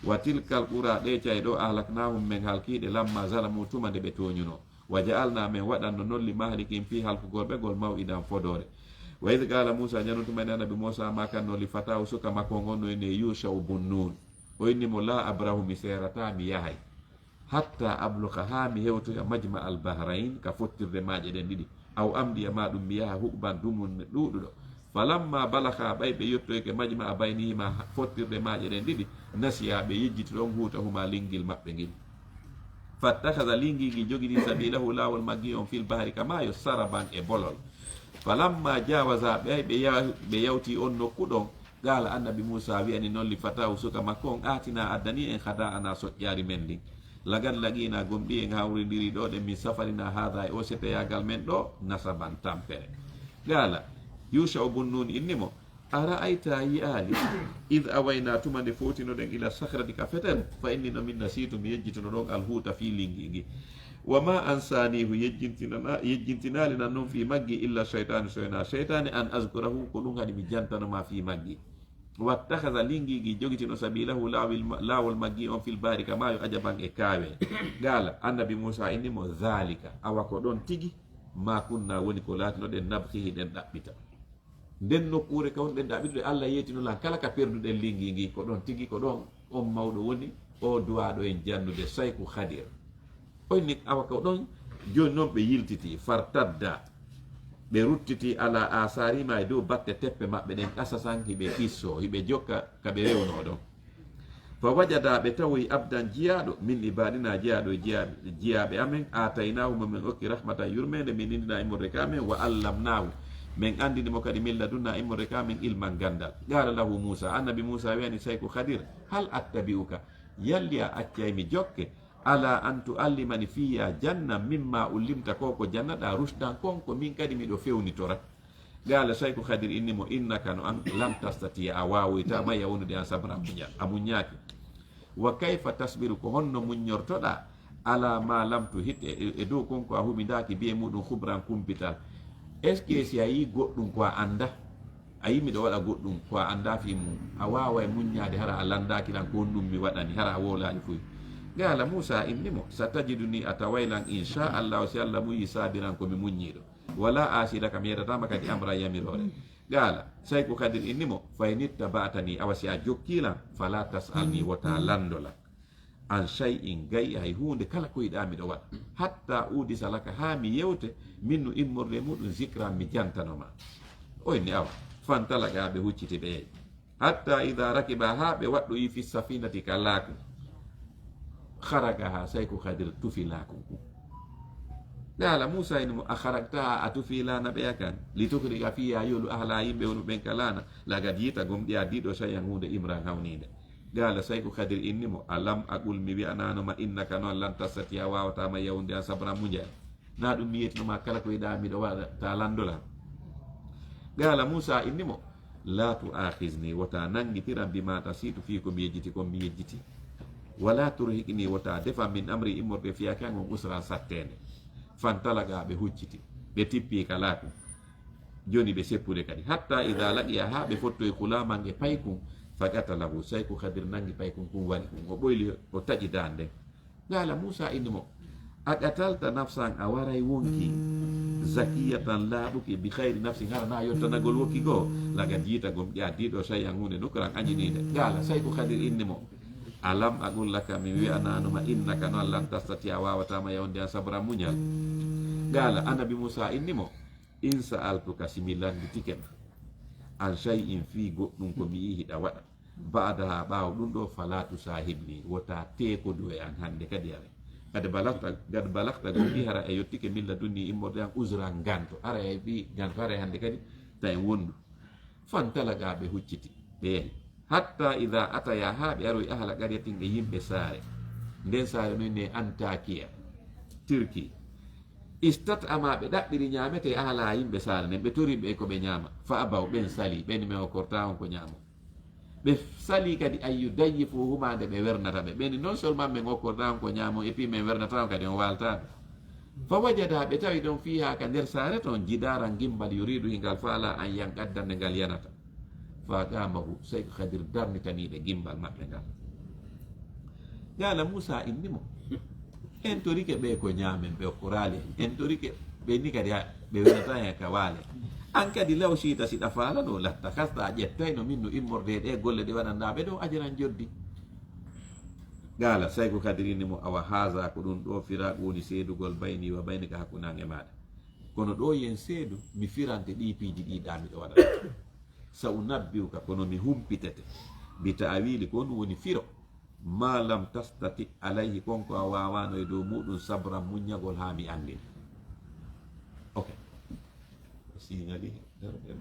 Wa tilkal qura ɗe cay ɗo ahlaknahum men halkiiɗe lamma zalamu tuma nde ɓe tooñunoo. Wa ja'alna men waɗanno nolli mahlikin fii halkugol ɓe ngol maw'idan fodoore. Wa id qala musa ñanutuma ene annabi musa makanno li fatahu suka makko on onno ene yusha'u bun nun. O inni mo la abrahu mi seerata mi yahay hatta abluka haa mi hewtoya majma al bahrain ka fottirde maaƴe ɗen ɗiɗi. Aw amdiya ma ɗum mi yaha huɓban dumunne ɗuuɗuɗo. Falamma balaka ɓay ɓe yottoyke majma a baynihima fottirde maaƴe ɗen ɗiɗi nasiya ɓe yejjiti ɗon huuta huma lingil maɓɓe ngil. Fattakhadha lingi ngi jogiti sabilahu laawol maggi on fil bahri ka maayo saraban e bolol. Falamma jawaza ɓay ɓe ya- ɓe yawti on nokku ɗon. Qala annabi musa wi'ani non li fatahu suka makko on atina addani en khada'ana soƴƴaari men ndin. Lagad lagina gomɗi en hawrindiri ɗo ɗen min safarina hadha e o seteyagal men ɗo nasaban tampere. Qala yusha'u bun nun inni mo ara'ayta a yi'aali id awayna tuma nde fowtinoɗen ila sahrati ka fetel fa inni no min nasitu mi yejjituno ɗon alhuuta fii lingi ngi. Wa ma ansanihu yejjintinana- yejjintinaali nan non fii maggi illa shaytanu soyna shaytani an azkurahu ko ɗum haɗi mi jantanoma fii maggi. Wattakhadha lingi ngi jogitino sabilahu laawol maggi on fil bahri ka maayo ajaban e kaawe. Qala annabi musa inni mo dhalika awa ko ɗon tigi ma kunna woni ko laatinoɗen nabghi hiɗen ɗaɓɓita. Nden nokkuure ka wonɗen ɗaɓɓitude Allah yeetino lan kala ka perduɗen lingi ngi ko ɗon tigi ko ɗon on mawɗo woni o duwaɗo en jannude sayku khadir. Oyni awa ko ɗon jooni noon ɓe yiltiti fartadda ɓe ruttiti ala asarima e dow batte teppe maɓɓe ɗen qasasan hiɓe qisso hiɓe jokka ka ɓe rewno ɗon. Fa wajada ɓe tawoyi abdan jiyaaɗo min ibadina jiyaaɗo e jiyaaɓe amen ataynahu mo men okki rahmatan yurmende min indina immorde ka men wa allamnahu men andini mo kadi min ladunna immorde ka men ilman gandal. Qala lahu musa annabi musa wiyani sayku khadir hal attabi'uka yalli a accay mi jokke ala an tu'allimani fiya janna mimma ullimta ko ko jannaɗa rushdan kon ko min kadi miɗo fewnitora. Qala sayku khadir inni mo innaka no an lan tastatiya a wawoyta maya wonude an sabra a muña- a muññaki. Wa kayfa tasbiru ko honno muññortoɗa ala ma lam tuhit e e dow kon ko a huɓidaki biye muɗum khubran kumpital. Est ce que si a yi goɗɗum ko a anda a yi miɗo waɗa goɗɗum ko a anda fi mum a wawa e muññade hara a landaki lan ko honɗum mi waɗani hara a wowlani fuy. Qala musa inni mo sa tajiduni a tawaylan inchallahu si allah muyi sabiran komi muññiɗo. Wala asida kam yetatama kadi amra yamirore. Qala sayku khadir inni mo fa in ittaba'tani awa si a jokkilan fala tas'alni wota landolan an shay'in gay hay hunde kala ko yiɗa miɗo waɗa hatta udisa laka ha mi yewte min no immorde muɗum zikran mi jantanoma. O inni awa fantalaqa ɓe hucciti ɓe yahi hatta ida rakiba ha ɓe waɗɗoyi fi safinati ka laaku kharaqaha sayku khadir tufi laaku ngu. Qala musa ini mo a kharaqtaha a tufi lana ɓeya kan li tukhriqa fiha yolu ahla yimɓe wonu ɓen ka lana lagad yita gomɗi a diɗo shay'an hunde imran hawnide. Qala sayku khadir inni mo alam aqul mi wi'ananoma innaka noon lan tastatiya wawatama yawude an sabran muñal. Na ɗum mi yetino ma kala ko yiɗa miɗo waɗa, ta landola. Qala Musa inni mo, la tu'akhidhni, wota nangitiram bima nasitu, fii ko mi yejjiti kon mi yejjiti. Wala turhiqni, wota defam min amri, immorde fiyake an on, usran, sattende. Fantalaqa, ɓe hucciti, ɓe tippi ka laakum. Joni ɓe seppude kadi. Hatta idha laqiya, ha ɓe fottoyi ghulaman e paykun, faqatalahu, Sayku Khadir nangi paykun kun wali kun. O ɓoyli, o taƴi dande. Qala Musa inni mo, aqatalta nafsan, a waray wonki, zakiyatan, laaɓuki, bi khayri nafsin, hara na yottanagol wonki goo, laqad ji'ta, gom a addi ɗoo, shay'an, huunde, nukran, añiniinde. Qala, Sayku Khadir inni mo, alam aqul laka, mi wi'anaano ma, innaka, no an, lan tastati'a, a waawataa ma, ya wonde an, sabran, muñal. Qala, Annabi Musa inni mo, in sa'altuka, si mi lannditike ma, an shay'in, fii goɗɗum ko mi yi'i hiɗa waɗa, ba'daha, ɓaawo ɗum ɗoo, fala tusahibni, wota teekodu e an hannde kadi, are. Qad balagta, qad balagta, gomɗii hara a yottike, min ladunni, immorde an, uzran, ganto. Hara a heɓii ganto, hara hannde kadi, ta en wondu. Fantalaqa, ɓe hucciti, ɓe yahi. Hatta idha ataya, haa ɓe aroyi, ahla qaryatin, e yimɓe saare. Nden saare no innee Antakiya, Turki. Istat'ama, ɓe ɗaɓɓiri ñaamete, ahla, yimɓe saare nden, ɓe tori ɓe ko ɓe ñaama. Fa abaw, ɓen sali, ɓen men okkortaa on ko ñaamo. Ɓe sali kadi, an yudayyifuhuma, nde ɓe wernata ɓe. Ɓen non seulement men okkortaa on ko ñaamo, et puis men wernata on kadi, on waaltaa ɓe. Fa wajada, ɓe tawi ɗon, fiha, ka nder saare ton, jidaran, gimmbal, yuridu, hingal faala, an yanqadda, nde ngal yanata. Fa aqamahu, Sayku Khadir darnitanii ɓe gimmbal maɓɓe ngal. Qala Musa inni mo, en torike ɓe ko ñaamen, ɓe okkoraali en. En torike ɓe ni kadi, ha, ɓe welataa hen ka waale. An kadi, law shi'ta, si ɗa faalano, lattakhadhta, a ƴettayno, minhu, immorde e ɗe golle ɗe waɗanɗaa ɓe ɗo, ajran, joddi. Qala, Sayku Khadir inni mo, awa haza, ko ɗum ɗo firaqu woni seedugol, bayni wa baynaka, hakkunde an e maaɗa. Kono ɗo yen seedu, mi firante ɗi piiji ɗi ɗa miɗo waɗa. Sa unabbi'uka, kono mi humpitete, bi ta'wili, ko honɗum woni firo, ma lam tastati alayhi, kon ko a waawano e dow muɗum, sabran, muññagol, haa mi anndina. Ok. Signali, daro, daro.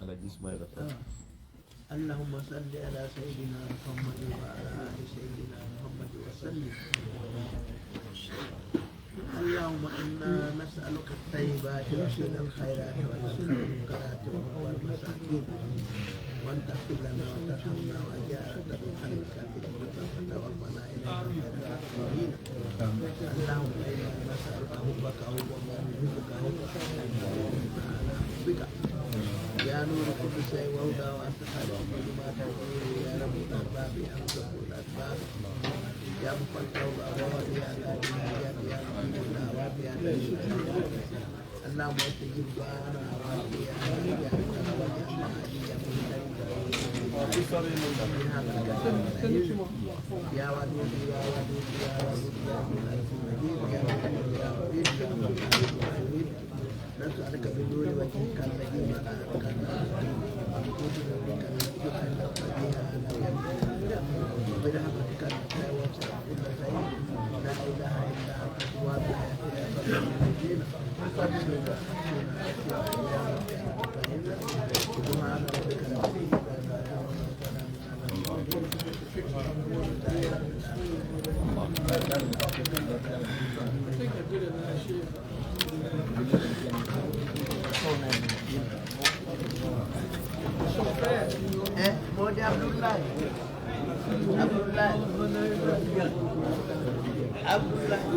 Alhaji Ismaila Fall. اللهم صل على سيدنا محمد وعلى آل سيدنا محمد وسلم. اللهم إنا نسألك الطيبات وفعل الخيرات وترك المنكرات وحب المساكين، وأن تغفر لنا وترحمنا وأن تجعل تدخلنا في أمتك وتوفنا إليك خير الراحمين. اللهم إنا نسألك حبك وحب من يحبك وحب من يحبك. يا نور كل شيء وهدى وأنت خالق كل ما تقول يا رب الأرباب أنت الأسباب. يا مفتح الأبواب، يا ذا الجلال، يا مجيب الدعوات، يا ذا الجلال. اللهم استجب دعاءنا وآتنا ما وعدتنا واجعلنا عليا من ذلك. يا ودود، يا ودود، يا ودود، يا ذا العرش المجيد، يا مجيب، يا مجيب، يا مجيب. نسألك بنور وجهك الذي ملأت الأرض، وبنورك الذي أشرقت بها على يدك، برحمتك التي وسعت كل شيء، لا إله إلا أنت، سبحان ربك رب العزة عما يصفون، وسلام على المرسلين، والحمد لله رب العالمين. سبحان ربك رب العزة عما يصفون، وسلام على المرسلين. Eh, Modi Abdoulaye. Abdoulaye. Abdoulaye.